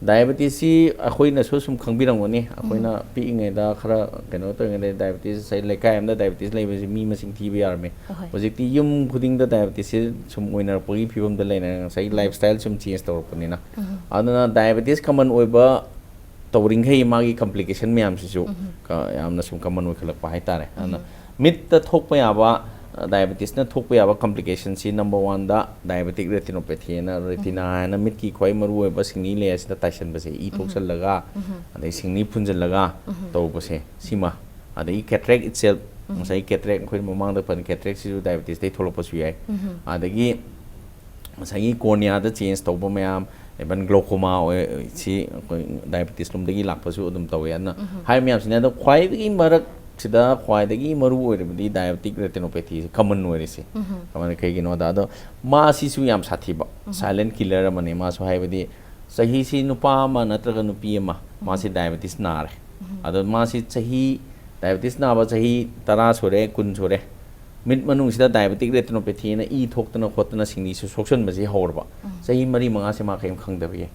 ꯗꯥꯏꯕꯦꯇꯤꯁꯁꯤ ꯑꯩꯈꯣꯏꯅꯁꯨ ꯁꯨꯝ ꯈꯪꯕꯤꯔꯝꯒꯅꯤ꯫ ꯑꯩꯈꯣꯏꯅ ꯎꯝ꯫ ꯄꯤꯛꯏꯉꯩꯗ ꯈꯔ ꯀꯩꯅꯣ ꯇꯧꯔꯤꯉꯩꯗ ꯗꯥꯏꯕꯦꯇꯤꯁ ꯉꯁꯥꯏ ꯂꯩꯀꯥꯏ ꯑꯃꯗ ꯗꯥꯏꯕꯦꯇꯤꯁ ꯂꯩꯕꯁꯤ ꯃꯤ ꯃꯁꯤꯡ ꯊꯤꯕ ꯌꯥꯔꯝꯃꯤ꯫ ꯍꯣꯏ꯫ ꯍꯧꯖꯤꯛꯇꯤ ꯌꯨꯝ ꯈꯨꯗꯤꯡꯗ ꯗꯥꯏꯕꯦꯇꯤꯁꯁꯤ ꯁꯨꯝ ꯑꯣꯏꯅꯔꯛꯄꯒꯤ ꯐꯤꯕꯝꯗ ꯂꯩꯅꯔꯦ, ꯉꯁꯥꯏꯒꯤ ꯎꯝ꯫ ꯂꯥꯏꯐ ꯁ꯭ꯇꯥꯏꯜ ꯁꯨꯝ ꯆꯦꯟꯖ ꯇꯧꯔꯛꯄꯅꯤꯅ꯫ ꯎꯝ꯫ ꯑꯗꯨꯅ ꯗꯥꯏꯕꯦꯇꯤꯁ ꯀꯃꯟ ꯑꯣꯏꯕ ꯇꯧꯔꯤꯈꯩ ꯃꯥꯒꯤ ꯀꯝꯄ꯭ꯂꯤꯀꯦꯁꯟ ꯃꯌꯥꯝꯁꯤꯁꯨ ꯎꯝ꯫ ꯀ-, ꯌꯥꯝꯅ ꯁꯨꯝ ꯀꯃꯟ ꯑꯣꯏꯈꯠꯂꯛꯄ ꯍꯥꯏꯇꯥꯔꯦ꯫ ꯑꯗꯨꯅ ꯎꯝ꯫ ꯃꯤꯠꯇ ꯊꯣꯛꯄ ꯌꯥꯕ, ꯑ, ꯗꯥꯏꯕꯦꯇꯤꯁꯅ ꯊꯣꯛꯄ ꯌꯥꯕ ꯀꯝꯄ꯭ꯂꯤꯀꯦꯁꯟꯁꯤ, ꯅꯝꯕꯔ ꯋꯥꯟꯗ ꯗꯥꯏꯕꯦꯇꯤꯛ ꯔꯦꯇꯤꯅꯣꯄꯦꯊꯤ ꯍꯥꯏꯅ, ꯔꯦꯇꯤꯅꯥ ꯍꯥꯏꯅ ꯃꯤꯠꯀꯤ ꯈ꯭ꯋꯥꯏ ꯃꯔꯨꯑꯣꯏꯕ ꯁꯤꯡꯂꯤ ꯂꯦꯌꯔꯁꯤꯗ ꯇꯥꯏꯁꯟꯕꯁꯦ, ꯏ ꯎꯝ꯫ ꯊꯣꯛꯆꯜꯂꯒ, ꯎꯝ꯫ ꯑꯗꯩ ꯁꯤꯡꯂꯤ ꯐꯨꯟꯖꯜꯂꯒ ꯎꯝ꯫ ꯇꯧꯕꯁꯦ, ꯁꯤꯃ꯫ ꯑꯗꯒꯤ ꯀꯦꯇ꯭ꯔꯦꯛ ꯏꯠꯁꯦꯜꯐ, ꯎꯝ꯫ ꯉꯁꯥꯏ ꯀꯦꯇ꯭ꯔꯦꯛ ꯑꯩꯈꯣꯏ ꯃꯃꯥꯡꯗ ꯐꯅ ꯀꯦꯇ꯭ꯔꯦꯛꯁꯤꯁꯨ ꯗꯥꯏꯕꯦꯇꯤꯁꯇꯩ ꯊꯣꯛꯂꯛꯄꯁꯨ ꯌꯥꯏ꯫ ꯎꯝ꯫ ꯑꯗꯒꯤ ꯉꯁꯥꯏꯒꯤ ꯀꯣꯔꯅꯤꯌꯥꯗ ꯆꯦꯟꯖ ꯇꯧꯕ ꯃꯌꯥꯝ, ꯏꯚꯟ ꯒ꯭ꯂꯣꯀꯣꯃꯥ ꯑꯣꯏ-, ꯁꯤ ꯑꯩꯈꯣꯏ ꯗꯥꯏꯕꯦꯇꯤꯁ ꯂꯣꯝꯗꯒꯤ ꯂꯥꯛꯄꯁꯨ ꯑꯗꯨꯝ ꯇꯧꯋꯦ꯫ ꯑꯗꯨꯅ ꯎꯝ꯫ ꯍꯥꯏꯔꯤꯕ ꯃꯌꯥꯝꯁꯤꯅ, ꯑꯗꯣ ꯈ꯭ꯋꯥꯏꯗꯒꯤ ꯃꯔꯛꯁꯤꯗ ꯈ꯭ꯋꯥꯏꯗꯒꯤ ꯃꯔꯨ ꯑꯣꯏꯔꯤꯕꯗꯤ ꯗꯥꯏꯕꯦꯇꯤꯛ ꯔꯦꯇꯤꯅꯣꯄꯦꯊꯤꯁꯦ ꯀꯃꯟ ꯑꯣꯏꯔꯤꯁꯦ꯫ ꯎꯝ꯫ ꯀꯃꯟ ꯀꯩꯒꯤꯅꯣꯗ, ꯑꯗꯣ ꯃꯥꯁꯤꯁꯨ ꯌꯥꯝ ꯁꯥꯊꯤꯕ, ꯎꯝ꯫ ꯁꯥꯏꯂꯦꯟ ꯀꯤꯂꯔ ꯑꯃꯅꯤ ꯃꯥꯁꯨ꯫ ꯍꯥꯏꯕꯗꯤ ꯆꯍꯤꯁꯤ ꯅꯨꯄꯥ ꯑꯃ ꯅꯠꯇ꯭ꯔꯒ ꯅꯨꯄꯤ ꯑꯃ, ꯎꯝ꯫ ꯃꯥꯁꯤ ꯗꯥꯏꯕꯦꯇꯤꯁ ꯅꯥꯔꯦ꯫ ꯎꯝ꯫ ꯑꯗꯣ ꯃꯥꯁꯤ ꯆꯍꯤ, ꯗꯥꯏꯕꯦꯇꯤꯁ ꯅꯥꯕ ꯆꯍꯤ ꯇꯔꯥ ꯁꯨꯔꯦ, ꯀꯨꯟ ꯁꯨꯔꯦ, ꯃꯤꯠ ꯃꯅꯨꯡꯁꯤꯗ ꯗꯥꯏꯕꯦꯇꯤꯛ ꯔꯦꯇꯤꯅꯣꯄꯦꯊꯤꯅ ꯏ ꯊꯣꯛꯇꯅ ꯈꯣꯠꯇꯅ ꯁꯤꯡꯂꯤꯁꯨ ꯁꯣꯛꯆꯟꯕꯁꯤ ꯍꯧꯔꯕ꯫ ꯎꯝ꯫ ꯆꯍꯤ ꯃꯔꯤ ꯃꯉꯥꯁꯦ ꯃꯥ ꯀꯔꯤꯝ ꯈꯪꯗꯕ ꯌꯥꯏ꯫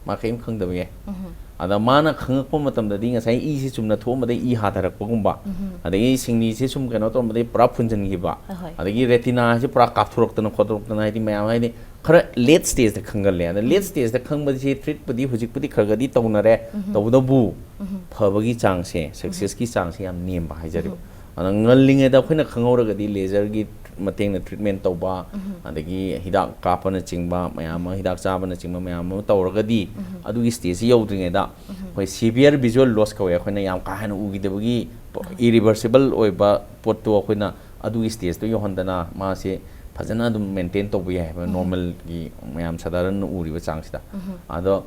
ꯃꯥ ꯀꯔꯤꯝ ꯈꯪꯗꯕ ꯌꯥꯏ꯫ ꯎꯝ꯫ ꯑꯗ ꯃꯥꯅ ꯈꯪꯉꯛꯄ ꯃꯇꯝꯗꯗꯤ ꯉꯁꯥꯏ ꯏꯁꯤ ꯆꯨꯝꯅ ꯊꯣꯛꯑꯝꯕꯗ ꯏ ꯍꯥꯊꯔꯛꯄꯒꯨꯝꯕ, ꯎꯝ꯫ ꯑꯗꯒꯤ ꯁꯤꯡꯂꯤꯁꯤ ꯁꯨꯝ ꯀꯩꯅꯣ ꯇꯧꯔꯝꯕꯗꯒꯤ ꯄꯨꯔꯥ ꯐꯨꯟꯖꯟꯈꯤꯕ, ꯑꯍꯣꯏ꯫ ꯑꯗꯒꯤ ꯔꯦꯇꯤꯅꯥꯁꯤ ꯄꯨꯔꯥ ꯀꯥꯞꯊꯣꯔꯛꯇꯅ ꯈꯣꯠꯇꯣꯔꯛꯇꯅ, ꯍꯥꯏꯗꯤ ꯃꯌꯥꯝ ꯍꯥꯏꯗꯤ ꯈꯔ ꯂꯦꯠ ꯁ꯭ꯇꯦꯖꯇ ꯈꯪꯒꯜꯂꯦ꯫ ꯑꯗ ꯂꯦꯠ ꯎꯝ꯫ ꯁ꯭ꯇꯦꯖꯇ ꯈꯪꯕꯁꯤ ꯇ꯭ꯔꯤꯠꯄꯨꯗꯤ ꯍꯧꯖꯤꯛꯄꯨꯗꯤ ꯈꯔ ꯈꯔꯗꯤ ꯇꯧꯅꯔꯦ꯫ ꯎꯝ꯫ ꯇꯧꯕꯇꯕꯨ ꯎꯝ꯫ ꯐꯕꯒꯤ ꯆꯥꯡꯁꯦ, ꯎꯝ꯫ ꯁꯛꯁꯦꯁꯀꯤ ꯆꯥꯡꯁꯦ ꯌꯥꯝ ꯅꯦꯝꯕ ꯍꯥꯏꯖꯔꯤꯕ꯫ ꯎꯝ꯫ ꯑꯗꯨꯅ ꯉꯜꯂꯤꯉꯩꯗ ꯑꯩꯈꯣꯏꯅ ꯈꯪꯍꯧꯔꯒꯗꯤ ꯂꯦꯖꯔꯒꯤ ꯃꯇꯦꯡꯅ ꯇ꯭ꯔꯤꯠꯃꯦꯟ ꯇꯧꯕ, ꯎꯝ꯫ ꯑꯗꯒꯤ ꯍꯤꯗꯥꯛ ꯀꯥꯞꯄꯅꯆꯤꯡꯕ ꯃꯌꯥꯝ ꯑꯃ, ꯍꯤꯗꯥꯛ ꯆꯥꯕꯅꯆꯤꯡꯕ ꯃꯌꯥꯝ ꯑꯃ ꯇꯧꯔꯒꯗꯤ, ꯎꯝ꯫ ꯑꯗꯨꯒꯤ ꯁ꯭ꯇꯦꯖꯁꯤ ꯌꯧꯗ꯭ꯔꯤꯉꯩꯗ ꯎꯝ꯫ ꯑꯩꯈꯣꯏ severe visual loss ꯀꯧꯋꯦ, ꯑꯩꯈꯣꯏꯅ ꯌꯥꯝ ꯀꯥ ꯍꯦꯟꯅ ꯎꯈꯤꯗꯕꯒꯤ ꯑꯥ꯫ irreversible ꯑꯣꯏꯕ ꯄꯣꯠꯇꯣ ꯑꯩꯈꯣꯏꯅ ꯑꯗꯨꯒꯤ ꯁ꯭ꯇꯦꯖꯇꯣ ꯌꯧꯍꯟꯗꯅ ꯃꯥꯁꯦ ꯐꯖꯅ ꯑꯗꯨꯝ ꯃꯦꯟꯇꯦꯟ ꯇꯧꯕ ꯌꯥꯏ ꯍꯥꯏꯕ, ꯎꯝ꯫ ꯅꯣꯔꯃꯦꯜꯒꯤ ꯃꯌꯥꯝ ꯁꯥꯗꯥꯔꯟꯅ ꯎꯔꯤꯕ ꯆꯥꯡꯁꯤꯗ꯫ ꯎꯝ꯫ ꯑꯗꯣ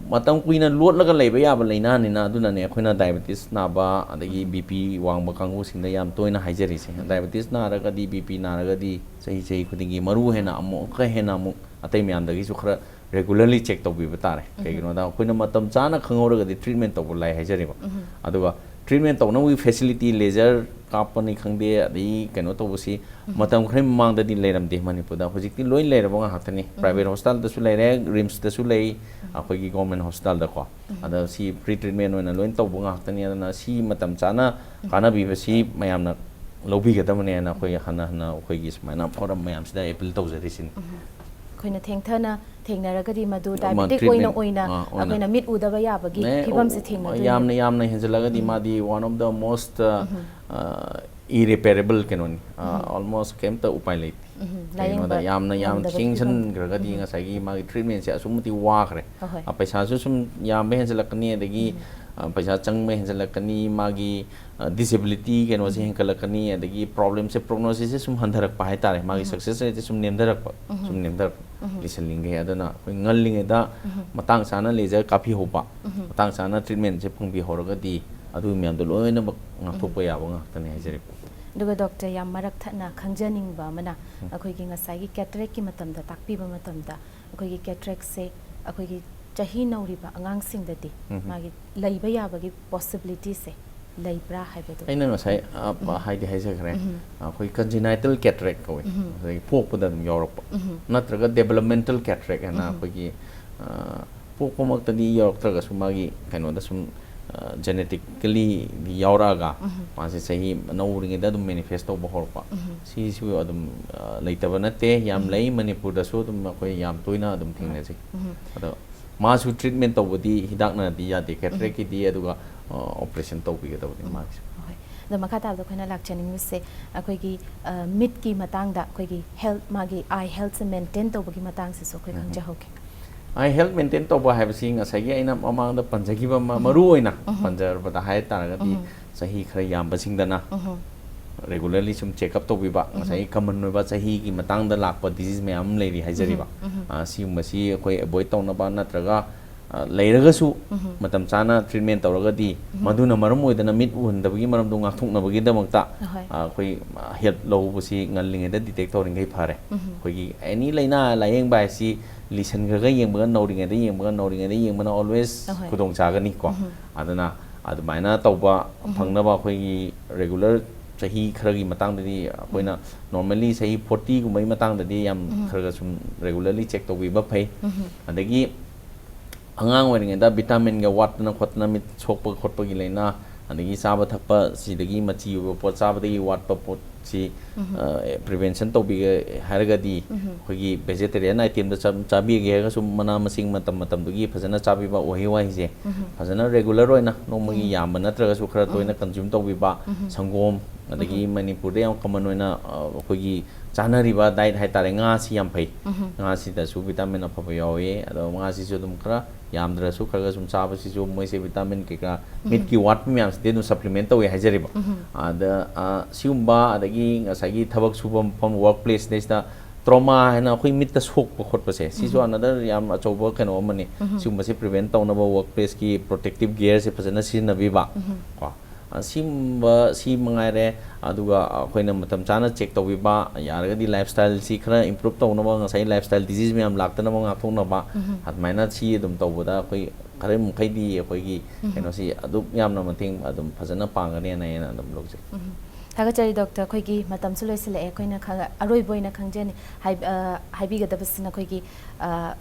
ꯃꯇꯝ ꯀꯨꯏꯅ ꯂꯣꯠꯂꯒ ꯂꯩꯕ ꯌꯥꯕ ꯂꯥꯏꯅꯥꯅꯤꯅ, ꯑꯗꯨꯅꯅꯦ ꯑꯩꯈꯣꯏꯅ diabetes ꯅꯥꯕ ꯑꯗꯒꯤ B P ꯋꯥꯡꯕ ꯀꯥꯡꯕꯨꯁꯤꯡꯗ ꯌꯥꯝ ꯇꯣꯏꯅ ꯍꯥꯏꯖꯔꯤꯁꯦ꯫ Diabetes ꯅꯥꯔꯒꯗꯤ, B P ꯅꯥꯔꯒꯗꯤ ꯆꯍꯤ ꯆꯍꯤ ꯈꯨꯗꯤꯡꯒꯤ ꯃꯔꯨ ꯍꯦꯟꯅ ꯑꯃꯨꯛꯀ ꯍꯦꯟꯅ ꯑꯃꯨꯛ ꯑꯇꯩ ꯃꯌꯥꯝꯗꯒꯤꯁꯨ ꯈꯔ regularly check ꯇꯧꯕꯤꯕ ꯇꯥꯔꯦ꯫ ꯀꯩꯒꯤꯅꯣꯗ ꯑꯩꯈꯣꯏꯅ ꯃꯇꯝ ꯆꯥꯅ ꯈꯪꯍꯧꯔꯒꯗꯤ treatment ꯇꯧꯕ ꯂꯥꯏ ꯍꯥꯏꯖꯔꯤꯕ꯫ ꯑꯗꯨꯒ treatment ꯇꯧꯅꯕꯒꯤ facility, laser ꯀꯥꯞꯄꯅꯤ ꯈꯪꯗꯦ, ꯑꯗꯩ ꯀꯩꯅꯣ ꯇꯧꯕꯁꯤ ꯃꯇꯝ ꯈꯔ ꯃꯃꯥꯡꯗꯗꯤ ꯂꯩꯔꯝꯗꯦ ꯃꯅꯤꯄꯨꯔꯗ꯫ ꯍꯧꯖꯤꯛꯇꯤ ꯂꯣꯏ ꯂꯩꯔꯕ ꯉꯥꯛꯇꯅꯤ꯫ Private hospitalꯗꯁꯨ ꯂꯩꯔꯦ, RIMSꯇꯁꯨ ꯂꯩ, ꯑꯩꯈꯣꯏꯒꯤ government hospitalꯗꯀꯣ꯫ ꯑꯗ ꯁꯤ free treatment ꯑꯣꯏꯅ ꯂꯣꯏ ꯇꯧꯕ ꯉꯥꯛꯇꯅꯤ꯫ ꯑꯗꯨꯅ ꯁꯤ ꯃꯇꯝ ꯆꯥꯅ ꯀꯥꯟꯅꯕꯤꯕꯁꯤ ꯃꯌꯥꯝꯅ ꯂꯧꯕꯤꯒꯗꯕꯅꯦꯅ ꯑꯩꯈꯣꯏ ꯍꯟꯅ ꯍꯟꯅ ꯑꯩꯈꯣꯏꯒꯤ ꯁꯨꯃꯥꯏꯅ forum ꯃꯌꯥꯝꯁꯤꯗ appeal ꯇꯧꯖꯔꯤꯁꯤꯅꯤ꯫ ꯑꯩꯈꯣꯏꯅ ꯊꯦꯡꯊꯅ ꯊꯦꯡꯅꯔꯒꯗꯤ ꯃꯗꯨ ꯃ- diabetic treatment, ꯑꯣꯏꯅ ꯑꯣꯏꯅ ꯑꯥ, ꯑꯣꯏꯅ꯫ ꯑꯩꯈꯣꯏꯅ ꯃꯤꯠ ꯎꯗꯕ ꯌꯥꯕꯒꯤ ꯅꯦ, ꯐꯤꯕꯝꯁꯦ ꯑꯣ, ꯊꯦꯡꯅꯗꯣꯏꯅꯦ꯫ ꯌꯥꯝꯅ ꯌꯥꯝꯅ ꯍꯦꯟꯖꯜꯂꯒꯗꯤ ꯃꯥꯗꯤ one of the most, uh, uh, irreparable ꯀꯩꯅꯣꯅꯤ꯫ Uh, almost ꯀꯩꯝꯇ ꯎꯄꯥꯏ ꯂꯩꯇꯦ꯫ ꯀꯩꯒꯤꯅꯣꯗ ꯂꯥꯌꯦꯡꯕ ꯌꯥꯝꯅ ꯌꯥꯝ ꯉꯝꯗꯕꯒꯤ ꯊꯦꯡꯁꯟꯈ꯭ꯔꯒꯗꯤ ꯉꯁꯥꯏꯒꯤ ꯃꯥꯒꯤ treatmentꯁꯦ ꯑꯁꯨꯛ ꯃꯇꯤꯛ ꯋꯥꯈ꯭ꯔꯦ꯫ ꯍꯣꯏ, ꯍꯣꯏ꯫ ꯑ, ꯄꯩꯁꯥꯁꯨ ꯁꯨꯝ ꯌꯥꯝꯕ ꯍꯦꯟꯖꯜꯂꯛꯀꯅꯤ, ꯑꯗꯒꯤ ꯑ, ꯄꯩꯁꯥ ꯆꯪꯕ ꯍꯦꯟꯖꯜꯂꯛꯀꯅꯤ, ꯃꯥꯒꯤ ꯑ, disability ꯀꯩꯅꯣꯁꯦ ꯍꯦꯟꯒꯠꯂꯛꯀꯅꯤ, ꯑꯗꯒꯤ problemꯁꯦ, prognosisꯁꯦ ꯁꯨꯝ ꯍꯟꯊꯔꯛꯄ ꯍꯥꯏꯇꯥꯔꯦ, ꯃꯥꯒꯤ success rateꯁꯦ ꯁꯨꯝ ꯅꯦꯝꯊꯔꯛꯄ, ꯁꯨꯝ ꯅꯦꯝꯊꯔꯛꯄ ꯂꯤꯁꯜꯂꯤꯉꯩ꯫ ꯑꯗꯨꯅ ꯑꯩꯈꯣꯏ ꯉꯜꯂꯤꯉꯩꯗ ꯃꯇꯥꯡ ꯆꯥꯅ laser ꯀꯥꯞꯄꯤꯍꯧꯕ, ꯃꯇꯥꯡ ꯆꯥꯅ treatmentꯁꯦ ꯐꯪꯕꯤꯍꯧꯔꯒꯗꯤ ꯑꯗꯨ ꯃꯌꯥꯝꯗꯣ ꯂꯣꯏꯅꯃꯛ ꯉꯥꯛꯊꯣꯛꯄ ꯌꯥꯕ ꯉꯥꯛꯇꯅꯤ ꯍꯥꯏꯖꯔꯤꯕ꯫ ꯑꯗꯨꯒ doctor, ꯌꯥꯝ ꯃꯔꯛ ꯊꯠꯅ ꯈꯪꯖꯅꯤꯡꯕ ꯑꯃꯅ, ꯑꯩꯈꯣꯏꯒꯤ ꯉꯁꯥꯏꯒꯤ cataractꯀꯤ ꯃꯇꯝꯗ ꯇꯥꯛꯄꯤꯕ ꯃꯇꯝꯗ ꯑꯩꯈꯣꯏꯒꯤ cataractꯁꯦ ꯑꯩꯈꯣꯏꯒꯤ ꯆꯍꯤ ꯅꯧꯔꯤꯕ ꯑꯉꯥꯡꯁꯤꯡꯗꯗꯤ ꯃꯥꯒꯤ ꯂꯩꯕ ꯌꯥꯕꯒꯤ possibilityꯁꯦ ꯂꯩꯕ꯭ꯔꯥ ꯍꯥꯏꯕꯗꯣ? ꯑꯩꯅ ꯉꯁꯥꯏ, ꯑ, ꯍꯥꯏꯗꯤ ꯍꯥꯏꯖꯈ꯭ꯔꯦ, ꯑꯩꯈꯣꯏ congenital cataract ꯀꯧꯏ, ꯉꯁꯥꯏꯒꯤ ꯄꯣꯛꯄꯗ ꯑꯗꯨꯝ ꯌꯥꯎꯔꯛꯄ, ꯅꯠꯇ꯭ꯔꯒ developmental cataract ꯍꯥꯏꯅ ꯑꯩꯈꯣꯏꯒꯤ, ꯑ, ꯄꯣꯛꯄꯃꯛꯇꯗꯤ ꯌꯥꯎꯔꯛꯇ꯭ꯔꯒꯁꯨ ꯃꯥꯒꯤ ꯀꯩꯅꯣꯗ ꯁꯨꯝ, ꯑ, genetically ꯌꯥꯎꯔꯛꯑꯒ ꯃꯥꯁꯦ ꯆꯍꯤ ꯅꯧꯔꯤꯉꯩꯗ ꯑꯗꯨꯝ manifest ꯇꯧꯕ ꯍꯧꯔꯛꯄ, ꯁꯤꯁꯨ ꯑꯗꯨꯝ, ꯑ, ꯂꯩꯇꯕ ꯅꯠꯇꯦ, ꯌꯥꯝ ꯂꯩ꯫ ꯃꯅꯤꯄꯨꯔꯗꯁꯨ ꯑꯗꯨꯝ ꯑꯩꯈꯣꯏ ꯌꯥꯝ ꯇꯣꯏꯅ ꯑꯗꯨꯝ ꯊꯦꯡꯅꯖꯩ꯫ ꯑꯗꯣ ꯃꯥꯁꯨ treatment ꯇꯧꯕꯗꯤ ꯍꯤꯗꯥꯛꯅꯗꯤ ꯌꯥꯗꯦ cataractꯀꯤꯗꯤ, ꯑꯗꯨꯒ, ꯑ, operation ꯇꯧꯕꯤꯒꯗꯕꯅꯤ ꯃꯥꯒꯤꯁꯨ꯫ ꯍꯣꯏ꯫ ꯑꯗꯣ ꯃꯈꯥ ꯇꯥꯕꯗ ꯑꯩꯈꯣꯏꯅ ꯂꯥꯛꯆꯅꯤꯡꯕꯁꯦ ꯑꯩꯈꯣꯏꯒꯤ, ꯑ, ꯃꯤꯠꯀꯤ ꯃꯇꯥꯡꯗ ꯑꯩꯈꯣꯏꯒꯤ health, ꯃꯥꯒꯤ eye healthꯁꯦ maintain ꯇꯧꯕꯒꯤ ꯃꯇꯥꯡꯁꯤꯁꯨ ꯑꯩꯈꯣꯏ ꯈꯪꯖꯍꯧꯒꯦ꯫ Eye health maintain ꯇꯧꯕ ꯍꯥꯏꯕꯁꯤ ꯉꯁꯥꯏꯒꯤ ꯑꯩꯅ ꯃꯃꯥꯡꯗ ꯄꯟꯖꯈꯤꯕ ꯑꯃ, ꯃꯔꯨ ꯑꯣꯏꯅ ꯄꯟꯖꯔꯕꯗ ꯍꯥꯏ ꯇꯥꯔꯒꯗꯤ ꯆꯍꯤ ꯈꯔ ꯌꯥꯝꯕꯁꯤꯡꯗꯅ regularly ꯁꯨꯝ check up ꯇꯧꯕꯤꯕ, ꯉꯁꯥꯏꯒꯤ common ꯑꯣꯏꯕ ꯆꯍꯤꯒꯤ ꯃꯇꯥꯡꯗ ꯂꯥꯛꯄ disease ꯃꯌꯥꯝ ꯑꯃ ꯂꯩꯔꯤ ꯍꯥꯏꯖꯔꯤꯕ꯫ ꯑ, ꯁꯤꯒꯨꯝꯕꯁꯤ ꯑꯩꯈꯣꯏ avoid ꯇꯧꯅꯕ ꯅꯠꯇ꯭ꯔꯒ ꯑ, ꯂꯩꯔꯒꯁꯨ ꯃꯇꯝ ꯆꯥꯅ ꯇ꯭ꯔꯤꯠꯃꯦꯟ ꯇꯧꯔꯒꯗꯤ ꯃꯗꯨꯅ ꯃꯔꯝ ꯑꯣꯏꯗꯅ ꯃꯤꯠ ꯎꯍꯟꯗꯕꯒꯤ ꯃꯔꯝꯗꯣ ꯉꯥꯛꯊꯣꯛꯅꯕꯒꯤꯗꯃꯛꯇ, ꯑꯍꯣꯏ꯫ ꯑ, ꯑꯩꯈꯣꯏ ꯍꯦꯜꯞ ꯂꯧꯕꯁꯤ ꯉꯜꯂꯤꯉꯩꯗ ꯗꯤꯇꯦꯛ ꯇꯧꯔꯤꯈꯩ ꯐꯔꯦ꯫ ꯑꯩꯈꯣꯏꯒꯤ ꯑꯦꯅꯤ ꯂꯥꯏꯅꯥ ꯂꯥꯏꯌꯦꯡꯕ ꯍꯥꯏꯁꯤ ꯂꯤꯁꯟꯈ꯭ꯔꯒ ꯌꯦꯡꯕꯒ ꯅꯧꯔꯤꯉꯩꯗ ꯌꯦꯡꯕꯒ ꯅꯧꯔꯤꯉꯩꯗ ꯌꯦꯡꯕꯅ ꯑꯣꯜꯋꯦꯁ ꯑꯍꯣꯏ꯫ ꯈꯨꯗꯣꯡ ꯆꯥꯒꯅꯤꯀꯣ꯫ ꯑꯗꯨꯅ ꯑꯗꯨꯃꯥꯏꯅ ꯇꯧꯕ ꯐꯪꯅꯕ ꯑꯩꯈꯣꯏꯒꯤ ꯔꯦꯒꯨꯂꯔ ꯆꯍꯤ ꯈꯔꯒꯤ ꯃꯇꯥꯡꯗꯗꯤ ꯑꯩꯈꯣꯏꯅ ꯅꯣꯔꯃꯦꯜꯂꯤ ꯆꯍꯤ ꯐꯣꯔꯇꯤꯒꯨꯝꯕꯒꯤ ꯃꯇꯥꯡꯗꯗꯤ ꯌꯥꯝ ꯈꯔ ꯈꯔ ꯁꯨꯝ ꯔꯦꯒꯨꯂꯔꯂꯤ ꯆꯦꯛ ꯇꯧꯕꯤꯕ ꯐꯩ꯫ ꯑꯗꯒꯤ ꯑꯉꯥꯡ ꯑꯣꯏꯔꯤꯉꯩꯗ ꯚꯤꯇꯥꯃꯤꯟꯒ ꯋꯥꯠꯇꯅ ꯈꯣꯠꯇꯅ ꯃꯤꯠ ꯁꯣꯛꯄ ꯈꯣꯠꯄꯒꯤ ꯂꯥꯏꯅꯥ, ꯑꯗꯒꯤ ꯆꯥꯕ ꯊꯛꯄ ꯁꯤꯗꯒꯤ ꯃꯆꯤ ꯑꯣꯏꯕ ꯄꯣꯠ ꯆꯥꯕꯗꯒꯤ ꯋꯥꯠꯄ ꯄꯣꯠꯁꯤ, ꯎꯝ꯫ ꯑ, ꯄ꯭ꯔꯤꯚꯦꯟꯁꯟ ꯇꯧꯕꯤꯒꯦ ꯍꯥꯏꯔꯒꯗꯤ, ꯎꯝ꯫ ꯑꯩꯈꯣꯏꯒꯤ ꯚꯦꯖꯤꯇꯦꯔꯤꯌꯟ ꯑꯥꯏꯇꯦꯝꯗ ꯆꯥ-, ꯆꯥꯕꯤꯒꯦ ꯍꯥꯏꯔꯒꯁꯨ ꯃꯅꯥ ꯃꯁꯤꯡ ꯃꯇꯝ ꯃꯇꯝꯗꯨꯒꯤ ꯐꯖꯅ ꯆꯥꯕꯤꯕ, ꯎꯍꯩ ꯋꯥꯍꯩꯁꯦ ꯎꯝ꯫ ꯐꯖꯅ ꯔꯦꯒꯨꯂꯔ ꯑꯣꯏꯅ ꯅꯣꯡꯃꯒꯤ ꯎꯝ꯫ ꯌꯥꯝꯕ ꯅꯠꯇ꯭ꯔꯒꯁꯨ ꯈꯔ ꯇꯣꯏꯅ ꯎꯝ꯫ ꯀꯟꯖ꯭ꯌꯨꯝ ꯇꯧꯕꯤꯕ, ꯎꯝ꯫ ꯁꯪꯒꯣꯝ, ꯑꯗꯒꯤ ꯎꯝ꯫ ꯃꯅꯤꯄꯨꯔꯗ ꯌꯥꯝ ꯀꯃꯟ ꯑꯣꯏꯅ, ꯑ, ꯑꯩꯈꯣꯏꯒꯤ ꯆꯥꯅꯔꯤꯕ ꯗꯥꯏꯠ ꯍꯥꯏꯇꯥꯔꯦ, ꯉꯥꯁꯤ ꯌꯥꯝ ꯐꯩ꯫ ꯎꯝ꯫ ꯉꯥꯁꯤꯗꯁꯨ ꯚꯤꯇꯥꯃꯤꯟ ꯑꯐꯕ ꯌꯥꯎꯋꯦ꯫ ꯑꯗꯣ ꯉꯥꯁꯤꯁꯨ ꯑꯗꯨꯝ ꯈꯔ ꯌꯥꯝꯗ꯭ꯔꯁꯨ ꯈꯔ ꯈꯔ ꯁꯨꯝ ꯆꯥꯕꯁꯤꯁꯨ ꯃꯣꯏꯁꯦ ꯚꯤꯇꯥꯃꯤꯟ ꯀꯩꯀꯥ ꯎꯝ꯫ ꯃꯤꯠꯀꯤ ꯋꯥꯠꯄ ꯃꯌꯥꯝꯁꯤꯗꯤ ꯑꯗꯨꯝ ꯁꯄ꯭ꯂꯤꯃꯦꯟ ꯇꯧꯋꯦ ꯍꯥꯏꯖꯔꯤꯕ꯫ ꯎꯝ꯫ ꯑꯗ, ꯑ, ꯁꯤꯒꯨꯝꯕ ꯑꯗꯒꯤ ꯉꯁꯥꯏꯒꯤ ꯊꯕꯛ ꯁꯨꯕ ꯃꯐꯝ, ꯋꯥꯔꯛ ꯄ꯭ꯂꯦꯁꯇꯩꯁꯤꯗ ꯇ꯭ꯔꯣꯃꯥ ꯍꯥꯏꯅ ꯑꯩꯈꯣꯏ ꯃꯤꯠꯇ ꯁꯣꯛꯄ ꯈꯣꯠꯄꯁꯦ, ꯁꯤꯁꯨ ꯎꯝ꯫ ꯑꯅꯗꯔ ꯌꯥꯝ ꯑꯆꯧꯕ ꯀꯩꯅꯣ ꯑꯃꯅꯤ꯫ ꯎꯝ꯫ ꯁꯤꯒꯨꯝꯕꯁꯦ ꯄ꯭ꯔꯤꯚꯦꯟ ꯇꯧꯅꯕ ꯋꯥꯔꯛ ꯄ꯭ꯂꯦꯁꯀꯤ ꯄ꯭ꯔꯣꯇꯦꯛꯇꯤꯞ ꯒꯤꯌꯔꯁꯦ ꯐꯖꯅ ꯁꯤꯖꯤꯟꯅꯕꯤꯕ꯫ ꯎꯝ꯫ ꯀꯣ꯫ ꯑ, ꯁꯤꯒꯨꯝꯕ, ꯁꯤ ꯃꯉꯥꯏꯔꯦ꯫ ꯑꯗꯨꯒ ꯑꯩꯈꯣꯏꯅ ꯃꯇꯝ ꯆꯥꯅ ꯆꯦꯛ ꯇꯧꯕꯤꯕ, ꯌꯥꯔꯒꯗꯤ ꯂꯥꯏꯐ ꯁ꯭ꯇꯥꯏꯜꯁꯤ ꯈꯔ ꯏꯝꯄ꯭ꯔꯨꯞ ꯇꯧꯅꯕ, ꯉꯁꯥꯏ ꯂꯥꯏꯐ ꯁ꯭ꯇꯥꯏꯜ ꯗꯤꯖꯤꯖ ꯃꯌꯥꯝ ꯂꯥꯛꯇꯅꯕ ꯉꯥꯛꯊꯣꯛꯅꯕ, ꯎꯝ꯫ ꯑꯗꯨꯃꯥꯏꯅ ꯁꯤ ꯑꯗꯨꯝ ꯇꯧꯕꯗ ꯑꯩꯈꯣꯏ ꯈꯔ ꯃꯈꯩꯗꯤ ꯑꯩꯈꯣꯏꯒꯤ ꯎꯝ꯫ ꯀꯩꯅꯣꯁꯤ ꯑꯗꯨꯛ ꯌꯥꯝꯅ ꯃꯇꯦꯡ ꯑꯗꯨꯝ ꯐꯖꯅ ꯄꯥꯡꯒꯅꯦꯅ ꯑꯩꯅ ꯑꯗꯨꯝ ꯂꯧꯖꯩ꯫ ꯎꯝ꯫ ꯊꯥꯒꯠꯆꯔꯤ ꯗꯣꯛꯇꯔ꯫ ꯑꯩꯈꯣꯏꯒꯤ ꯃꯇꯝꯁꯨ ꯂꯣꯏꯁꯤꯜꯂꯛꯑꯦ꯫ ꯑꯩꯈꯣꯏꯅ ꯈ-, ꯑꯔꯣꯏꯕ ꯑꯣꯏꯅ ꯈꯪꯖꯅꯤ ꯍꯥꯏ-, ꯑ, ꯍꯥꯏꯕꯤꯒꯗꯕꯁꯤꯅ ꯑꯩꯈꯣꯏꯒꯤ, ꯑ,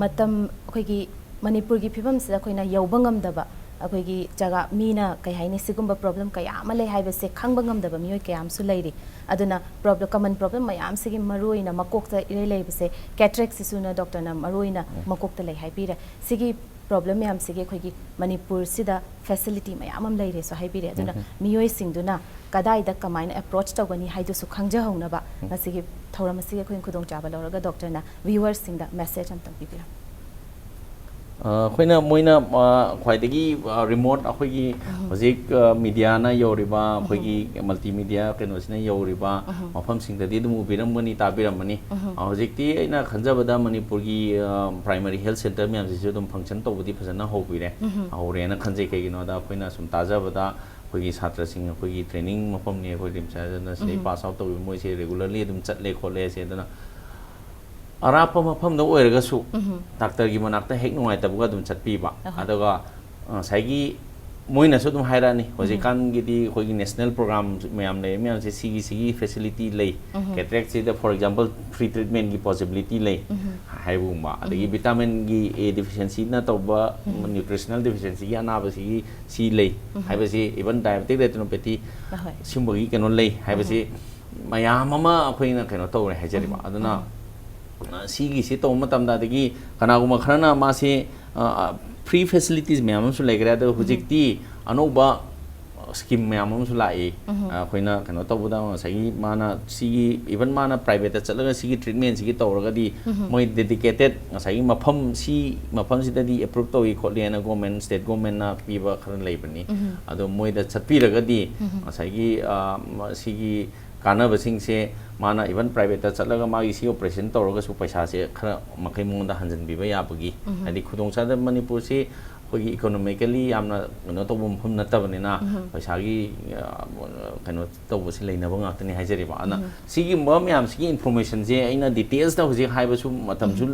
ꯃꯇꯝ, ꯑꯩꯈꯣꯏꯒꯤ ꯃꯅꯤꯄꯨꯔꯒꯤ ꯐꯤꯕꯝꯁꯤꯗ ꯑꯩꯈꯣꯏꯅ ꯌꯧꯕ ꯉꯝꯗꯕ, ꯑꯩꯈꯣꯏꯒꯤ ꯖꯒꯥ, ꯃꯤꯅ ꯀꯩ ꯍꯥꯏꯅꯤ, ꯁꯤꯒꯨꯝꯕ ꯄ꯭ꯔꯣꯕ꯭ꯂꯦꯝ ꯀꯌꯥ ꯑꯃ ꯂꯩ ꯍꯥꯏꯕꯁꯦ ꯈꯪꯕ ꯉꯝꯗꯕ ꯃꯤꯑꯣꯏ ꯀꯌꯥ ꯑꯃꯁꯨ ꯂꯩꯔꯤ꯫ ꯑꯗꯨꯅ ꯄ꯭ꯔꯣꯕ꯭ꯂꯦꯝ, ꯀꯃꯟ ꯄ꯭ꯔꯣꯕ꯭ꯂꯦꯝ ꯃꯌꯥꯝꯁꯤꯒꯤ ꯃꯔꯨꯑꯣꯏꯅ ꯃꯀꯣꯛꯇ ꯏꯔꯩ ꯂꯩꯕꯁꯦ ꯀꯦꯇꯔꯦꯛꯁꯤꯁꯨꯅ ꯗꯣꯛꯇꯔꯅ ꯃꯔꯨꯑꯣꯏꯅ ꯎꯝ꯫ ꯃꯀꯣꯛꯇ ꯂꯩ ꯍꯥꯏꯕꯤꯔꯦ꯫ ꯁꯤꯒꯤ ꯄ꯭ꯔꯣꯕ꯭ꯂꯦꯝ ꯃꯌꯥꯝꯁꯤꯒꯤ ꯑꯩꯈꯣꯏꯒꯤ ꯃꯅꯤꯄꯨꯔꯁꯤꯗ ꯐꯦꯁꯤꯂꯤꯇꯤ ꯃꯌꯥꯝ ꯑꯃ ꯂꯩꯔꯦꯁꯨ ꯍꯥꯏꯕꯤꯔꯦ꯫ ꯑꯗꯨꯅ ꯎꯝ꯫ ꯃꯤꯑꯣꯏꯁꯤꯡꯗꯨꯅ ꯀꯗꯥꯏꯗ ꯀꯃꯥꯏꯅ ꯑꯦꯄ꯭ꯔꯣꯆ ꯇꯧꯒꯅꯤ ꯍꯥꯏꯗꯨꯁꯨ ꯈꯪꯖꯍꯧꯅꯕ ꯎꯝ꯫ ꯉꯁꯤꯒꯤ ꯊꯧꯔꯝ ꯑꯁꯤꯒꯤ ꯑꯩꯈꯣꯏꯅ ꯈꯨꯗꯣꯡꯆꯥꯕ ꯂꯧꯔꯒ ꯗꯣꯛꯇꯔꯅ ꯚ꯭ꯌꯨꯋꯔꯁꯤꯡꯗ ꯃꯦꯁꯦꯖ ꯑꯝꯇꯪ ꯄꯤꯕꯤꯔꯝꯃꯨ꯫ ꯑ, ꯑꯩꯈꯣꯏꯅ, ꯃꯣꯏꯅ, ꯑ, ꯈ꯭ꯋꯥꯏꯗꯒꯤ, ꯑ, remote, ꯑꯩꯈꯣꯏꯒꯤ ꯍꯧꯖꯤꯛ, ꯑ, mediaꯅ ꯌꯧꯔꯤꯕ, ꯑꯩꯈꯣꯏꯒꯤ multimedia ꯀꯩꯅꯣꯁꯤꯅ ꯌꯧꯔꯤꯕ ꯃꯐꯝꯁꯤꯡꯗꯗꯤ ꯑꯗꯨꯝ ꯎꯕꯤꯔꯝꯒꯅꯤ, ꯇꯥꯕꯤꯔꯝꯃꯅꯤ꯫ ꯑ, ꯍꯧꯖꯤꯛꯇꯤ ꯑꯩꯅ ꯈꯟꯖꯕꯗ ꯃꯅꯤꯄꯨꯔꯒꯤ, ꯑ, primary health centre ꯃꯌꯥꯝꯁꯤꯁꯨ ꯑꯗꯨꯝ function ꯇꯧꯕꯗꯤ ꯐꯖꯅ ꯍꯧꯕꯤꯔꯦ꯫ ꯍꯧꯔꯦꯅ ꯈꯟꯖꯩ꯫ ꯀꯩꯒꯤꯅꯣꯗ ꯑꯩꯈꯣꯏꯅ ꯁꯨꯝ ꯇꯥꯖꯕꯗ ꯑꯩꯈꯣꯏꯒꯤ ꯁꯥꯇ꯭ꯔꯁꯤꯡ, ꯑꯩꯈꯣꯏꯒꯤ training ꯃꯐꯝꯅꯤ, ꯑꯩꯈꯣꯏ ꯔꯤꯝꯁ ꯍꯥꯏꯗꯅ ꯁꯤꯗꯩ pass out ꯇꯧꯕ ꯃꯣꯏꯁꯦ regularly ꯑꯗꯨꯝ ꯆꯠꯂꯦ ꯈꯣꯠꯂꯦ ꯁꯦ꯫ ꯑꯗꯨꯅ ꯑꯔꯥꯞꯄ ꯃꯐꯝꯗ ꯑꯣꯏꯔꯒꯁꯨ ꯗꯥꯛꯇꯔꯒꯤ ꯃꯅꯥꯛꯇ ꯍꯦꯛ ꯅꯨꯡꯉꯥꯏꯇꯕꯒ ꯑꯗꯨꯝ ꯆꯠꯄꯤꯕ꯫ ꯑꯗꯨꯒ, ꯑ, ꯉꯁꯥꯏꯒꯤ ꯃꯣꯏꯅꯁꯨ ꯑꯗꯨꯝ ꯍꯥꯏꯔꯛꯑꯅꯤ, ꯍꯧꯖꯤꯛꯀꯥꯟꯒꯤꯗꯤ ꯑꯩꯈꯣꯏꯒꯤ national program ꯃꯌꯥꯝ ꯂꯩ, ꯃꯌꯥꯝꯁꯦ ꯁꯤꯒꯤ, ꯁꯤꯒꯤ facility ꯂꯩ, cataractꯁꯤꯗ, for example, free treatmentꯀꯤ possibility ꯂꯩ ꯍꯥꯏꯕꯒꯨꯝꯕ, ꯑꯗꯒꯤ vitaminꯒꯤ A deficiencyꯅ ꯇꯧꯕ, nutritional deficiencyꯒꯤ ꯑꯅꯥꯕꯁꯤꯒꯤ ꯁꯤ ꯂꯩ ꯍꯥꯏꯕꯁꯤ, even diabetic retinopathy ꯑꯍꯣꯏ꯫ ꯁꯤꯒꯨꯝꯕꯒꯤ ꯀꯩꯅꯣ ꯂꯩ ꯍꯥꯏꯕꯁꯤ ꯃꯌꯥꯝ ꯑꯃ ꯑꯩꯈꯣꯏꯅ ꯀꯩꯅꯣ ꯇꯧꯔꯦ ꯍꯥꯏꯖꯔꯤꯕ꯫ ꯑꯗꯨꯅ, ꯑ, ꯁꯤꯒꯤꯁꯤ ꯇꯧꯕ ꯃꯇꯝꯗ, ꯑꯗꯒꯤ ꯀꯅꯥꯒꯨꯝꯕ ꯈꯔꯅ ꯃꯥꯁꯤ, ꯑ, ꯑ, free facilities ꯃꯌꯥꯝ ꯑꯃꯁꯨ ꯂꯩꯈ꯭ꯔꯦ꯫ ꯑꯗꯣ ꯍꯧꯖꯤꯛꯇꯤ ꯑꯅꯧꯕ scheme ꯃꯌꯥꯝ ꯑꯃꯁꯨ ꯂꯥꯛꯏ꯫ ꯑ, ꯑꯩꯈꯣꯏꯅ ꯀꯩꯅꯣ ꯇꯧꯕꯗ ꯉꯁꯥꯏꯒꯤ ꯃꯥꯅ ꯁꯤꯒꯤ, even ꯃꯥꯅ privateꯇ ꯆꯠꯂꯒ ꯁꯤꯒꯤ treatmentꯁꯤꯒꯤ ꯇꯧꯔꯒꯗꯤ ꯃꯣꯏ dedicated ꯉꯁꯥꯏꯒꯤ ꯃꯐꯝ, ꯁꯤ ꯃꯐꯝꯁꯤꯗꯗꯤ approve ꯇꯧꯏ ꯈꯣꯠꯂꯤ ꯍꯥꯏꯅ government, state governmentꯅ ꯄꯤꯕ ꯈꯔ ꯂꯩꯕꯅꯤ꯫ ꯑꯗꯣ ꯃꯣꯏꯗ ꯆꯠꯄꯤꯔꯒꯗꯤ ꯉꯁꯥꯏꯒꯤ, ꯑ, ꯃ-, ꯁꯤꯒꯤ ꯀꯥꯟꯅꯕꯁꯤꯡꯁꯦ ꯃꯥꯅ even privateꯇ ꯆꯠꯂꯒ ꯃꯥꯒꯤ ꯁꯤ operation ꯇꯧꯔꯒꯁꯨ ꯄꯩꯁꯥꯁꯦ ꯈꯔ ꯃꯈꯩ ꯃꯉꯣꯟꯗ ꯍꯟꯖꯤꯟꯕꯤꯕ ꯌꯥꯕꯒꯤ, ꯍꯥꯏꯗꯤ ꯈꯨꯗꯣꯡꯆꯥꯗꯕ, ꯃꯅꯤꯄꯨꯔꯁꯤ ꯑꯩꯈꯣꯏꯒꯤ economically ꯌꯥꯝꯅ ꯀꯩꯅꯣ ꯇꯧꯕ ꯃꯐꯝ ꯅꯠꯇꯕꯅꯤꯅ ꯄꯩꯁꯥꯒꯤ, ꯑ, ꯀꯩꯅꯣ ꯇꯧꯕꯁꯤ ꯂꯩꯅꯕ ꯉꯥꯛꯇꯅꯤ ꯍꯥꯏꯖꯔꯤꯕ꯫ ꯑꯗꯨꯅ ꯁꯤꯒꯨꯝꯕ ꯃꯌꯥꯝꯁꯤꯒꯤ informationꯁꯦ ꯑꯩꯅ detailsꯇ ꯍꯧꯖꯤꯛ ꯍꯥꯏꯕꯁꯨ ꯃꯇꯝꯁꯨ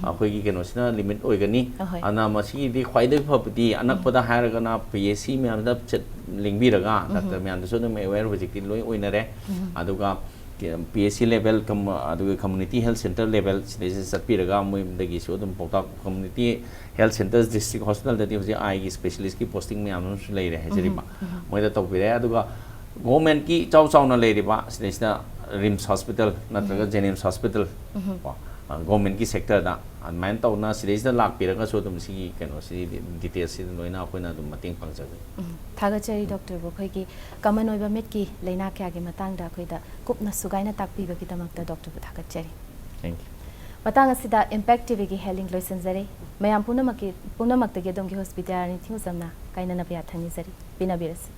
ꯑꯩꯈꯣꯏꯒꯤ ꯀꯩꯅꯣꯁꯤꯅ limit ꯑꯣꯏꯒꯅꯤ꯫ ꯑꯍꯣꯏ꯫ ꯑꯗꯨꯅ ꯃꯁꯤꯒꯤꯗꯤ ꯈ꯭ꯋꯥꯏꯗꯒꯤ ꯐꯕꯗꯤ ꯑꯅꯛꯄꯗ ꯍꯥꯏꯔꯒꯅ P H C ꯃꯌꯥꯝꯗ ꯆꯠ-, ꯂꯦꯡꯕꯤꯔꯒ ꯗꯥꯛꯇꯔ ꯃꯌꯥꯝꯗꯁꯨ ꯑꯗꯨꯝ aware ꯍꯧꯖꯤꯛꯇꯤ ꯂꯣꯏ ꯑꯣꯏꯅꯔꯦ꯫ ꯑꯗꯨꯒ P H C level ꯀꯝ-, ꯑꯗꯨꯒ community health centre level ꯁꯤꯗꯩꯁꯤꯗ ꯆꯠꯄꯤꯔꯒ ꯃꯣꯏꯗꯒꯤꯁꯨ ꯑꯗꯨꯝ ꯄꯥꯎꯇꯥꯛ, community health centres, district hospitalꯗꯗꯤ ꯍꯧꯖꯤꯛ eyeꯒꯤ specialistꯀꯤ posting ꯃꯌꯥꯝ ꯑꯃꯁꯨ ꯂꯩꯔꯦ ꯍꯥꯏꯖꯔꯤꯕ꯫ ꯃꯣꯏꯗ ꯇꯧꯕꯤꯔꯦ꯫ ꯑꯗꯨꯒ governmentꯀꯤ ꯏꯆꯥꯎ ꯆꯥꯎꯅ ꯂꯩꯔꯤꯕ ꯁꯤꯗꯩꯁꯤꯗ RIMS hospital ꯅꯠꯇ꯭ꯔꯒ JNIMS hospital ꯀꯣ, ꯑ, governmentꯀꯤ sectorꯗ ꯑꯗꯨꯃꯥꯏꯅ ꯇꯧꯅ ꯁꯤꯗꯩꯁꯤꯗ ꯂꯥꯛꯄꯤꯔꯒꯁꯨ ꯑꯗꯨꯝ ꯁꯤꯒꯤ ꯀꯩꯅꯣꯁꯤ, detailꯁꯤꯗ ꯂꯣꯏꯅ ꯑꯩꯈꯣꯏꯅ ꯑꯗꯨꯝ ꯃꯇꯦꯡ ꯄꯥꯡꯖꯒꯅꯤ꯫ ꯎꯝ, ꯊꯥꯒꯠꯆꯔꯤ ꯗꯣꯛꯇꯔꯕꯨ꯫ ꯑꯩꯈꯣꯏꯒꯤ common ꯑꯣꯏꯕ ꯃꯤꯠꯀꯤ ꯂꯥꯏꯅꯥ ꯀꯌꯥꯒꯤ ꯃꯇꯥꯡꯗ ꯑꯩꯈꯣꯏꯗ ꯀꯨꯞꯅ ꯁꯨꯒꯥꯏꯅ ꯇꯥꯛꯄꯤꯕꯒꯤꯗꯃꯛꯇ ꯗꯣꯛꯇꯔꯕꯨ ꯊꯥꯒꯠꯆꯔꯤ꯫ Thank you꯫ ꯃꯇꯥꯡ ꯑꯁꯤꯗ Impact TVꯒꯤ ꯍꯦꯂꯤꯡ ꯂꯣꯏꯁꯤꯟꯖꯔꯦ꯫ ꯃꯌꯥꯝ ꯄꯨꯝꯅꯃꯛꯀꯤ ꯄꯨꯝꯅꯃꯛꯇꯒꯤ ꯑꯗꯣꯝꯒꯤ ꯍꯣꯁꯄꯤꯇꯥꯂꯤꯇꯤ ꯅꯤꯡꯊꯤꯡ ꯆꯝꯅ ꯀꯥꯏꯅꯅꯕ ꯌꯥꯊꯪ ꯅꯤꯖꯔꯤ꯫ ꯄꯦꯟꯅꯕꯤꯔꯁꯤ꯫